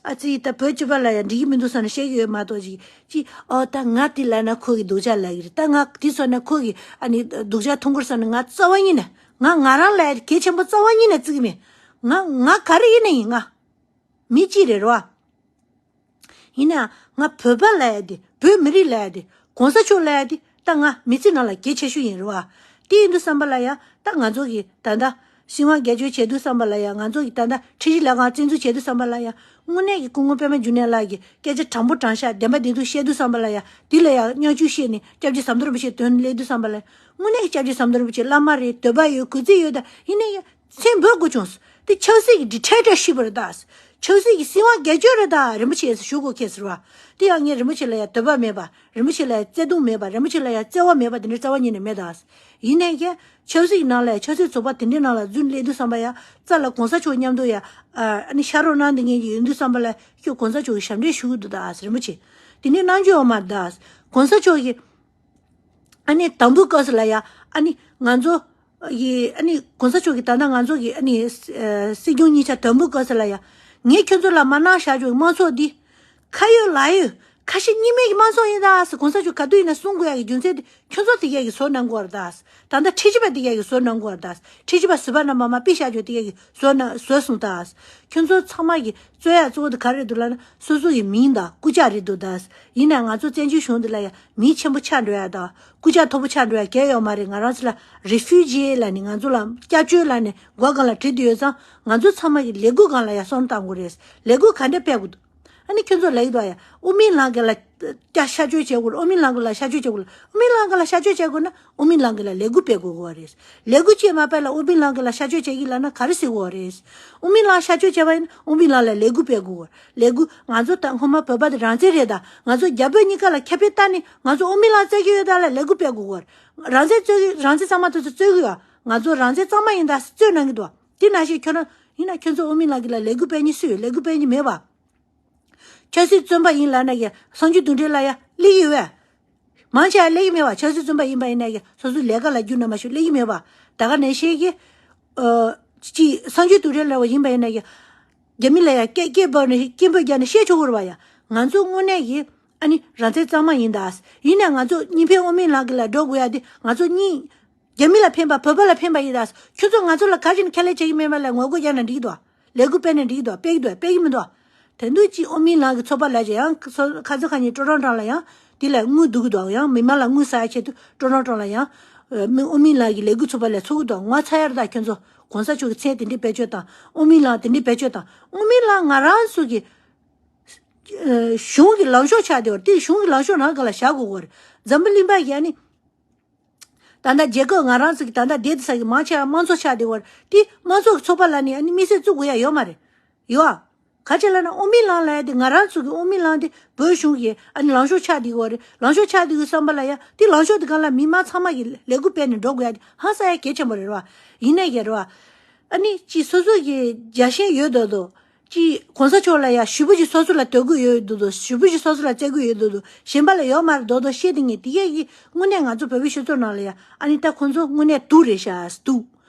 ཨ་ཙི་ད་བོད་སྤྱི་པ་ལ་ཡ་འགྲིག་གི་མི་འདུག་བསམ་ནས་བཤད་རྒྱུ་ཡོད་མ་གཏོགས་ཅི། ཅི། ཨོ་ད་ང་དེ་ལབ་ན་ཁོ་གི་སྡུག་ཅག་ལབ་གི་རེད། ད་ང་དེ་སོང་ན་ཁོ་གི་ཨ་ནི་སྡུག་ཅག་མཐོང་གི་རེད་བསམ་ནས་ང་རྩ་བ་ཉིད་ནས་ང་ང་རང་ལ་གལ་ཆེན་པོ་རྩ་བ་ཉིད་ནས་བརྩི་གི་མེད། ང་ང་ག་རེ་ཡིན་ན་ཡིན། ང་མི་གཅིག་རེད་རོ། ཡིན་ན་ང་བོད་པ་ལབ་ཡ་དེ་བོད་མི་རིགས་ལབ་ཡ་དེ་གོང་ས་མཆོག་ལབ་ཡ་དེ་ད་ང་མི་ཚེ་ནང་ལ་གལ་ཆེ་ཤོས་ཡིན་རོ། དེ་ཡིན་དུས་ཙམ་པ་ལ་ཡ་ད་ང་ཚོ་གི་ད་ལྟ། སྲིད་དབང་སྒེར་གཅོད་བྱེད་དུས་ཙམ་པ་ལ་ཡང་ང་ཚོ་གི་ད་ལྟ་ཁྲིམས་ཞིབ་ལས་ཁང་བཙན་འཛུལ་བྱེད་དུས་ཙམ་པ་ལ་ཡང་དངོས་གནས་ཀྱི་སྐུ་ངོ་པད་མ་འབྱུང་གནས་ལགས་ཀྱིས་སྐད་ཆ་དྲང་པོ་དྲང་བཞག་བདེན་པ་བདེན་ཐུག་བཤད་དུས་ཙམ་པ་ལ་ཡང་དེ་ལ་ཡང་བསྔགས་བརྗོད་བཤད་ནས་སྐྱབས་རྗེ་ཟམ་གདོང་རིན་པོ་ཆེ་དོན་སླེབས་དུས་ཙམ་པ་ལ་ཡང་དངོས་གནས་ཀྱི་སྐྱབས་རྗེ་ཟམ་གདོང་རིན་པོ་ཆེ་བླ་མ་རེད། འདོད་པ་ཡོད། གུས་བརྩི་ཡོད། ད་ཡིན་ན་ཡང་མཚན་འབོད་དགོས་བྱུང་། དེ་ཆབ་སྲིད་ཀྱི་ཌིག་ཊེག་ཊར་ཤིབ་རེད་ད། ཆབ་སྲིད་ཀྱི་སྲིད་དབང་སྒེར་གཅོད་རེད་ད། རིན་པོ་ཆེ་ཞུ་དགོས་ཁེལ་ཟེར་བ། དེ་ཡང་ངས་རིན་པོ་ཆེ་ལ་ཡང་འདོད་པ་མེད་པ། རིན་པོ་ཆེ་ལ་ཡང་བརྩེ་དུང་མེད་པ། རིན་པོ་ཆེ་ལ་ཡང་བརྩེ་བ་མེད་པ་དེ་འདྲ་རྩ་བ་ཉིད་ནས་མེད་ད། ཡིན་ནའི་ཀྱང་ཆབ་སྲིད་ཀྱི་ནང་ལ་ཡང་ཆབ་སྲིད་ཚོགས་པ་དེ་འདྲའི་ནང་ལ་འཛུལ་སླེབས་དུས་ཙམ་པ་ཡང་རྩ་ལ་གོང་ས་མཆོག་མཉམ་དུ་ཡང་ཨ་ནི་ཤར་རོགས་གནང་འདི་ངེད་ཀྱི་ཡོང་དུས་ཙམ་པ་ལ་ཁྱོད་གོང་ས་མཆོག་གི་ཞབས་འདྲེན་ཞུ་གི་འདུག་ད། རིན་པོ་ཆེ་དེ་འདྲའི་གནང་རྒྱུ་ཡོད་མ་རེད་ད། གོང་ས་མཆོག་གི་ཨ་ནི་དང་པོའི་སྐབས་སུ་ལ་ཡང་ཨ་ནི་ང་ཚོ་ཡི་ཨ་ནི་གོང་ས་མཆོག་གི་ད་ལྟ་ང་ཚོ་གི་ཨ་ནི་སྲིད་སྐྱོང་གཉིས་ཆ་དང་པོའི་སྐབས་སུ་ལ་ཡང་ངས་ཁྱོད་ཚོ་ལ་མ་གནང་བཞག་རྒྱུ་དམངས་གཙོ་འདི། ཁ་ཡོད་ལག་ཡོད། ཁ་ཞེ་གཉིས་མེད་ཀྱི་དམངས་གཙོ་ཡིན་ད་ཟེར་གོང་ས་མཆོག་ག་དུས་ཡིན་ན་གསུང་དགོས་ཡ་གི་རྒྱུ་མཚན་དེ་ཁྱོད་ཚོ་དེ་གས་ཀྱི་བཟོ་གནང་དགོས་རེད་ད། ད་ལྟ་ཁྲིམས་ཞིབ་པ་དེ་གས་ཀྱི་བཟོ་གནང་དགོས་རེད་ད། ཁྲིམས་ཞིབ་པ་ཟུར་པ་རྣམ་པ་མ་ཕུད་བཞག་རྒྱུ་དེ་གས་ཀྱི་བཟོ་གནང་བཟོས་སོང་ད། ཁྱོད་ཚོ་ཚང་མ་གི་རྩོད་ཡ་གཙོ་བོ་དེ་ག་རེ་རེད་འདུག་ལབ་ན་སོ་སོ་གི་མིང་དང་རྐུབ་བཀྱག་རེད་འདུག་ད། ཡིན་ན་ང་ཚོ་བཙན་བྱོལ་གཞུང་འདི་ལ་ཡ་མིང་ཆེན་པོ་ཆགས་འགྲོ་ཡ་དང་རྐུབ་བཀྱག་མཐོ་པོ་ཆགས་འགྲོ་ཡ་གལ་ཡོད་མ་རེད། ང་རང་ཚོ་ལ་རི་ཕུ་ཇི་ལབ་ནས་ང་ཚོ་ལ་སྐྱབས་བཅོལ་ལབ་ནས་སྒོ་སྒང་ལ་བྲིས་བསྡད་ཡོད་ཙང་ང་ཚོ་ཚང་མ་གི་ལས་འགུལ་སྒང་ལ་ཡ་སོང་བཏང་དགོས་རེད། ལས་འགུལ་ག་འདྲ་སྤེལ་དགོས་འདུག་ཨ་ནི་ཁྱོད་ཚོ་ལབ་ཀྱི་འདུག་ཡ། དབུ་མའི་ལམ་གྱི་ལ་སྐྱ་ཤར་བསྐྱོད་བྱེད་དགོས་རེད། དབུ་མའི་ལམ་གྱི་ལ་ཤར་བསྐྱོད་བྱེད་དགོས་རེད། དབུ་མའི་ལམ་གྱི་ལ་ཤར་བསྐྱོད་བྱེད་དགོས་ན་དབུ་མའི་ལམ་གྱི་ལ་ལས་འགུལ་སྤེལ་དགོས་དགོས་པ་རེད། ལས་འགུལ་བྱེད་མ་སྤེལ་ལ་དབུ་མའི་ལམ་གྱི་ལ་ཤར་བསྐྱོད་བྱེད་ཀྱི་ལབ་ན་ག་རེ་ཟེར་དགོས་པ་རེད། དབུ་མའི་ལམ་ཤར་བསྐྱོད་བྱས་པ་ཡིན་ན་དབུ་མའི་ལམ་ལ་ལས་འགུལ་སྤེལ་དགོས་པ་རེད། ལས་འགུལ་ང་ཚོ་ད་སྔོན་མ་བོད་པ་དེ་རང་བཙན་རེད་ད། ང་ཚོ་རྒྱ་བོད་གཉིས་ཀ་ལ་ཁེ་ཕན་བལྟས་ནས་ང་ཚོ་དབུ་མའི་ལམ་བཙལ་གྱི་ཡོད་ད་ལ་ལས་འགུལ་སྤེལ་དགོས་པ་རེད། རང་བཙན་རྩོད་ཀྱི་རང་བཙན་གཙང་མ་དེ་ཚོ་རྩོད་ཀྱི་ཡོད། ང་ཚོ་རང་བཙན་གཙང་མ་ཡིན་ད་རྩོད་གནང་གི་འདུག་དེ་ནང་བཞིན་ཁྱོད་རང་ཡིན་ན་ཁྱོད་ཚོ་དབུ་མའི་ལམ་གྱི་ལ་ལས་འགུལ་སྤེལ་མཁན་སུ་ཡོད། ལས་འགུལ་སྤེལ་མཁན་མེད་པ། ཆབ་སྲིད་བཙོན་པ་ཡིན་ལབ་ན་ཡ་གསང་སྤྱོད་དོན་འགྲེལ་ལ་ཡ་སླེབས་ཀྱི་ཡོད་པས། མང་ཆེ་བ་སླེབས་ཀྱི་མེད་པ། ཆབ་སྲིད་བཙོན་པ་ཡིན་པ་ཡིན་ན་ཡ་སོ་སོའི་ལས་ཀ་ལ་རྒྱུ་ན་མ་ཞུ་སླེབས་ཀྱི་མེད་པ། ད་ག་ནང་བཞིན་གྱི། ཨ། ཅི་གསང་སྤྱོད་དོན་འགྲེལ་ལ་བ་ཡིན་པ་ཡིན་ན་ཡ། རྒྱ་མི་ལ་ཡ་སྐད་སྐད་འབོད་ནས་སྐད་འབོད་རྒྱག་ནས་བཤད་ཆོག་གི་རེད་པ་ཡ། ང་ཚོ་དངོས་གནས་ཀྱི་ཨ་ནི་རང་བཙན་གཙང་མ་ཡིན་ད། ཡིན་ནའི་ང་ཚོ་གཉིས་ཕན་དབུ་མའི་ལམ་གྱི་ལ་འགྲོ་དགོས་ཡ་དེ་ང་ཚོ་གཉིས། རྒྱ་མི་ལ་ཕན་པ་བོད་པ་ལ་ཕན་པ་ཡིན་ད། ཁྱོད་ཚོ་ང་ཚོ་ལ་ག་རེ་བྱས་ནས་ཁས་ལེན་བྱེད་ཀྱི་མེད་པ་ལ་ངོ་རྒོལ་རྒྱག་ན་འགྲིག་གི་འདུག་ལས་འགུལ་སྤེལ་ན་འགྲིག་གི་འདུག་སྤེལ་གྱི་འདུག་སྤེལ་གྱི་མི་འདུག་དེ་འདུག་ཅིག་དབུ་མའི་ལམ་གྱི་ཚོགས་པ་ལ་ཅིག་ཡང་ཁ་སང་ཁ་ཉིན་ཀྲོ་ཀྲོང་ཀྲོང་ལ་ཡང་དེ་ལ་དངུལ་བསྡུ་གི་འདུག་ཡང་མི་མང་ལ་དངུལ་ཟ་ཡ་ཆེད་དུ་ཀྲོ་ཀྲོང་ཀྲོང་ལ་ཡང་མི་དབུ་མའི་ལམ་གྱི་ལས་འགུལ་ཚོགས་པ་ལ་ཚོགས་གི་འདུག་ངོ་ཚ་ཡ་རེད་ད། ཁྱོད་ཚོ་གོང་ས་མཆོག་གི་མཚན་དེ་འདྲའི་བེད་སྤྱོད་དང་དབུ་མའི་ལམ་དེ་འདྲའི་བེད་སྤྱོད་དང་དབུ་མའི་ལམ་ང་རང་ཚོ་གི་གཞུང་གི་ལངས་ཕྱོགས་ཆགས་བསྡད་པ་རེད། དེ་གཞུང་གི་ལངས་ཕྱོགས་རང་སྒང་ལ་བཞག་དགོས་པ་རེད། འཛམ་བུ་གླིང་པ་གིས་ཨ་ནི། ད་ལྟ་རྒྱལ་ཁབ་ང་རང་ཚོ་གི་ད་ལྟ་བསྡད་ས་གི་མང་ཆེ་བ་དམངས་གཙོ་ཆགས་བསྡད་པ་རེད། དེ་དམངས་གཙོ་གི་ཚོགས་པ་ལ་ནི་ཨ་ནི་དམིགས་བསལ་བཙུགས་དགོས་ཡ་ཡོད་མ་རེད། ཡོད་ཨ། ག་ཅི་ལབ་ན་དབུ་མའི་ལམ་ལབ་ཡ་དེ་ང་རང་ཚོ་གི་དབུ་མའི་ལམ་དེ་བོད་གཞུང་གི་ཨ་ནི་ལངས་ཕྱོགས་ཆགས་བསྡད་ཡོད་རེད། ལངས་ཕྱོགས་ཆགས་བསྡད་ཡོད་བསམ་པ་ལ་ཡ་དེ་ལངས་ཕྱོགས་དེ་སྒང་ལ་མི་མང་ཚང་མ་གི་ལས་འགུལ་སྤེལ་ནས་འགྲོ་དགོས་ཡ་དེ་ཧང་སང་ཡ་གལ་ཆེན་པོ་རེད་བ། ཡིན་ནའི་ཡ་རེད་བ། ཨ་ནི་ཅི་སོ་སོ་གི་རྒྱལ་ཞེན་ཡོད་མདོག་མདོག་ཅི་གོང་ས་མཆོག་ལ་ཡ་ཞེ་པོ་ཅིག་སོ་སོ་ལ་དད་གུས་ཡོད་མདོག་མདོག་ཞེ་པོ་ཅིག་སོ་སོ་ལ་བརྩི་གུས་ཡོད་མདོག་མདོག་གཞན་པ་ལ་ཡོད་མ་རེད་མདོག་མདོག་བཤད་དེ་ངས་དེ་གས་ཀྱི་དངོས་གནས་ང་ཚོ་བོད་པའི་སྤྱི་ཚོགས་ནང་ལ་ཡ་ཨ་ནི་ད་ཁོང་ཚོ་དངོས་གནས་སྡུག་རེད་ཤག་སྡུག་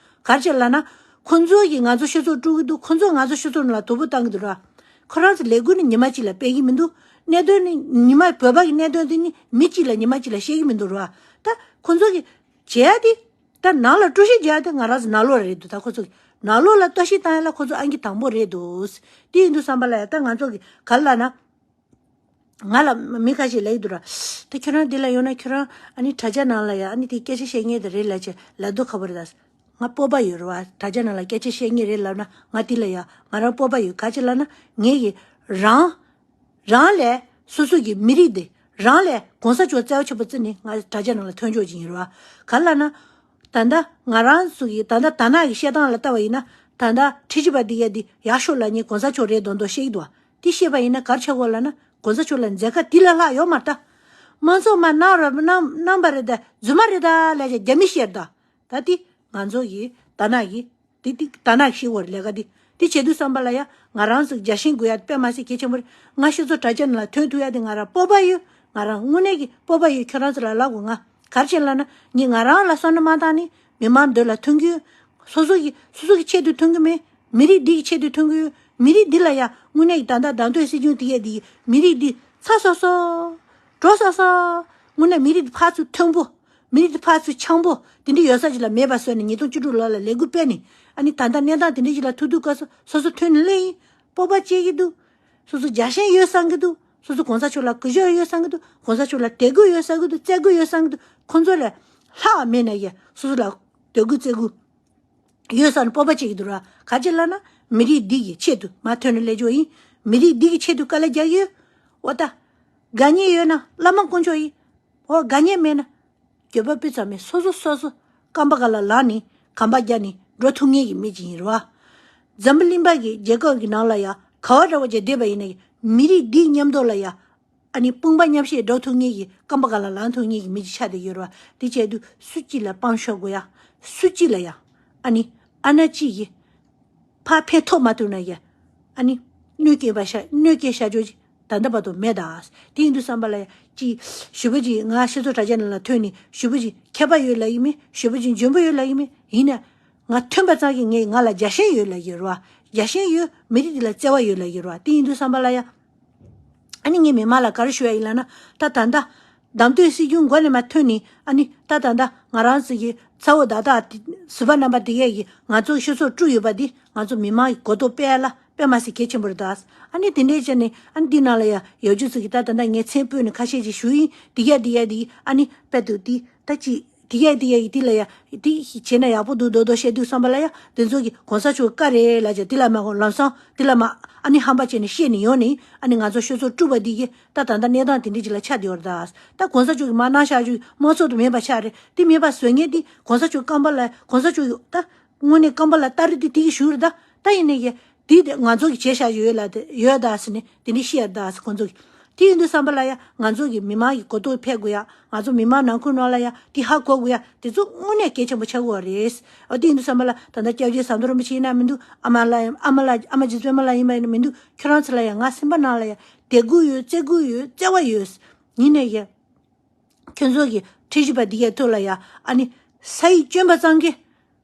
ག་རེ་བྱས་ལབ་ན། ཁོང་ཚོ་གིས་ང་ཚོ་སྤྱི་ཚོགས་དཀྲུག་གི་འདུག་ཁོང་ཚོ་ང་ཚོ་སྤྱི་ཚོགས་ནང་ལ་དོ་ཕོག་བཏང་གི་འདུག་ར། ཁོ་རང་ཚོ་ལས་འགུལ་ནི་ཉི་མ་གཅིག་ལ་སྤེལ་གི་མི་འདུག་གནད་དོན་ནི་ཉི་མ་བོད་པ་གི་གནད་དོན་དེ་ནི་མི་གཅིག་ལ་ཉི་མ་གཅིག་ལ་བཤད་གི་མི་འདུག་ར། ད་ཁོ་ཚོ་གི་བྱེད་ཡ་དེ། ད་ནང་ལ་དཀྲུག་ཤིང་རྒྱག་དེ་ང་རང་ཚོ་ནང་ལོགས་རེད་འདུག་ད་ཁོ་ཚོ་གི་ནང་ལོགས་ལ་གཏོར་བཤིག་བཏང་ཡ་ལ་ཁོ་ཚོ་ཨང་ཀི་དང་པོ་རེད་འདུག་དེ་ཡིན་དུས་བསམ་པ་ལ་ཡ་ད་ང་ཚོ་གི་ག་ལ་ན། ང་ལ་མི་ཁ་ཤས་ལབ་ཀྱི་འདུག་ར། ད་ཁྱོད་རང་འདི་ལ་ཡོང་ན་ཁྱོད་རང་ཨ་ནི་དྲ་རྒྱ་ནང་ལ་ཡ་ཨ་ནི་དེ་སྐད་ཆ་བཤད་མཁན་དེ་རེད་ལབ་ཅེས་ལབ་མདོག་ཁ་པོ་རེད་ད། ང་སྤོབས་པ་ཡོད་རེད་བ། དྲ་རྒྱ་ནང་ལ་སྐད་ཆ་བཤད་མཁན་རེད་ལབ་ན་ང་འདི་ལ་ཡ་ང་རང་སྤོབས་པ་ཡོད། ག་ཅི་ལབ་ན་ངེད་ཀྱི་རང་རང་ལས་སོ་སོ་གི་མི་རིགས་དེ་རང་ལས་གོང་ས་མཆོག་བརྩེ་བ་ཆེན་པོ་བརྩི་ནས་ང་དྲ་རྒྱ་ནང་ལ་ཐོན་ཆོག་ཅིག་ཡིན་རེད་བ། ག་ལབ་ན། ད་ལྟ་ང་རང་ཚོ་གི་ད་ལྟ་དར་ནག་གི་བཤད་སྟངས་ལ་ལྟ་བ་ཡིན་ན། ད་ལྟ་ཁྲི་ཆིབས་པ་འདི་གས་འདི་ཡག་ཤོས་ལབ་མཁན་གོང་ས་མཆོག་རེད་མདོག་མདོག་བཤད་ཀྱི་འདུག་བ། འདི་བཤད་པ་ཡིན་ན་ག་རེ་ཆགས་ཀྱི་ཡོད་ལབ་ན་གོང་ས་མཆོག་ལ་མཛད་ཁ་འདི་ལས་ལྷག་ཡོད་མ་རེད་ད། དམངས་གཙོ་མར་གནང་རོགས་གནང་གནང་པ་རེད་ད། རྫུན་མ་རེད་ད་ལབ་ཀྱི་རྒྱ་མི་བཤད་ད། ད་འདི་ང་ཚོ་གི་དར་ནག་གི་འདི་འདི་དར་ནག་གི་བཤད་དགོས་རེད་ལས་ཀ་འདི། འདི་བྱེད་དུས་བསམ་པ་ལ་ཡ་ང་རང་ཚོ་རྒྱལ་ཞེན་དགོས་ཡ་དཔེ་མ་སྲིད་གལ་ཆེན་པོ་རེད། ང་ཤོད་ཚོ་དྲ་རྒྱ་ནང་ལ་ཐོན་ཐུབ་ཡ་དེ་ང་རང་སྤོབས་པ་ཡོད། ང་རང་དངོས་གནས་ཀྱི་སྤོབས་པ་ཡོད། ཁྱོད་རང་ཚོ་ལ་ལབ་དགོས། ང་ག་རེ་བྱས་ལབ་ན་ངས་ང་རང་ལ་བསམ་བློ་མ་བཏང་ནི་མི་མང་འདོད་ལ་ཐོན་གྱི་ཡོད། སོ་སོ་གི་སོ་སོ་གི་ཆེད་དུ་ཐོན་གྱི་མེད། མི་རིགས་འདི་གི་ཆེད་དུ་ཐོན་གྱི་ཡོད། མི་རིགས་འདི་ལ་ཡ་དངོས་གནས་ཀྱི་ད་ལྟ་བདམས་ཐོན་སྲིད་སྐྱོང་དེ་གས་འདི་མི་རིགས་འདི་ཚ་སོ་སོ། འགྲོ་སོ་སོ། དངོས་གནས་མི་རིགས་འདི་ཕར་ཚུར་མཐུན་པོ། མི་རིགས་འདི་ཕར་ཚུར་འཆམ་པོ་དེ་འདྲ་ཡོད་ས་ཅིག་ལ་མེད་པ་བཟོས་ནས་ཉིས་སྟོང་བཅུ་དྲུག་ལོ་ལ་ལས་འགུལ་སྤེལ་ནས་ཨ་ནི་ད་ལྟ་གནས་སྟངས་དེ་འདྲ་ཞིག་ལ་ཐུག་དུས་སྐབས་སུ་སོ་སོ་ཐོན་ནས་སླེབས་ཡིན། སྤོབས་པ་སྐྱེ་གི་འདུག་སོ་སོ་རྒྱལ་ཞེན་ཡོད་བསམ་གི་འདུག་སོ་སོ་གོང་ས་མཆོག་ལ་གུས་ཞབས་ཡོད་བསམ་གི་འདུག་གོང་ས་མཆོག་ལ་དད་གུས་ཡོད་བསམ་གི་འདུག་བརྩི་གུས་ཡོད་བསམ་གི་འདུག་ཁོང་ཚོ་ལས་ལྷག་མེད་ན་ཡ་སོ་སོ་ལ་དད་གུས་བརྩི་གུས་ཡོད་བསམ་ནས་སྤོབས་པ་བྱེད་ཀྱི་འདུག་ར། ག་ཅི་ལབ་ན་མི་རིགས་འདི་གི་ཆེད་དུ་མར་ཐོན་ནས་སླེབས་ཆོག་ཡིན། མི་རིགས་འདི་གི་ཆེད་དུ་དཀའ་ལས་རྒྱག་གི་ཡོད། འོ་ད། དགའ་ཉེ་ཡོད་ན་བླ་མ་དཀོན་མཆོག་ཡིན། འོ་དགའ་ཉེ་མེད་ན། འགྱོད་པ་སྤུ་ཙམ་མེད། སོ་སོ་སོ་སོ་རྐང་པ་སྒང་ལ་ལངས་ནས་གོམ་པ་རྒྱག་ནས་འགྲོ་ཐུབ་མཁན་གྱི་མི་ཅིག་ཡིན་རེད་བ། འཛམ་བུ་གླིང་པ་གི་རྒྱལ་ཁབ་ཀྱི་ནང་ལ་ཡ་ག་བ་འདྲ་བོ་ཅིག་བསྡད་པ་ཡིན་ན་ཡང་མི་རིགས་འདིའི་མཉམ་དུ་ལ་ཡ་ཨ་ནི་དཔུང་པ་མཉམ་གཤིབ་འགྲོ་ཐུབ་མཁན་གྱི་རྐང་པ་སྒང་ལ་ལངས་ཐུབ་མཁན་གྱི་མི་ཅིག་ཆགས་བསྡད་ཡོད་རེད་བ། དེ་བྱས་དུས་སུ་གཅིག་ལ་དཔང་ཤོག་དགོས་ཡ། སུ་གཅིག་ལ་ཡ་ཨ་ནི་ཨ་ན་གཅིག་གི་ཕར་ཕན་ཐོགས་མ་ཐུབ་ན་ཡ། ཨ་ནི་གནོད་སྐྱེལ་བ་ཤ་གནོད་སྐྱེལ་བྱ་རྒྱུ་ཅིག་ད་ལྟ་བར་དུ་མེད་ད། དེ་ཡིན་དུས་བསམ་པ་ལ་ཡ་ཅིག་ཞེ་པོ་ཅིག་ང་ཤེས་ཚོ་དྲ་རྒྱ་ནང་ལ་ཐོན་ནས་ཞེ་པོ་ཅིག་མཁས་པ་ཡོད་ལབ་ཀྱི་མེད། ཞེ་པོ་ཅིག་འཇོན་པོ་ཡོད་ལབ་ཀྱི་མེད། ཡིན་ན་ང་ཐོན་པ་ཙང་གི་ངས་ང་ལ་རྒྱལ་ཞེན་ཡོད་ལབ་ཀྱི་རེད་བ། རྒྱལ་ཞེན་ཡོད། མི་རིགས་འདི་ལ་བརྩེ་བ་ཡོད་ལབ་ཀྱི་རེད་བ། དེ་ཡིན་དུས་བསམ་པ་ལ་ཡ། ཨ་ནི་ངས་མི་མང་ལ་ག་རེ་ཞུ་ཡ་ཡིན་ལབ་ན། ད་ད་ལྟ་བདམས་ཐོན་སྲིད་སྐྱོང་མགོ་ནས་མར་ཐོན་ནས་ཨ་ནི་ད་ད་ལྟ་ང་རང་ཚོ་གི་ཚ་བོ་ད་ལྟ་ཟུར་པ་རྣམ་པ་དེ་གས་ཀྱིས་ང་ཚོ་ཤོད་ཚོགས་དཀྲུགས་ཡོད་པ་འདི་ང་ཚོ་མི་མང་གི་གོ་རྟོགས་སྤེལ་ཡ་ལ་དཔེ་མ་སྲིད་གལ་ཆེན་པོ་རེད་ད། ཨ་ནི་དེ་འདྲའི་ཆ་ནས་ཨ་ནི་འདི་ནང་ལ་ཡ་ཡོད་རྒྱུ་ཚོ་གི་ད་ད་ལྟ་ངས་མཚན་སྤོས་ནས་ཁ་ཤས་ཅིག་ཞུ་ཡིན། དེ་གས་དེ་གས་དེ་ཨ་ནི་དཔེ་འདུག་དེ་ད་ཅི། དེ་གས་དེ་གས་ཀྱི་དེ་ལ་ཡ་དེ་བྱས་ན་ཡག་པོ་འདུག་མདོག་མདོག་བཤད་དུས་བསམ་པ་ལ་ཡ་དེ་ཚོ་གི་གོང་ས་མཆོག་བཀའ་རེད་ལབ་ཀྱི་དེ་ལ་མ་གོ་ལམ་སང་དེ་ལ་མ་ཨ་ནི་ཧམ་པ་བྱས་ནས་བཤད་ནས་ཡོང་ནས་ཨ་ནི་ང་ཚོ་ཤོད་ཚོགས་དཀྲུགས་པ་འདི་གི་ད་ད་ལྟ་གནས་སྟངས་དེ་འདྲ་ཅིག་ལ་ཆགས་བསྡད་ཡོད་རེད་ད། ད་གོང་ས་མཆོག་གི་མ་གནང་བཞག་རྒྱུ་དམངས་གཙོ་དུ་མེད་པ་ཆགས་རེད། དེ་མེད་པ་བཟོ་མཁན་དེ་གོང་ས་མཆོག་རྐང་པ་ལ་གོང་ས་མཆོག་གི་ད་དངོས་གནས་རྐང་པ་ལ་སྟ་རེ་དེ་དེ་གི་ཞུ་རེད་ད། ད་ཡིན་ནའི་གི་དེ་དེ་ང་ཚོ་གི་བྱས་བཞག་ཡོད་ལ་དེ་ཡོད་ད་ཟེར་ནས་དེ་འདྲ་བཤད་ཡ་ད་ཟེར་ཁོང་ཚོ་གི་དེ་ཡིན་དུས་བསམ་པ་ལ་ཡ་ང་ཚོ་གི་མི་མང་གི་གོ་རྟོགས་འཕེལ་དགོས་ཡ། ང་ཚོ་མི་མང་ནང་ཁུལ་ནང་ལ་ཡ་དེ་ཧ་གོ་དགོས་ཡ། དེ་ཚོ་དངོས་གནས་གལ་ཆེན་པོ་ཆགས་ཀྱི་ཡོད་རེད། འོ་དེ་ཡིན་དུས་བསམ་པ་ལ་ད་ལྟ་སྐྱབས་རྗེ་ཟམ་གདོང་རིན་པོ་ཆེ་ཡིན་ན་མི་འདུག་ཨ་མ་ལགས་ཨ་མ་ལགས་ཨ་མ་རྗེ་བཙུན་མ་ལགས་ཡིན་པ་ཡིན་ན་མི་འདུག་ཁྱོད་རང་ཚོ་ལ་ཡ་ང་སེམས་པ་ནང་ལ་ཡ་དད་གུས་ཡོད། བརྩི་གུས་ཡོད། བརྩེ་བ་ཡོད། ཡིན་ནའི་གི་ཁྱོད་ཚོ་གི་ཁྲིམས་ཞིབ་པ་འདི་གའི་ཐོག་ལ་ཡ་ཨ་ནི་ས་ཡིག་བསྐྱོན་པ་ཙང་གི་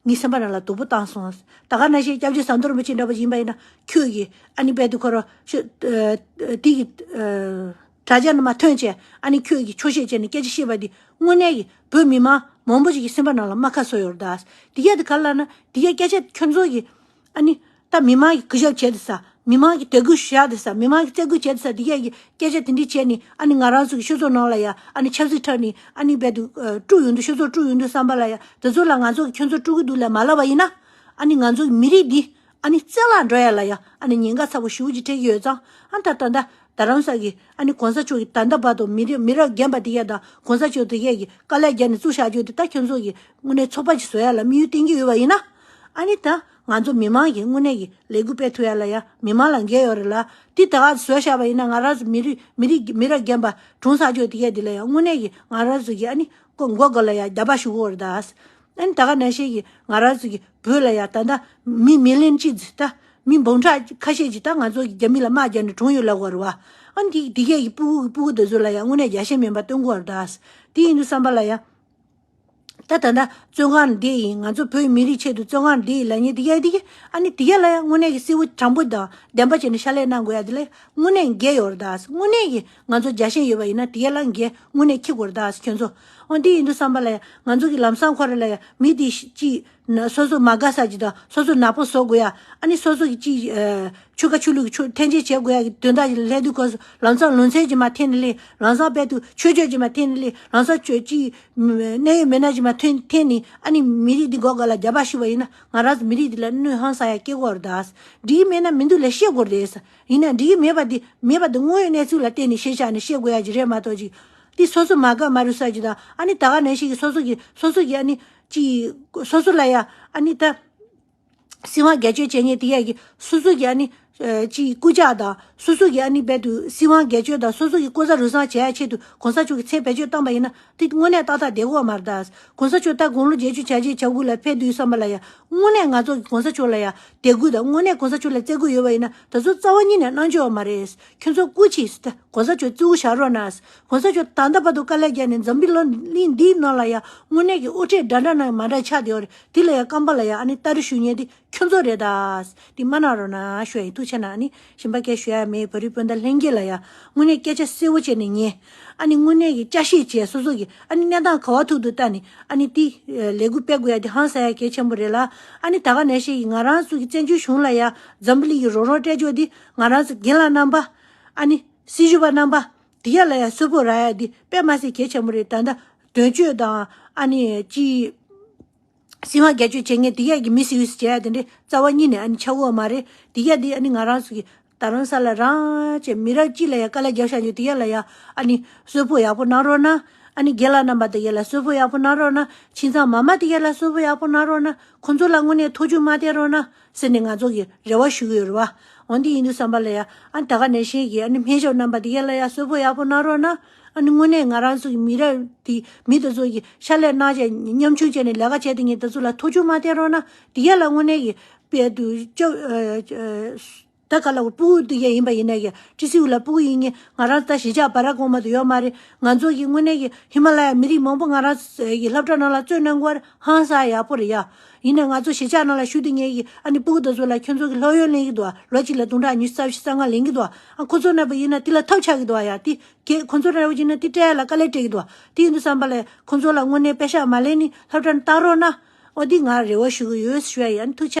ངའི་སེམས་པ་ནང་ལ་སྡུག་པོ་བཏང་སོང་། ད་ག་ནང་བཞིན་སྐྱབས་རྗེ་ཟམ་གདོང་རིན་པོ་ཆེ་འདྲ་པོ་ཡིན་པ་ཡིན་ན་ཁྱོད་ཀྱིས་ཨ་ནི་རྦད་དེ་ཁོ་རང་ཤོད་ཨ་དེ་གི་ཨ་དྲ་རྒྱ་ནང་མར་ཐོན་བྱས་ཨ་ནི་ཁྱོད་ཀྱིས་འཁྱོག་བཤད་བྱས་ནས་སྐད་ཆ་བཤད་པ་འདི་དངོས་གནས་ཀྱི་བོད་མི་མང་མང་པོ་ཞིག་གི་སེམས་པ་ནང་ལ་རྨ་ཁ་བཟོས་ཡོད་རེད་ད། དེ་ག་དེ་ག་ལ་ན་དེ་ག་སྐད་ཆ་ཁྱོད་ཚོ་གིས་ཨ་ནི། ད་མི་མང་གི་གུས་ཞབས་བྱེད་དེ་ས། མི་མང་གི་དད་གུས་ཞུ་ཡག་དེ་ས། མི་མང་གི་བརྩི་བཀུར་བྱེད་དེ་ས། དེ་གས་ཀྱི་སྐད་ཆ་དེ་འདྲ་བྱས་ནས་ཨ་ནི་ང་རང་ཚོ་གི་ཤོད་ཚོགས་ནང་ལ་ཡ་ཨ་ནི་ཆབ་སྲིད་ཁྲོད་ནས་ཨ་ནི་རྦད་དེ་དཀྲུག་ཡོང་དུས་ཤོད་ཚོགས་དཀྲུག་ཡོང་དུས་བསམ་པ་ལ་ཡ་དེ་ཚོ་ལ་ང་ཚོ་གི་ཁྱོད་ཚོ་དཀྲུག་གི་འདུག་ལབ་མ་ལབ་པ་ཡིན་ན། ཨ་ནི་ང་ཚོ་གི་མི་རིགས་འདི་ཨ་ནི་རྩ་བརླག་འགྲོ་ཡ་ལ་ཡ་ཨ་ནི་ཉེན་ཁ་ཚ་པོ་ཞེ་པོ་ཅིག་འཕྲད་ཀྱི་ཡོད་ཙང་ཨ་ད་ད་ད་རྡ་རམ་ས་གི་ཨ་ནི་གོང་ས་མཆོག་གི་ད་ལྟ་བར་དུ་མི་རབས་མི་རབས་རྒན་པ་དེ་གས་དང་གོང་ས་མཆོག་དེ་གས་ཀྱི་དཀའ་ལས་བརྒྱབ་ནས་བཙུགས་བཞག་རྒྱུ་དེ་ད་ཁྱོད་ཚོ་གི་དངོས་གནས་ཚོགས་པ་ཅིག་བཟོ་ཡ་ལ་དམིགས་ཡུལ་བསྟན་གྱི་ཡོད་པ་ཡིན་ན། ཨ་ནི་ད་ང་ཚོ་མི་མང་གིས་དངོས་གནས་ཀྱི་ལས་འགུལ་སྤེལ་ཐུབ་ཡ་ལ་ཡ་མི་མང་ལ་འགན་ཡོད་རེད་ལ། དེ་ད་ག་བཟོས་བཞག་པ་ཡིན་ན་ང་རང་ཚོ་མི་རིགས་མི་རིགས་མི་རབས་རྒན་པ་གྲོངས་ཚར་ཆོག་དེ་གས་དེ་ལ་ཡ་དངོས་གནས་ཀྱི་ང་རང་ཚོ་གི་ཨ་ནི་ཀོ་མགོ་སྒང་ལ་ཡ་རྒྱབ་པ་ཞུ་གི་ཡོད་རེད་ད། ཨ་ནི་ད་ག་ནང་བཞིན་གྱི་ང་རང་ཚོ་གི་བོད་ལ་ཡ་ད་ལྟ་མི་མི་ལིན་གཅིག་ཙམ་ད་མི་འབུམ་ཕྲག་ཁ་ཤས་ཀྱིས་ད་ང་ཚོ་གི་རྒྱ་མི་ལ་དམག་རྒྱབ་ནས་གྲོངས་ཡོད་ལབ་ཀྱི་ཡོད་རེད་བ། ཨ་ནི་དེ་དེ་གས་ཀྱི་སྤུ་གུ་གི་སྤུ་གུ་དེ་ཚོ་ལ་ཡ་དངོས་གནས་རྒྱལ་ཞེན་མིན་པ་སྟོན་གྱི་ཡོད་རེད་ད། དེ་ཡིན་དུས་བསམ་པ་ལ་ཡ། ད་ད་ལྟ་བཙོན་ཁང་འདི་ཡིན། ང་ཚོ་བོད་མི་རིགས་ཆེད་དུ་བཙོན་ཁང་འདི་ཡིན་ལབ་མཁན་དེ་ག་དེ་ག་ཨ་ནི་དེ་ག་ལ་ཡང་དངོས་གནས་ཀྱི་གསལ་པོ་དྲང་པོ་དང་བདེན་པ་བྱས་ནས་ཕྱག་ལས་གནང་དགོས་ཡ་དེ་ལ་དངོས་གནས་འགན་ཡོད་རེད་ད། དངོས་གནས་ཀྱི་ང་ཚོ་རྒྱལ་ཞེན་ཡོད་པ་ཡིན་ན་དེ་ག་ལ་འགན་དངོས་གནས་འཁྱེར་དགོས་རེད་ད་ཁྱོད་ཚོ། འོ་འདི་ཡིན་དུས་ཙམ་པ་ལ་ཡང་ང་ཚོ་གི་ལམ་སང་ཁོ་ར་ལ་ཡང་མི་དེ་ཅིག་ན་སོ་སོ་མ་དགའ་ས་ཅིག་དང་སོ་སོ་ནག་པོ་བཟོ་དགོས་ཡ། ཨ་ནི་སོ་སོ་གི་ཅིག་ཆོལ་ཁ་ཆོས་ལུགས་ཀྱི་ཆོས་འཐེན་འཁྱེར་བྱེད་དགོས་ཡ་གི་དོན་དག་ཅིག་ལ་སླེབས་དུས་སྐབས་སུ་ལམ་སང་ལུང་ཚན་ཅིག་མར་འཐེན་ནས་སླེབས། ལམ་སང་དཔལ་དུ་ཆོས་ཕྱོགས་ཅིག་མར་འཐེན་ནས་སླེབས། ལམ་སང་ཆོས་ཅིག་གནད་ཡོད་མི་སྣ་ཅིག་མར་འཐེན་འཐེན་ནས་ཨ་ནི་མི་རིགས་འདི་འགོག་དགོས་ལ་རྒྱབ་སྐྱོར་ཞུས་པ་ཡིན་ན་ང་རང་ཚོ་མི་རིགས་འདི་ལ་གནོད་ཧང་སང་ཡ་སྐྱེལ་དགོས་རེད་ད། འགྲིག་གི་མེད་ན་མི་འདུག་ལབ་བཤད་དགོས་རེད། ཡིན་ན་འགྲིག་གི་མེད་པ་འདི་མེད་པ་འདི་དངོས་ཡོད་གནས་ཚུལ་ལ་བརྟེན་ནས་ཤེས་བྱ་ནས་བཤད་དགོས་ཡ་ཅིག་རེད་མ་གཏོགས་ཅིག་འདི་སོ་སོ་མ་དགའ་མ་རུ་ས་ཅིག་དང་ཨ་ནི་ད་ག་ནང་བཞིན་གྱི་སོ་སོ་གི་སོ་སོ་གི་ཨ་ནི་ཅིག་སོ་སོ་ལ་ཡ་ཨ་ནི་ད། སྲིད་དབང་སྒེར་གཅོད་བྱེད་མཁན་དེ་ཡས་ཀྱི་སོ་སོ་གི་ཨ་ནི་ཨ་ཅིག་རྐུབ་བཀྱག་དང་སོ་སོ་གི་ཨ་ནི་རྦད་དེ་སྲིད་དབང་སྒེར་གཅོད་དང་སོ་སོ་གི་ལྐོག་ཟ་རུལ་སུངས་བྱེད་ཡ་ཆེད་དུ་གོང་ས་མཆོག་གི་མཚན་བེད་སྤྱོད་བཏང་པ་ཡིན་ན་དེ་དངོས་གནས་ཏག་ཏག་བསྡད་ཀྱི་ཡོད་མ་རེད་ད། གོང་ས་མཆོག་ད་དགུང་ལོ་བརྒྱད་ཅུ་གྱ་གཅིག་གྱ་དགུ་ལ་ཕེབས་དུས་ཙམ་པ་ལ་ཡ་དངོས་གནས་ང་ཚོ་གི་གོང་ས་མཆོག་ལ་ཡ་དད་གུས་དང་དངོས་གནས་གོང་ས་མཆོག་ལ་བརྩི་དགོས་ཡོད་པ་ཡིན་ན་ད་གཟོད་རྩ་བ་ཉིད་ནས་གནང་རྒྱུ་ཡོད་མ་རེད། ཁྱོད་ཚོ་སྐུ་མཁྱེན་ཟེར་ད་གོང་ས་མཆོག་བརྩི་བཞག་རོགས་གནང་། གོང་ས་མཆོག་ད་ལྟ་བར་དུ་དཀའ་ལས་བརྒྱབ་ནས་འཛམ་བུའི་གླིང་འདིའི་ནང་ལ་ཡ་དངོས་གནས་ཀྱི་དབུ་ཁྲིད་འདྲ་འདྲ་ནང་མ་འདྲ་ཆགས་བསྡད་ཡོད་རེད། དེ་ལ་ཡ་རྐང་པ་ལ་ཡ་ཨ་ནི་སྟ་རེ་གཞུ་མཁན་དེ་ཁྱོད་ཚོ་རེད་ད། དེ་མ་གནང་རོགས་གནང་ཞུ་ཡ་ཡིན། ཐུགས་རྗེ་གནང་། ཨ་ནི་གཞན་པ་སྐད་ཞུ་ཡ་མེད། བོད་རིགས་སྤུན་ཟླ་ལྷན་རྒྱས་ལ་ཡ་དངོས་གནས་སྐད་ཆ་གསལ་པོ་བྱས་ནས་ཉན། ཨ་ནི་དངོས་གནས་ཀྱི་བསྐྱར་ཞིབ་བྱས་སོ་སོ་གི་ཨ་ནི་གནས་སྟངས་ག་བ་ཐུག་ཐུག་ལྟ་ནས་ཨ་ནི་དེ་ལས་འགུལ་སྤེལ་དགོས་ཡ་དེ་ཧང་སང་ཡ་གལ་ཆེན་པོ་རེད་ལ། ཨ་ནི་ད་ག་ནང་བཞིན་གྱི་ང་རང་ཚོ་གི་བཙན་བྱོལ་གཞུང་ལ་ཡ་འཛམ་བུ་གླིང་གི་རོགས་རམ་སྤྲད་ཕྱོགས་དེ་ང་རང་ཚོ་རྒན་ལགས་རྣམ་པ་ཨ་ནི་སྲི་ཞུ་བ་རྣམ་པ་དེ་ཡ་ལ་ཡ་གསོལ་ཕོགས་རག་ཡ་དེ་དཔེ་མ་སྲིད་གལ་ཆེན་པོ་རེད། ད་ལྟ་དོན་གཅོད་དང་ཨ་ནི་ཅི་སྲིད་དབང་སྒེར་གཅོད་བྱེད་མཁན་དེ་གས་ཀྱི་མི་སི་ཡུ་སི་བྱེད་ཡ་དེ་འདྲའི་རྩ་བ་ཉིད་ནས་ཨ་ནི་ཆགས་ཡོད་མ་རེད། དེ་གས་དེ་ཨ་ནི་ང་རང་ཚོ་གི་རྡ་རམ་ས་ལ་རང་བྱས་མི་རབས་གཅིག་ལ་ཡ་དཀའ་ལས་རྒྱབ་བཞག་རྒྱུ་དེ་གས་ལ་ཡ་ཨ་ནི་གསོལ་ཕོགས་ཡག་པོ་གནང་རོགས་གནང་། ཨ་ནི་རྒན་ལགས་རྣམ་པ་དེ་གས་ལ་གསོལ་ཕོགས་ཡག་པོ་གནང་རོགས་གནང་། ཁྱིམ་ཚང་མ་མ་དེ་གས་ལ་གསོལ་ཕོགས་ཡག་པོ་གནང་རོགས་གནང་། ཁོང་ཚོ་ལ་དངོས་གནས་ཐུགས་རྒྱུས་མ་སྟེར་རོགས་གནང་ཟེར་ནས་ང་ཚོ་གི་རེ་བ་ཞུ་གི་ཡོད་རེད་བ། འོན་ཏེ་ཡིན་དུས་ཙམ་པ་ལ་ཡ་ཨ་ནི་ད་ག་ནང་བཞིན་གྱི་ཨ་ནི་སྨན་ཞབས་རྣམ་པ་དེ་གས་ལ་ཡ་གསོལ་ཕོགས་ཡག་པོ་གནང་རོགས་གནང་། ཨ་ནི་དངོས་གནས་ང་རང་ཚོ་གི་མི་རབས་དེ་མི་དེ་ཚོ་གི་ཕྱག་ལས་གནང་བྱས་ཉམ་ཆུང་བྱས་ནས་ལས་ཀ་བྱས་དེ་ངས་དེ་ཚོ་ལ་ཐུགས་རྒྱུས་མ་སྟེར་རོགས་གནང་། དེ་གས་ལ་དངོས་གནས་ཀྱི་དཔལ་དུ་ཅོ་ཨ་ཨ་ད་ག་ལ་བུ་སྤུ་གུ་དེ་གས་ཡིན་པ་ཡིན་ན་གི་ཀྲི་སི་ཝུ་ལ་སྤུ་གུ་ཡིན་ངེས། ང་རང་ད་གཞིས་ཆགས་བ་ར་གོང་མ་དུ་ཡོད་མ་རེད། ང་ཚོ་གི་དངོས་གནས་ཀྱི་ཧི་མ་ལ་ཡ་མི་རིགས་མང་པོ་ང་རང་ཚོ་གི་སློབ་གྲྭ་ནང་ལ་བཙོན་གནང་དགོས་རེད། ཧང་སང་ཡག་པོ་རེད་ཡ། ཡིན་ནའི་ང་ཚོ་གཞིས་ཆགས་ནང་ལ་བཞུགས་དུས་ངེས་ཀྱི་ཨ་ནི་སྤུ་གུ་དེ་ཚོ་ལ་ཁྱོད་ཚོ་གི་སློབ་ཡོན་ལེན་གི་འདུག་ལོ་གཅིག་ལ་དུང་ཕྲག་ཉི་ཤུ་རྩ་བཞི་རྩ་ལྔ་ལེན་གི་འདུག་ཨ་ཁོ་ཚོ་ན་བ་ཡིན་ན་དེ་ལ་ཐབས་ཆག་གི་འདུག་ཡ། དེ་གས་ཁོ་ཚོ་ན་བ་ཡིན་ན་དེ་སྤྲད་ཡ་ལ་དཀའ་ལས་སྤྲད་གི་འདུག་དེ་ཡིན་དུས་ཙམ་པ་ལ་ཁོ་ཚོ་ལ་དངོས་གནས་པེ་ཤག་མ་ལེན་ནི་སློབ་གྲྭ་ནས་བཏང་རོགས་གནང་། འོ་དེ་ང་རེ་བ་ཞུ་གི་ཡོད་ཞུ་ཡ་ཡིན། ཐུགས་རྗེ་ཆེ།